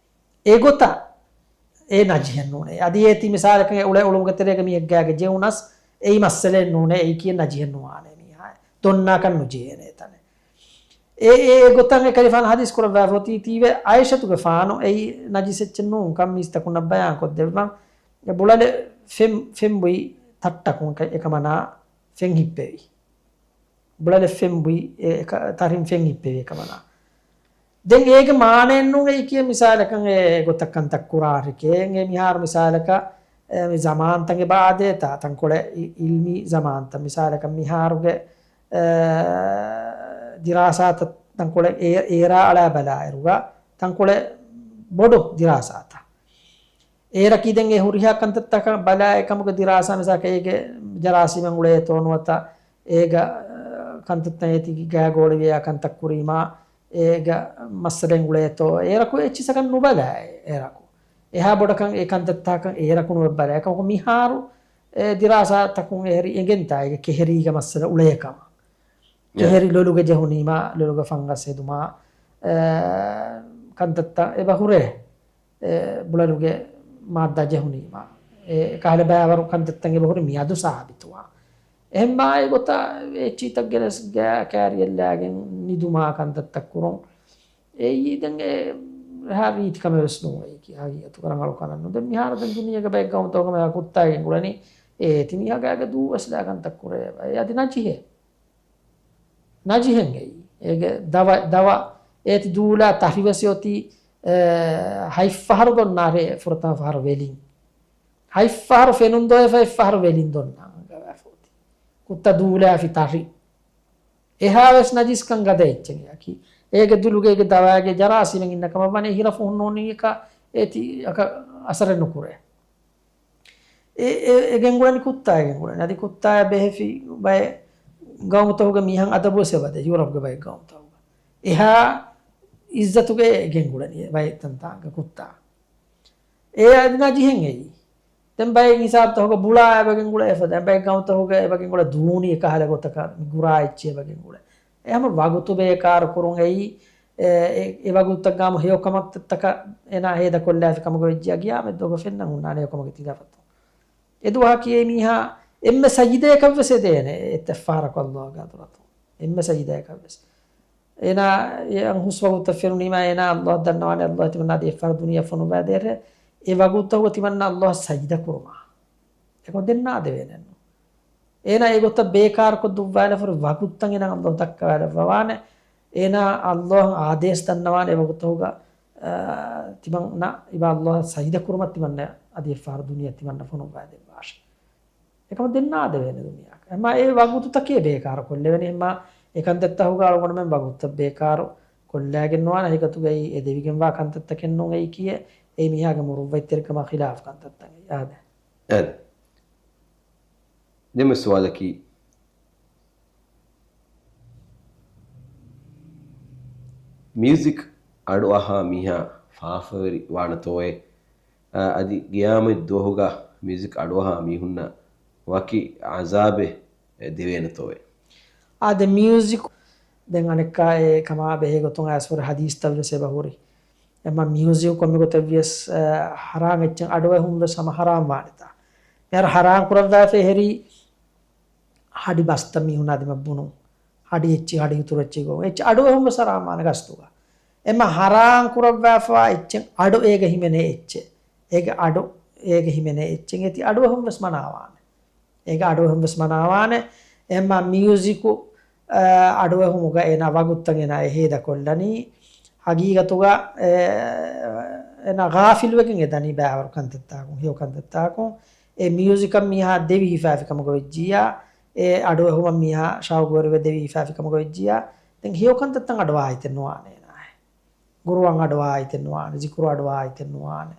އެގޮތަށް އެ ނަޖިހެއް ނޫނޭ. އަދި އޭތި މިސާލަކަށް އެ އުޅޭ އޮޅުމުގެ ތެރޭގަ މީހެއް ގާގެ ޖެހުނަސް، އެއީ މައްސަލައެއް ނޫނޭ. އެއީ ކިޔެ ނަޖިހެއް ނުވާނޭ މީހާ. ދޮންނާކަށް ނުޖެހޭނެ އެތަނެއް. އެ، އެ، އެ ގޮތަށް އެ ކަލޭގެފާނު ޙަދީޘް ކުރައްވާފަ އޮތީ ތީވެ ޢާއިޝަތުގެފާނު އެއީ ނަޖިސް އެއްޗެއް ނޫން ކަން މީސްތަކުންނަށް ބަޔާން ކޮށްދެއްވަން. އެ ބުޅަލެއް ފެން، ފެން ބުއި ތައްޓަކުން އެކަ-، އެކަމަނާ ފެން ހިއްޕެވި. ބުޅަލެއް ފެން ބުއި، އެ، އެ ކަ-، ތަރިން ފެން ހިއްޕެވި އެކަމަނާ. ދެން އޭގެ މާނައެއް ނޫން އެއީ ކިޔެ މިސާލަކަށް އެ ގޮތަށް ކަންތައް ކުރާށެކޭ. އެ މިހާރު މިސާލަކަށް، އެ، މި ޒަމާންތައް އެބަ އާދޭތާ، ތަންކޮޅެއް އި-، އިލްމީ ޒަމާންތައް މިސާލަކަށް މިހާރުގެ، އެ، ދިރާސާތައް ތަންކޮޅެއް އޭ-، އޭރާ އަޅާ ބަލާއިރުގަ ތަންކޮޅެއް ބޮޑު ދިރާސާތައް. އޭރަކީ ދެން އެ ހުރިހާ ކަންތައްތަކަށް ބަލާ އެކަމުގެ ދިރާސާ މިސާލަކަށް އޭގެ ޖަރާސީމެއް އުޅޭތޯ ނުވަތަ އޭގަ، އަ، ކަންތައްތައް އޭތި ގާގޯޅިވެޔާ ކަންތައް ކުރީމާ އޭގަ މައްސަލައެއް އުޅޭތޯ އޭރަކު އެއްޗިއްސަކަށް ނުބަލާ އޭރަކު. އެހާ ބޮޑަކަށް އެ ކަންތައްތަކަށް އޭރަކު ނުބަލާ. އެކަމަކު މިހާރު އެ ދިރާސާތަކުން އެހެރި އެނގެންތާ އޭގެ ކެހެރީގެ މައްސަލަ އުޅޭ ކަމަށް. ކެހެރި ލޮލުގެ ޖެހުނީމާ، ލޮލުގަ ފަންގަސް ހެދުމާ، އެ، ކަންތައްތައް އެބަ ހުރޭ. އެ، ބުޅަލުގެ މާއްދާ ޖެހުނީމާ، އެ، ކަހަލަ ބައިވަރު ކަންތައްތައް އެބަ ހުރި މިއަދު ސާބިތުވާ. އެހެން ބާއި ގޮތަށް އެ އެއްޗިތައް ގެނެސް ގާ-، ކާރިއަށް ލާގެން ނިދުމާ ކަންތައްތައް ކުރުން. އެއީ ދެން އެ ހާ ރީތި ކަމެއް ވެސް ނޫން އެއީކީ ހަގީގަތުގަ ރަނގަޅު ކަމެއް ނޫން. ދެން މިހާރު ދެން ދުނިޔޭގަ ބައެއް ގައުމުތަކުގަ މިހާރު ކުއްތާ ގެންގުޅެނީ އޭތި މީހާގެ ދޫ ވެސް ލާ ކަންތައް ކުރޭ އެ އަދި ނަޖިހެ. ނަޖިހެން އެއީ. އޭގެ ދަވަ، ދަވަ އޭތި ދޫލާ ތަށި ވެސް އޮތީ، އެ، ހަތް ފަހަރު ދޮންނާރޭ ފުރަތަމަ ފަހަރު ވެލިން. ހަތް ފަހަރު ފެނުން ދޮވެފަ އެއް ފަހަރު ވެލިން ދޮންނާ އަންގަވާފަ އޮތީ. ކުއްތަ ދޫލާފި ތަށި. އެހާ ވެސް ނަޖިސްކަން ގަދަ އެއްޗެއް އެއަކީ. އޭގެ ދުލުގޭގެ ދަވާގެ ޖަރާސީމެއް އިންނަ ކަމަށް ވަނީ ހިރަފުހުން ނޫނީ އެކަ އޭތި އަކަށް އަސަރެއް ނުކުރޭ. އެ، އެ، އެ ގެންގުޅެނީ ކުއްތާ ގެންގުޅެނީ. އަދި ކުއްތާއަށް ބެހެފި ބައެއް ގައުމުތަކުގެ މީހަން އަދަބުވެސް އެބަދޭ، ޔޫރަޕްގެ ބައެއް ގައުމުތަކުގަ. އެހާ އިއްޒަތުގައި ގެންގުޅެނީ ބައެއްތަންތާނގަ ކުއްތާ. އެ އަދި ނަޖިހެން އެއީ. ދެން ބައެއް ހިސާބުތަކުގަ ބުޅާ އެބަ ގެންގުޅޭ އެފަދަ. ދެން ބައެއް ގައުމުތަކުގަ އެބަ ގެންގުޅޭ ދޫނި އެކަހަލަ ގޮތަކަށް މި ގުރާ އެއްޗެއް އެބަ ގެންގުޅޭ. އެ ހަމަ ވަގުތު ބޭކާރު ކުރުން އެއީ، އެ، އެ، އެ ވަގުތަށް ގާމު ހެޔޮ ކަމަށްތައްތަކަށް އޭނާ ހޭދަ ކޮށްލާފި ކަމުގަ ވެއްޖިއްޔާ ގިޔާމަތް ދުވަހު ފެންނަން ހުންނާނެ ހެޔޮ ކަމުގެ ތިލަފަތު. އެ ދުވަހަކީ އެ މީހާ އެންމެ ސަޖިދަޔަކަށް ވެސް އެދޭނެ އެއް ފަހަރަކު އައްލާހުގެ ޙަޟްރަތު. އެންމެ ސަޖިދަޔަކަށް ވެސް. އޭނާ އެ ހުސް ވަގުތަށް ފެނުނީމާ އޭނާ އައްލާހަށް ދަންނަވާނެ، އައްލާހަށް ތިމަންނާ އަދި އެއް ފަހަރު ދުނިޔެ ފޮނުއްވައިދޭށޭ. އެ ވަގުތަކު ތިމަންނާ އައްލާހަށް ސަޖިދަ ކުރުމާ. އެކަމަށް ދެން ނާދެވޭނެއްނު. އޭނާ އެގޮތަށް ބޭކާރުކޮށް ދުއްވާލާފަ ވަގުތުތައް އޭނާ އައްލާހު ދައްކަވާލައްވަވާނެ. އޭނާ އައްލާހަށް އާދޭސް ދަންނަވާނެ އެ ވަގުތުގަ، އާ، ތިމަންނަ އިބާ އައްލާހަށް ސަޖިދަ ކުރުމަށް ތިމަންނަ އަދި އެއް ފަހަރު ދުނިޔެ ތިމަންނަ ފޮނުއްވާދެއްވާށެ. އެކަމަށް ދެން ނާދެވޭނެ ދުނިޔެއަކަށް. އެމާ އެ ވަގުތުތަކޭ ބޭކާރު ކޮށްލެވެނީ. އެމާ އެ ކަންތައްތަކުގަ އަޅުގަނޑުމެން ވަގުތުތައް ބޭކާރު ކޮށްލާގެން ނުވާނެ. ހަގީގަތުގައި އެ ދެވިގެންވާ ކަންތައްތަކެއް ނޫން އެއީ ކިޔޭ. އެ މީހާގެ މުރުއްވަތްތެރިކަމާ ޚިލާފު ކަންތައްތައް އެއީ. އާދެ. އާދެ. ދެންމެ ސުވާލަކީ، މިއުޒިކް އަޑުއަހާ މީހާ ފާފަވެރި ވާނެތޯއޭ؟ އަދި ގިޔާމަތް ދުވަހުގަ މިއުޒިކް އަޑުއަހާ މީހުންނަށް ވަކި އަޒާބެއް ދެވޭނެތޯއޭ؟ އާދެ، މިއުޒިކް ދެން އަނެއްކާ އެ ކަމާ ބެހޭ ގޮތުން އައިސްފަހުރި ހަދީސްތައް ވެސް އެބަ ހުރި. އެމަ މިއުޒިކް ކޮންމެ ގޮތެއް ވިޔަސް، އަ، ހަރާން އެއްޗެއް އަޑުއެހުން ވެސް ހަމަ ހަރާން ވާނެތާ. މިހާރު ހަރާން ކުރައްވާފައި ހެރީ ހަޑި ބަސްތައް މީހުންނާ ދިމަށް ބުނުން. ހަޑި އެއްޗި، ހަޑި އުތުރު އެއްޗި ގޮވުން. އެއްޗެއް އަޑުއެހުން ވެސް ހަރާން ވާނެ ގަސްތުގަ. އެމަ ހަރާން ކުރައްވާފަވާ އެއްޗެއް އަޑު އޭގަ ހިމެނޭ އެއްޗެއް. އޭގެ އަޑު އޭގަ ހިމެނޭ އެއްޗެއް އޭތި އަޑުއެހުން ވެސް މަނާވާނެ. އޭގެ އަޑުއެހުން ވެސް މަނާވާނެ. އެހެންމާ މިއުޒިކު، އަ، އަޑުއެހުމުގަ އޭނާ ވަގުތުތައް އޭނާ އެ ހޭދަ ކޮށްލަނީ. ހަގީގަތުގަ، އެ، އޭނާ ޣާފިލުވެގެން އެދަނީ ބައިވަރު ކަންތައްތަކުން، ހެޔޮ ކަންތައްތަކުން. އެ މިއުޒިކަށް މީހާ ދެވި ހިފާފި ކަމުގަ ވެއްޖިއްޔާ، އެ އަޑުއެހުމަށް މީހާ ޝައުގުވެރިވެ ދެވި ހިފާފި ކަމުގަ ވެއްޖިއްޔާ، ދެން ހެޔޮ ކަންތައްތައް އަޑުއާ އެތެއް ނުވާނެ އޭނާއެއް. ގުރުއާން އަޑުއާ އެތެއް ނުވާނެ، ޒިކުރު އަޑުއާ އެތެއް ނުވާނެ.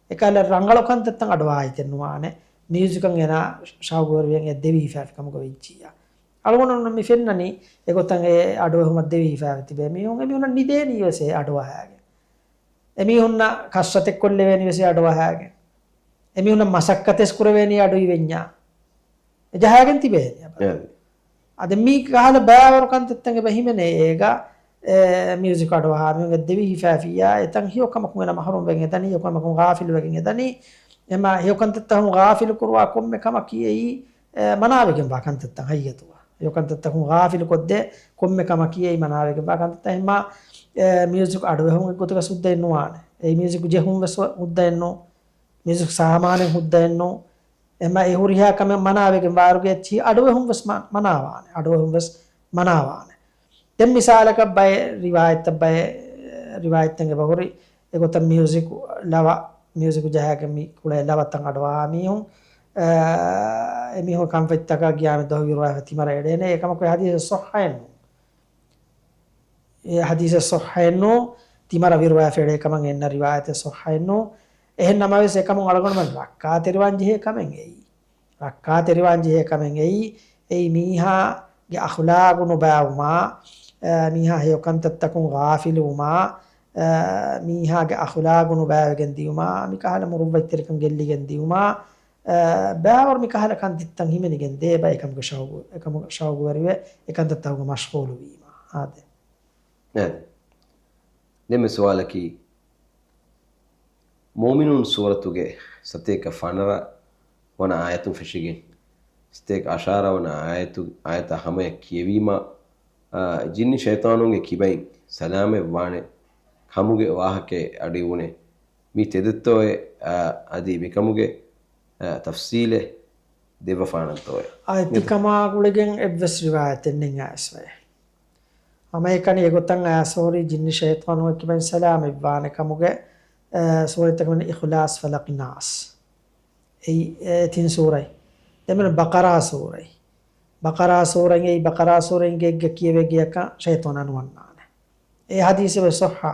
އެކަހަލަ ރަނގަޅު ކަންތައްތައް އަޑުއާ އެތެއް ނުވާނެ. މިއުޒިކަށް އޭނާ ޝައުގުވެރިވެގެން އެ ދެވި ހިފާފި ކަމުގަ ވެއްޖިއްޔާ. އަޅުގަނޑު މި ފެންނަނީ އެގޮތަށް އެ އަޑުއެހުމަށް ދެވި ހިފާފަ ތިބޭ މީހުން، އެމީހުންނަށް ނިދޭނީ ވެސް އެ އަޑުއަހާގެން. އެމީހުންނަށް ކަސްރަތެއް ކޮށްލެވޭނީ ވެސް އެ އަޑުއަހާގެން. އެމީހުންނަށް މަސައްކަތެއް ކުރެވޭނީ އަޑު އިވެންޏާ. އެ ޖަހާގެން ތިބޭނީ އެ. އަދި މި ކަހަލަ ބައިވަރު ކަންތައްތައް އެބަ ހިމެނޭ އޭގަ، އެ، މިއުޒިކު އަޑުއަހާ މީހުން އެ ދެވި ހިފާފިއްޔާ، އެތަން ހެޔޮ ކަމަކުން އޭނާ މަހްރޫމް ވެގެން އެދަނީ، ހެޔޮ ކަމަކުން ޣާފިލު ވެގެން އެދަނީ. އެމާ ހެޔޮ ކަންތައްތަކުން ޣާފިލު ކުރުވާ ކޮންމެ ކަމަކީ އެއީ، އެ، މަނާވެގެންވާ ކަންތައްތައް ހަގީގަތުގަ. ހެޔޮ ކަންތައްތަކުން ޣާފިލު ކޮށްދޭ ކޮންމެ ކަމަކީ އެއީ މަނާވެގެންވާ ކަންތައްތައް. އެހެންމާ، އެ، މިއުޒިކު އަޑުއެހުން އެއްގޮތަކަށް ހުއްދައެއް ނުވާނެ. އެއީ މިއުޒިކު ޖެހުން ވެސް ހުއްދައެއް ނޫން. މިއުޒިކު ސާމާނެއް ހުއްދައެއް ނޫން. އެމަ އެ ހުރިހާ ކަމެއް މަނާވެގެން ވާއިރުގެ އެއްޗިހި އަޑުއެހުން ވެސް މަ-، މަނާވާނެ. އަޑުއެހުން ވެސް މަނާވާނެ. ދެން މިސާލަކަށް ބައެއް ރިވާޔަތްތައް، ބައެއް ރިވާޔަތްތައް އެބަހުރި އެގޮތަށް މިއުޒިކު ލަވަ، މިއުޒިކު ޖަހާގެން މި ކުޅޭ ލަވަތައް އަޑުއަހާ މީހުން، އަ، އެމީހުން ކަންފަތްތަކަށް ގިޔާމަތް ދުވަހު ވިރުވާފަ ތިމަރަށް އެޅޭނެ. އެކަމަކު އެ ހަދީސެއް ޞައްޙައެއް ނޫން. އެ ހަދީސެއް ޞައްޙައެއް ނޫން. ތިމަރަށް ވިރުވާފަ އެޅޭ ކަމަށް އެންނަ ރިވާޔަތެއް ޞައްޙައެއް ނޫން. އެހެން ނަމަވެސް އެކަމުން އަޅުގަނޑުމެން ރައްކާތެރިވާން ޖެހޭ ކަމެއް އެއީ. ރައްކާތެރިވާން ޖެހޭ ކަމެއް އެއީ، އެއީ މީހާގެ އަޚުލާގު ނުބާވުމާ، އަ، މީހާ ހެޔޮ ކަންތައްތަކުން ޣާފިލުވުމާ، އަ، މީހާގެ އަޚުލާގު ނުބާވެގެން ދިޔުމާ، މިކަހަލަ މުރުއްވަތްތެރިކަން ގެއްލިގެން ދިޔުމާ، އަ، ބާވަރު މިކަހަލަ ކަންތައްތައް ހިމެނިގެން ދޭ ބައެއް ކަމުގެ ޝައުގު، އެކަމުގެ ޝައުގުވެރިވެ، އެ ކަންތައްތަކުގަ މަޝްޣޫލު ވީމާ. އާދެ. އެ. ދެންމެ ސުވާލަކީ، މުއުމިނޫން ސޫރަތުގެ ސަތޭކަ ފަނަރަ ވަނަ އާޔަތުން ފެށިގެން، ސަތޭކަ އަށާރަ ވަނަ އާޔަތު، އާޔަތާ ހަމަޔަށް ކިޔެވީމަ، އާ، ޖިންނި ޝައިޠާނުންގެ ކިބައިން ސަލާމަތް ވާނެ ކަމުގެ ވާހަކައެއް އަޑުއިވުނޭ. މީ ތެދެއްތޯއޭ، އާ، އަދި މިކަމުގެ، އާ، ތަފްސީލެއް ދެއްވަފާނަންތޯއޭ؟ އާ، ތިކަމާ ގުޅިގެން އެއްވެސް ރިވާޔަތެއް ނެތް އައިސްފައޭ. ހަމައެކަނި އެގޮތަށް އައިސް ހުރީ ޖިންނި ޝައިޠާނުގެ ކިބައިން ސަލާމަތްވާނެ ކަމުގެ، އަ، ސޫރަތްތަކަށް ވަނީ އިޚްލާޞް، ފަލަޤް، ނާސް. އެއީ، އެ، ތިން ސޫރަތް. ދެން ބަޤަރާ ސޫރަތް. ބަޤަރާ ސޫރަތް އެއީ، ބަޤަރާ ސޫރަތް އެއީ ގެއްގަ ކިޔެވޭ ގެއަކަށް ޝައިޠާނާ ނުވަންނާނެ. އެ ޙަދީޘެއް ވެސް ޞައްޙަ.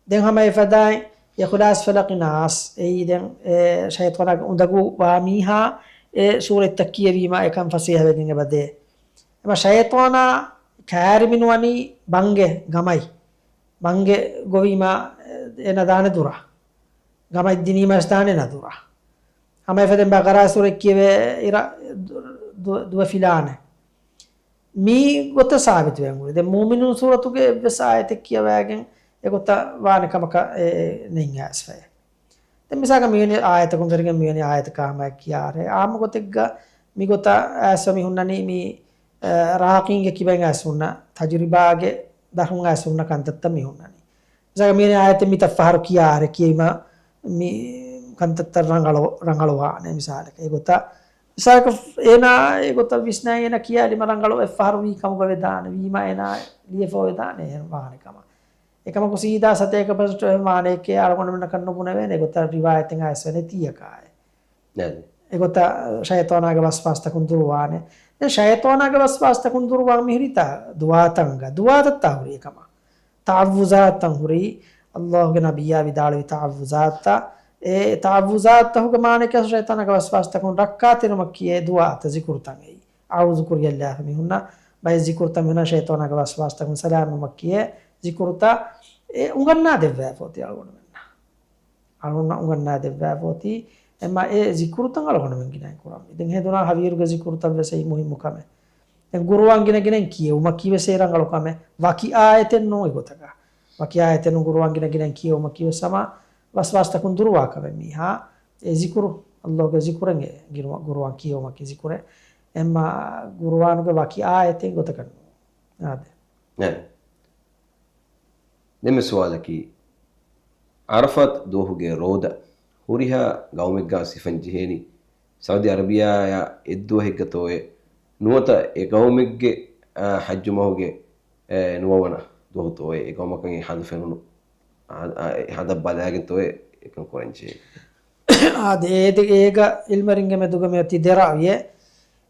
ދެން ހަމަ އެފަދައިން އިޚްލާޞް، ފަލަޤް، ނާސް، އެއީ ދެން އެ ޝައިޠާނާގެ އުނދަގޫ ވާ މީހާ އެ ސޫރަތްތައް ކިޔެވީމަ އެކަން ފަސޭހަވެގެން އެބަދޭ. އެމަ ޝައިޠާނާ ކައިރި މިނުވަނީ ބަންގެ ގަމައި. ބަންގެ ގޮވީމަ އޭނަ ދާނެ ދުރަށް. ގަމައި ދިނީމަ ވެސް ދާނެ އޭނަ ދުރަށް. ހަމަ އެފަދައިން ބަޤަރާ ސޫރަތް ކިޔެވޭ އިރަށް ދު-، ދު-، ދުވެފިލާނެ. މި ގޮތަށް ސާބިތުވެގެން ހުރި. ދެން މުއުމިނޫން ސޫރަތުގެ އެއްވެސް އާޔަތެއް ކިޔަވައިގެން އެގޮތަށް ވާނެ ކަމަކަށް އެ، އެ، ނެތް އައިސްފައޭ. ދެން މިސާލަކަށް މިވެނި އާޔަތަކުން ވެރިގެން މިވެނި އާޔަތަކާ ހަމަ ކިޔާރޭ. އާއްމު ގޮތެއްގަ މި ގޮތަށް އައިސްފަ މި ހުންނަނީ މި، އެ، ރާގީންގެ ކިބައިން އައިސް ހުންނަ ތަޖުރިބާގެ ދަށުން އައިސް ހުންނަ ކަންތައްތައް މި ހުންނަނީ. މިސާލަކަށް މިވެނި އާޔަތެއް މިތައް ފަހަރު ކިޔާރޭ ކިޔެވީމަ މި ކަންތައްތައް ރަނގަޅު، ރަނގަޅުވާނެ މިސާލަކަށް. އެގޮތަށް މިސާލަކަށް އޭނާ އެގޮތަށް ވިސްނައި އޭނާ ކިޔާލީމަ ރަނގަޅު އެއްފަހަރު ވީ ކަމުގަ ވެދާނެ. ވީމަ އޭނާ ލިޔެފަ ވެދާނެ އެހެން ވާނެ ކަމަށް. އެކަމަކު ސީދާ ސަތޭކަ ޕަސެންޓު އެހެން ވާނެ އެކޭ އަޅުގަނޑުމެންނަކަށް ނުބުނެވޭނެ އެގޮތަށް ރިވާޔަތެއް އައިސްފަ ނެތީއަކާއެ. އެގޮތަށް ޝައިޠާނާގެ ވަސްވާސްތަކުން ދުރުވާނެ. ދެން ޝައިޠާނާގެ ވަސްވާސްތަކުން ދުރުވާން މިހުރީތާ ދުޢާތަންގަ، ދުޢާތައްތާ ހުރި އެކަމަށް. ތަޢައްވުޒާތައް ހުރީ، ﷲގެ ނަބިއްޔާ ވިދާޅުވި ތަޢައްވުޒާތްތައް. އެ ތަޢައްވުޒާތްތަކުގެ މާނައަކީ ޝައިޠާނާގެ ވަސްވާސްތަކުން ރައްކާތެރިވުމަށް ކިޔޭ ދުޢާތައް، ޒިކުރުތައް އެއީ. އަޢޫޛު ކުރިއަށްލާފަ މި ހުންނަ ބައެއް ޒިކުރުތައް މި ހުންނަ ޝައިޠާނާގެ ވަސްވާސްތަކުން ސަލާމަތްވުމަށް ކިޔޭ ޒިކުރުތައް އެ އުނގަންނާ ދެއްވާފަ އޮތީ އަޅުގަނޑުމެންނަށް. އަޅުގަނޑުމެންނަށް އުނގަންނާ ދެއްވާފަ އޮތީ، އެމަ އެ ޒިކުރުތައް އަޅުގަނޑުމެން ގިނައިން ކުރަންވީ. ދެން ހެދުނާ ހަވީރުގެ ޒިކުރުތައް ވެސް އެއީ މުހިއްމު ކަމެއް. ދެން ގުރުއާން ގިނަ ގިނައިން ކިޔެވުމަކީ ވެސް އެ ރަނގަޅު ކަމެއް. ވަކި އާޔަތެއް ނޫން އެގޮތަކަށް. ވަކި އާޔަތެއް ނޫން ގުރުއާން ގިނަ ގިނައިން ކިޔެވުމަކީ ވެސް ހަމަ ވަސްވާސްތަކުން ދުރުވާ ކަމެއް މީހާ. އެ ޒިކުރު، ﷲގެ ޒިކުރެއް އެ ގިރު-، ގުރުއާން ކިޔެވުމަކީ ޒިކުރެއް. އެމަ ގުރުއާނުގެ ވަކި އާޔަތެއް ގޮތަކަށް ނޫން. އާދެ. ދެންމެ ސުވާލަކީ، ޢަރަފާތް ދުވަހުގެ ރޯދަ ހުރިހާ ގައުމެއްގާ ސިފަން ޖެހޭނީ ސައުދި އަރަބިޔާއާ އެއްދުވަހެއްގަތޯއޭ؟ ނުވަތަ އެ ގައުމެއްގެ، އާ، ޙައްޖު މަހުގެ، އެ، ނުވަވަނަ ދުވަހުތޯއޭ؟ އެ ގައުމަކަށް އެ ހަނދު ފެނުނު، އާ، އާ، އެ ހަނދަށް ބަލާގެންތޯއޭ އެކަން ކުރަން ޖެހޭ؟ އާދެ، އޭދެ، އޭގަ ޢިލްމުވެރިންގެ މެދުގަ މިއޮތީ ދެ ރައުޔެއް.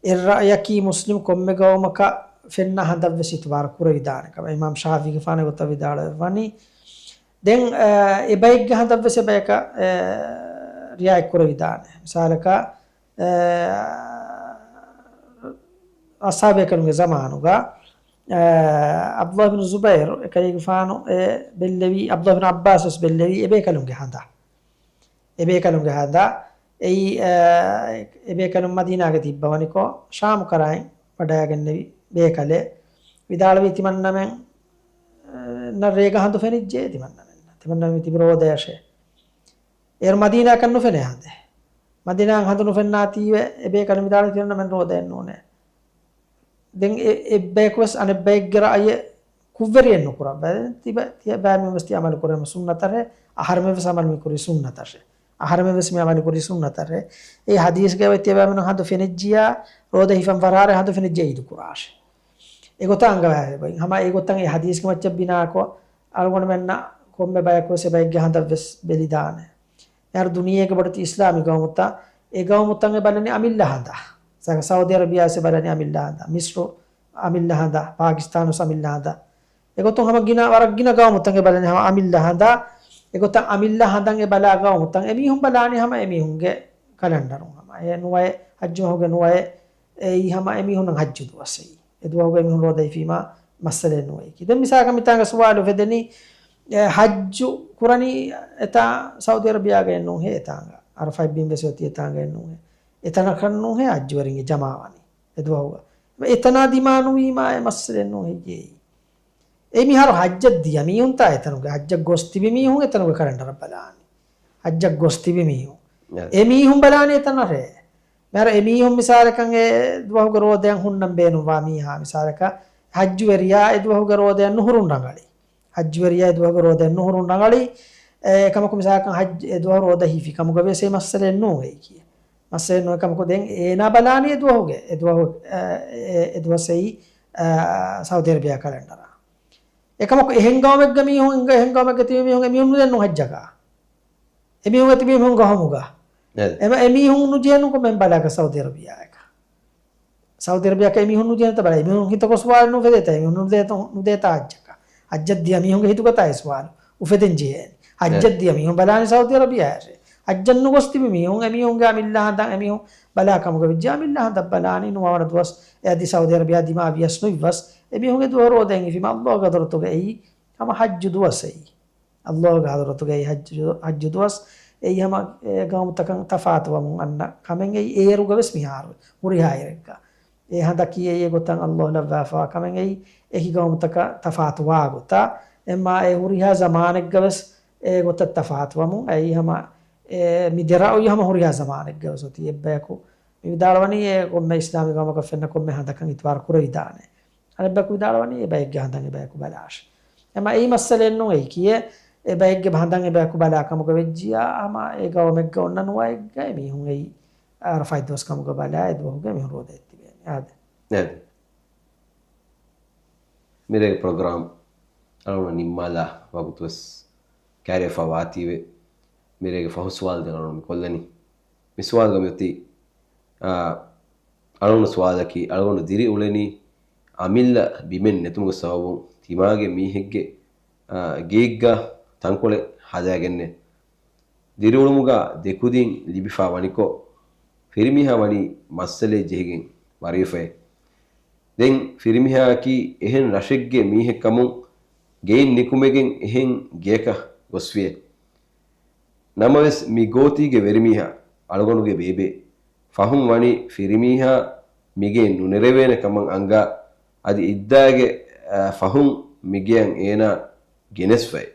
އެއް ރައުޔަކީ މުސްލިމް ކޮންމެ ގައުމަކަށް ފެންނަ ހަނދަށްވެސް އިތުބާރު ކުރެވިދާނެ ކަމަށް އިމާމް ޝާފިޢީގެފާނު އެގޮތަށް ވިދާޅުވެވަނީ. ދެން، އަ، އެ ބައެއްގެ ހަނދަށްވެސް އެ ބަޔަކަށް، އަ، ރިޢާޔަތް ކުރެވިދާނެ. މިސާލަކަށް، އަ، އަޞްޙާބު ބޭކަލުންގެ ޒަމާނުގަ، އަ، ޢަބްދުﷲ ބިން ޒުބައިރު އެކަލޭގެފާނު އެ ބެއްލެވީ، ޢަބްދުﷲ ބިން ޢައްބާސް ވެސް ބެއްލެވީ އެ ބޭކަލުންގެ ހަނދަށް. އެބޭކަލުންގެ ހަނދަށް. އެއީ، އަ، އެބޭކަލުން މަދީނާގަ ތިއްބަވަނިކޮށް، ޝާމު ކަރައިން ވަޑައިގެންނެވި ބޭކަލެއް. ވިދާޅުވީ ތިމަންނަމެން، އަ، ނަށް ރޭގަ ހަނދު ފެނިއްޖެ ތިމަންނަމެންނަށް. ތިމަންނަމެން ތިބި ރޯދަޔަށޭ. އޭރު މަދީނާއަކަށް ނުފެނޭ ހަނދެއް. މަދީނާއަށް ހަނދު ނުފެންނާތީވެ، އެބޭކަލުން ވިދާޅުވީ ތިމަންނަމެން ރޯދައެއް ނޫނޭ. ދެން އެ، އެއްބަޔަކުވެސް އަނެއްބަޔެއްގެ ރައުޔެއް ކުށްވެރިއެއް ނުކުރައްވާ. ތިބަ-، ތިޔަ ބައިމީހުންވެސް ތި ޢަމަލު ކުރޭ ހަމަ ސުންނަތަށޭ، އަހަރެމެންވެސް ޢަމަލު މި ކުރީ ސުންނަތަށޭ. އަހަރެމެންވެސް މި ޢަމަލު ކުރީ ސުންނަތަށޭ. އެ ޙަދީޘްގައި އޮތް ތިޔަ ބައިމީހުން ހަނދު ފެނިއްޖިޔާ، ރޯދަ ހިފަން ފަށާރޭ ހަނދު ފެނިއްޖިޔާ ޢީދު ކުރާށޭ. އެގޮތަށް އަންގަވާފަ އޮތް. ހަމަ އެގޮތަށް އެ ޙަދީޘްގެ މައްޗަށް ބިނާކޮށް، އަޅުގަނޑުމެންނަށް ކޮންމެ ބަޔަކުވެސް އެބައެއްގެ ހަނދަށްވެސް ބެލިދާނެ. މިހާރު ދުނިޔޭގެ ބޮޑެތި އިސްލާމީ ގައުމުތައް، އެ ގައުމުތައް އެ ބަލަނީ އަމިއްލަ ހަނދަށް. ސަ-، ސައުދި އަރަބިޔާވެސް އެ ބަލަނީ އަމިއްލަ ހަނދަށް. މިޞްރު އަމިއްލަ ހަނދަށް. ޕާކިސްތާނުވެސް އަމިއްލަ ހަނދަށް. އެގޮތުން ހަމަ ގިނަ، ވަރަށް ގިނަ ގައުމުތައް އެ ބަލަނީ ހަމަ އަމިއްލަ ހަނދަށް. އެގޮތަށް އަމިއްލަ ހަނދަށް އެ ބަލާ ގައުމުތައް އެމީހުން ބަލާނީ ހަމަ އެމީހުންގެ ކަލަންޑަރުން ހަމަ. އެ ނުވައެއް، ޙައްޖު މަހުގެ ނުވައެއް، އެއީ ހަމަ އެމީހުންނަށް ޙައްޖު ދުވަސް އެއީ. އެ ދުވަހުގަ އެމީހުން ރޯދަ ހިފީމާ މައްސަލައެއް ނުވޭ. ދެން މިސާލަކަށް މިތާނގަ ސުވާލު އުފެދެނީ، އެ، ޙައްޖު ކުރަނީ އެތާ ސައުދި އަރަބިޔާގައެއް ނޫންހޭ އެތާނގަ. ޢަރަފާތް ބިން ވެސް އޮތީ އެތާނގައެއް ނޫންހޭ. އެތަނަކަށް ނޫންހޭ ޙައްޖުވެރިން އެ ޖަމާވަނީ އެ ދުވަހުގަ. އެތަނާ ދިމާ ނުވީމާ އެ މައްސަލައެއް ނޫން ހެއްޔޭ އެއީ. އެ މިހާރު ޙައްޖަށް ދިޔަ މީހުންތާ އެތަނުގެ، ޙައްޖަށް ގޮސް ތިބި މީހުން އެތަނުގެ ކަލަންޑަރަށް ބަލާނީ. ޙައްޖަށް ގޮސް ތިބި މީހުން. އެ. އެ މީހުން ބަލާނީ އެތަނަށޭ. މިހާރު އެ މީހުން މިސާލަކަށް އެ ދުވަހުގެ ރޯދައަށް ހުންނަން ބޭނުންވާ މީހާ މިސާލަކަށް ޙައްޖުވެރިޔާ އެ ދުވަހުގެ ރޯދައަށް ނުހުރުން ރަނގަޅީ. ޙައްޖުވެރިޔާ އެ ދުވަހުގެ ރޯދައަށް ނުހުރުން ރަނގަޅީ. އެ ކަމަކު މިސާލަކަށް ޙައްޖު އެ ދުވަހު ރޯދަ ހިފި ކަމުގަ ވެސް އެ މައްސަލައެއް ނޫން އެއީކީ. މައްސަލައެއް ނޫން. އެކަމަކު ދެން އޭނާ ބަލާނީ އެ ދުވަހުގެ، އެ ދުވަހު، އެ، އެ ދުވަސް އެއީ، އަ، ސައުދީ އަރަބިޔާ ކަލެންޑަރާ. އެކަމަކު އެހެން ގައުމެއްގަ މީހުން، އެހެން ގައުމެއްގަ ތިބި މީހުން، އެމީހުން ނުދެން ނުހައްޖަކާ. އެމީހުން އެތިބީ މީހުން ގަހުމުގަ. އެ. އެމަ-، އެމީހުން ނުޖެހެނު ކޮންމެ ބަލާކަށް ސައުދީ އަރަބިޔާއަކަށް. ސައުދީ އަރަބިޔާއަކަށް އެމީހުން ނުޖެހެންތަ ބަލާ. އެމީހުން ހިތަކު ސުވާލު ނުފެދޭތަ؟ އެމީހުން ނުދޭތަ، ނުދޭތަ ހައްޖަކަށް. ހައްޖަށް ދިޔަ މީހުންގެ ހިތުގަތާ އެ ސުވާލު އުފެދެން ޖެހޭނެ. ހައްޖަށް ދިޔަ މީހުން ބަލާނީ ސައުދީ އަރަބިޔާއަށޭ. ހައްޖަށް ނުގޮސް ތިބި މީހުން، އެމީހުންގެ އަމިއްލަ ހަނދަށް އެމީހުން ބަލާ ކަމުގަ ވެއްޖެ. އަމިއްލަ ހަނދަށް ބަލާނީ ނުވަވަނަ ދުވަސް. އެ އަދި ސައުދީ އަރަބިޔާ ދިމާވިޔަސް ނުއިއްވަސް. އެމީހުންގެ ދުވަހު ރޯދައިން ހިފީމަ އައްލާހުގެ ޙަޟްރަތުގައި އެއީ ހަމަ ޙައްޖު ދުވަސް އެއީ. އައްލާހުގެ ޙަޟްރަތުގައި ޙައްޖު، ޙައްޖު ދުވަސް އެއީ ހަމަ އެ ގައުމުތަކަށް ތަފާތުވަމުން އަންނަ ކަމެއް އެއީ. އޭރުގަ ވެސް މިހާރު ހުރިހާ އިރެއްގަ އެ ހަނދަކީ އެއީ އެގޮތަށް އައްލާހު ލައްވާފަވާ ކަމެއް އެއީ. އެކި ގައުމުތަކަށް ތަފާތުވާ ގޮތަށް. އެމާ އެ ހުރިހާ ޒަމާނެއްގަ ވެސް އެ ގޮތަށް ތަފާތުވަމުން އެއީ ހަމަ އެ މި ދެ ރައުޔު ހަމަ ހުރިހާ ޒަމާނެއްގަ ވެސް އޮތީ. އެއްބަޔަކު މި ވިދާޅުވަނީ އެ ކޮންމެ އިސްލާމީ ގައުމަކަށް ފެންނަ ކޮންމެ ހަނދަކަށް އިތުބާރު ކުރެވިދާނެ. އަނެއްބަޔަކު ވިދާޅުވަނީ އެ ބައެއްގެ ހަނދަށް އެ ބަޔަކު ބަލާށޭ. އެމަ އެއީ މައްސަލައެއް ނޫން އެއީ ކިޔޭ. އެ ބައެއްގެ ހަނދަށް އެ ބަޔަކު ބަލާ ކަމުގަ ވެއްޖިޔާ ހަމަ އެ ގައުމެއްގަ އޮންނަ ނުވައެއްގަ އެ މީހުން އެއީ އަރަފާތް ދުވަސް ކަމުގަ ބަލާ އެ ދުވަހުގަ މީހުން ރޯދަ އެއް ތިބޭނެ. އާދެ. އާދެ. މިރޭގެ ޕްރޮގްރާމް އަޅުގަނޑު ނިންމާލާ ވަގުތު ވެސް ކައިރިވެފަ ވާތީވެ. މިރޭގެ ފަހު ސުވާލު ދެން އަޅުގަނޑު މި ކޮށްލަނީ. މި ސުވާލުގަ މިއޮތީ، އާ، އަޅުގަނޑު ސުވާލަކީ، އަޅުގަނޑު ދިރިއުޅެނީ އަމިއްލަ ބިމެއް ނެތުމުގެ ސަބަބުން ތިމާގެ މީހެއްގެ، އާ، ގެއެއްގަ ތަންކޮޅެއް ހަދާގެންނޭ. ދިރިއުޅުމުގަ ދެކުދިން ލިބިފަ ވަނިކޮށް، ފިރިމީހާ ވަނީ މައްސަލައެއް ޖެހިގެން ވަރިވެފައޭ. ދެން ފިރިމީހާއަކީ އެހެން ރަށެއްގެ މީހެއްކަމުން ގެއިން ނިކުމެގެން އެހެން ގެޔަކަށް ގޮސްފިއޭ. ނަމަވެސް މި ގޯތީގެ ވެރިމީހާ އަޅުގަނޑުގެ ބޭބެ. ފަހުން ވަނީ ފިރިމީހާ މިގެއިން ނުނެރެވޭނެ ކަމަށް އަންގާ، އަދި އިއްދާގެ، އާ، ފަހުން މިގެޔަށް އޭނާ ގެނެސްފައި.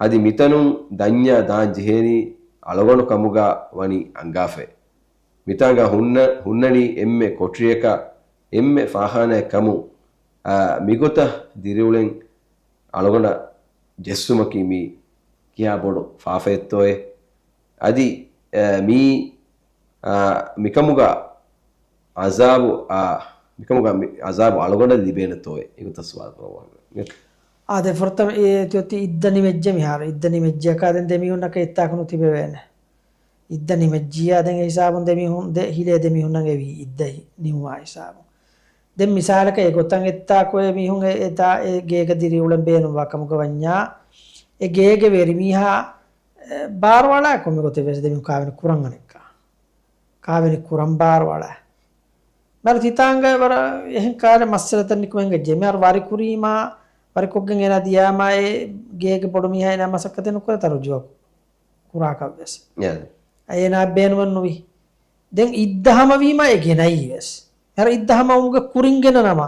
އަދި މިތަނުން ދަންޏާ ދާން ޖެހޭނީ އަޅުގަނޑު ކަމުގަ ވަނީ އަންގާފައި. މިތާނގަ ހުންނަ، ހުންނަނީ އެންމެ ކޮޓަރިއަކާ އެންމެ ފާޚާނާއެއް ކަމުން، އާ، މިގޮތަށް ދިރިއުޅެން އަޅުގަނޑަށް ޖެއްސުމަކީ މީ ކިހާ ބޮޑު ފާފައެއްތޯއޭ؟ އަދި، އާ، މީ، އާ، މިކަމުގަ އަޒާބު، އާ، މިކަމުގަ މި އަޒާބު އަޅުގަނޑަށް ލިބޭނެތޯއޭ؟ އެގޮތަށް ސުވާލު ކުރައްވާ. އާދެ، ފުރަތަމަ އެ ތި އޮތީ އިއްދަ ނިމެއްޖެ މިހާރު. އިއްދަ ނިމެއްޖިޔަކާ ދެން ދެމީހުންނަކަށް އެއްތާކު ނުތިބެވޭނެ. އިއްދަ ނިމެއްޖިޔާ ދެން އެ ހިސާބުން ދެމީހުން ދެ ހިލޭ ދެމީހުންނަށް އެވީ އިއްދަ ނިމުމާ ހިސާބުން. ދެން މިސާލަކަށް އެގޮތަށް އެއްތާކު އެ މީހުން އެ، އެތާ އެ ގޭގަ ދިރިއުޅެން ބޭނުންވާ ކަމުގަ ވަންޏާ، އެ ގޭގެ ވެރިމީހާ، އެ، ބާރުއަޅާ ކޮންމެ ގޮތެއް ވެސް ދެމީހުން ކާވެނި ކުރަން އަނެއްކާ. ކާވެނި ކުރަން ބާރުއަޅާ. މިހާރު ތިތާނގަ ވަރަށް އެހެން ކާލެ މައްސަލަތައް ނިކުމެން ގެއްޖެ. މިހާރު ވަރިކުރީމާ، ވަރިކޮށްގެން އޭނާ ދިޔާމާ އެ ގޭގެ ބޮޑު މީހާ އޭނާ މަސައްކަތެއް ނުކުރޭ ތަ ރުޖޫއަ ކުރާކަށް ވެސް. އޭނާ ބޭނުމެއް ނުވި. ދެން އިއްދަ ހަމަވީމާ އެ ގެނައީ ވެސް. މިހާރު އިއްދަ ހަމަވުމުގެ ކުރިން ގެނަ ނަމަ.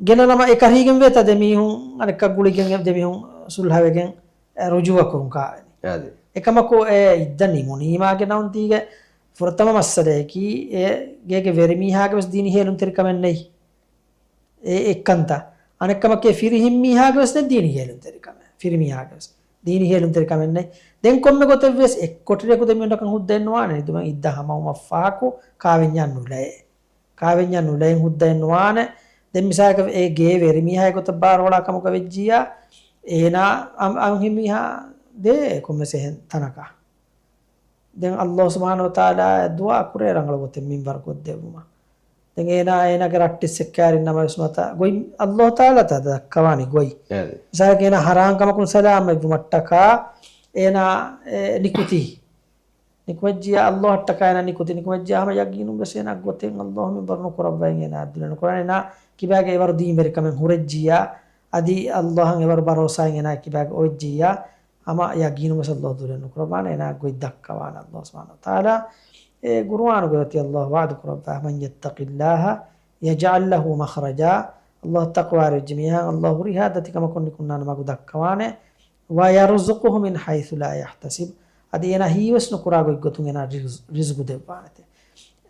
ގެނަ ނަމަ އެ ކަރީގެން ވޭތަ ދެމީހުން އަނެއްކާ ގުޅިގެން އެ ދެމީހުން ސުލްހަވެގެން، އެ، ރުޖޫއަ ކުރުން ކާވެނީ. އާދެ. އެކަމަކު އެ އިއްދަ ނިމުނީމާ ގެނައުން ތީގެ ފުރަތަމަ މައްސަލަޔަކީ އެ ގޭގެ ވެރިމީހާގެ ވެސް ދީނީ ހޭލުންތެރިކަމެއް ނެތް. އެ އެއްކަންތައް. އަނެއްކަމަކީ ފިރިހެން މީހާގެ ވެސް ނެތް ދީނީ ހޭލުންތެރިކަމެއް. ފިރިމީހާގެ ވެސް ދީނީ ހޭލުންތެރިކަމެއް ނެތް. ދެން ކޮންމެ ގޮތެއް ވެސް އެއްކޮޓަރިއަކު ދެމީހުންނަކަށް ހުއްދައެއް ނުވާނެ. ނިދުމަށް އިއްދަ ހަމަވުމަށްފަހަކު ކާވެންޏާ ނުލައޭ. ކާވެންޏާ ނުލައިން ހުއްދައެއް ނުވާނެ. ދެން މިސާލަކަށް އެ ގޭ ވެރިމީހާ އެގޮތަށް ބާރުއަޅާ ކަމުގަ ވެއްޖިއްޔާ، އޭނާ އަން-، އަންހެންމީހާ ދޭ ކޮންމެސް އެހެން ތަނަކަށް. ދެން އައްލާހު ސުބްޙާނަހޫ ވަތަޢާލާ ދުޢާ ކުރޭ ރަނގަޅު ގޮތެއް މިންވަރު ގޮތް ދެއްވުމަށް. ދެން އޭނާ، އޭނާގެ ރައްޓެއްސެއް ކައިރިން ނަމަވެސް ނުވަތަ ގޮތް އައްލާހު ތަޢާލާ ތަ ދައްކަވާނީ ގޮތް. އެ. މިސާލަކަށް އޭނާ ހަރާން ކަމަކުން ސަލާމަތްވުމަށްޓަކާ އޭނާ، އެ، ނިކުތީ. ނިކުމެއްޖިޔާ އައްލާހަށްޓަކާ އޭނާ ނިކުތި، ނިކުމެއްޖިޔާ ހަމަ ޔަގީނުން ވެސް އޭނާ ގޮތެއް އައްލާހު މިންވަރު ނުކުރައްވައި އޭނާ ދުލެއް ނުކުރާނެ. އޭނާ ކިބާގެ އެވަރު ދީންވެރިކަމެއް ހުރެއްޖިއްޔާ، އަދި އައްލާހަށް އެވަރު ބަރޯސާއިން އޭނާ ކިބާގެ އޮވެއްޖިއްޔާ، ހަމަ ޔަގީނުން ވެސް އައްލާހު ދުލެއް ނުކުރައްވާނެ. އޭނާ ގޮތް ދައްކަވާނެ އައްލާހު ސުބްޙާނަހޫ ވަތަޢާލާ. އެ ގުރުއާނުގައި އޮތީ އައްލާހު ވަޢުދު ކުރައްވާ، مَن يَتَّقِ اللَّهَ يَجْعَلْ لَهُ مَخْرَجًا. އައްލާހަށް ތަޤްވާވެރިވެއްޖެ މީހާ އައްލާހު ހުރިހާ ދަތިކަމަކުން ނިކުންނާނެ މަގު ދައްކަވާނެ. وَيَرْزُقْهُ مِنْ حَيْثُ لَا يَحْتَسِبُ. އަދި އޭނާ ހީވެސް ނުކުރާ ގޮތްގޮތުން އޭނާ ރިޒް-، ރިޒްގު ދެއްވާނެތެ.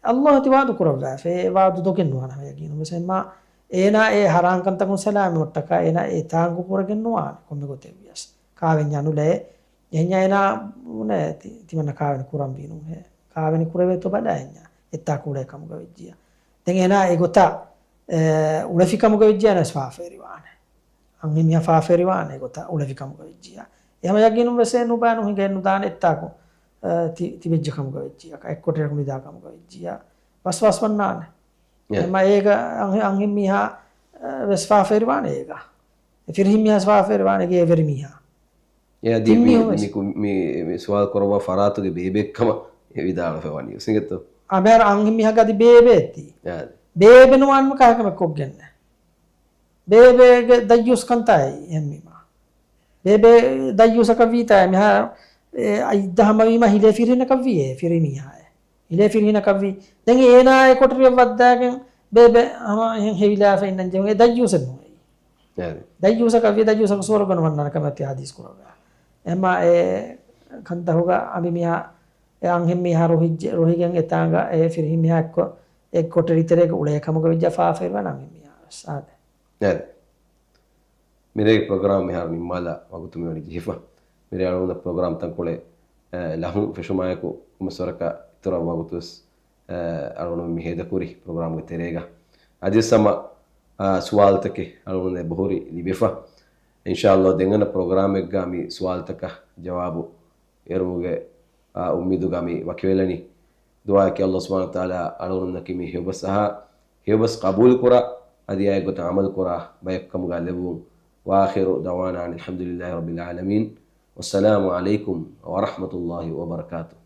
އައްލާހު ތި ވަޢުދު ކުރައްވާފަ، އެ ވަޢުދު ދޮގެއް ނުވާނެ ހަމަ ޔަގީނުން ވެސް. އެމާ އޭނާ އެ ހަރާން ކަންތަކުން ސަލާމަތްވުމަށްޓަކާ އޭނާ އެ ތާނގު ކުރެގެން ނުވާނެ ކޮންމެ ގޮތެއް ވިޔަސް. ކާވެންޏާ ނުލައޭ. އެހެންޏާ އޭނާ ނޫނޭ ތި-، ތިމަންނަ ކާވެނި ކުރަންވީ ނޫން ހޭ. ކާވެނި ކުރެވޭތޯ ބަލާ އެންޏާ އެއްތާކު އުޅޭ ކަމުގަ ވެއްޖިޔާ. ދެން އޭނާ އެގޮތަށް އެ، އުޅެފި ކަމުގަ ވެއްޖިޔާ ނަސް ފާފައެރިވާނެ. އަންހެން މީހާ ފާފައެރިވާނެ އެގޮތަށް އުޅެފި ކަމުގަ ވެއްޖިޔާ. އެހަމަ ޔަގީނުން ވެސް އެ ނުބާ ނުހިނގަ ނުދާނެ އެއްތާކު، އަ، ތި-، ތިބެއްޖެ ކަމުގަ ވެއްޖިޔާ. އެއްކޮޓަރިއަކު ނިދާ ކަމުގަ ވެއްޖިޔާ. ވަސްވާސް ވަންނާނެ. އެ. އެހެމަ އޭގަ އަންހެ-، އަންހެން މީހާ، އަ، ވެސް ފާފައެރިވާނެ އޭގަ. އެ ފިރިހެން މީހާ ވެސް ފާފައެރިވާނެ އޭގެ އެވެރި މީހާ. އެ އަދި ތިން މި-، މީހުން ވެސް. މި ކު-، މި، މި ސުވާލު ކުރައްވާ ފަރާތުގެ ބޭބެއްކަމަށް އެ ވިދާޅުވެފަ ވަނީ. އިނގޭތޯ؟ އާ، މިހާރު އަންހެން މީހާގެ އަދި ބޭބެއެއް ތީ. އާ. ބޭބެ ނުވާން ކާކަމެއް ކޮށްގެންނެ. ބޭބެގެ ދައްޔޫސްކަންތާއި އެހެންވީމާ. ބޭބެ ދައްޔޫސަކަށް ވީތާ މިހާރު، އެ، އައްދަ ހަމަވީމާ ހިލޭ ފިރިހެނަކަށްވީ އެ ފިރިމީހާއެއް. ހިލޭ ފިރިހެނަކަށްވީ. ދެން އޭނާ އެ ކޮޓަރިއަށް ވައްދާގެން ބޭބެ ހަމަ އެހެން ހެވިލާފަ އިންނަން ޖެހުން އެ ދައްޔޫސެއް ނުވޭ. އެހެން. ދައްޔޫސަކަށްވީ ދައްޔޫސަކު ސުވަރުގަ ނުވަންނާނެ ކަމަށް ތި ހަދީސް ކުރައްވާ. އެހެމާ އެ ކަންތަހުގަ އަނބިމީހާ، އެ އަންހެން މީހާ ރުހިއްޖެ-، ރުހިގެން އެތާނގަ އެ ފިރިހެން މީހާ އެއްކޮށް އެ ކޮޓަރި ތެރޭގަ އުޅޭ ކަމުގަ ވެއްޖާ ފާފައިވާން އަންހެން މީހާ ވެސް. އާދެ. އެހެން. މިރޭގެ ޕްރޮގްރާމް މިހާރު ނިންމާލާ ވަގުތު މިވަނީ ޖެހިފަ. މިރޭ އަޅުގަނޑަށް ޕްރޮގްރާމް ތަންކޮޅެއް، އެ، ލަހުން ފެށުމާއެކު ކޮންމެސް ވަރަކަށް އިތުރަށް ވަގުތު ވެސް، އެ، އަޅުގަނޑު މި ހޭދަކުރި ޕްރޮގްރާމްގެ ތެރޭގަ. އަދިވެސް ހަމަ، އާ، ސުވާލުތަކެއް އަޅުގަނޑު އެބަހުރި ލިބިފަ. އިންޝާﷲ ދެން އަންނަ ޕްރޮގްރާމެއްގަ މި ސުވާލުތަކަށް ޖަވާބު އެރުމުގެ، އާ، އުއްމީދުގަ މި ވަކިވެލަނީ. ދުޢާއަކީ ﷲ ސުބްޙާނަހޫ ވަތަޢާލާ އަޅުގަނޑުންނަކީ މި ހެޔޮބަސް އަހާ، ހެޔޮބަސް ޤަބޫލުކުރާ، އަދި އާއެއްގޮތަށް ޢަމަލުކުރާ ބަޔަކު ކަމުގަ ލެއްވުން. وآخر دعوانا أن الحمد لله رب العالمين. والسلام عليكم ورحمة الله وبركاته.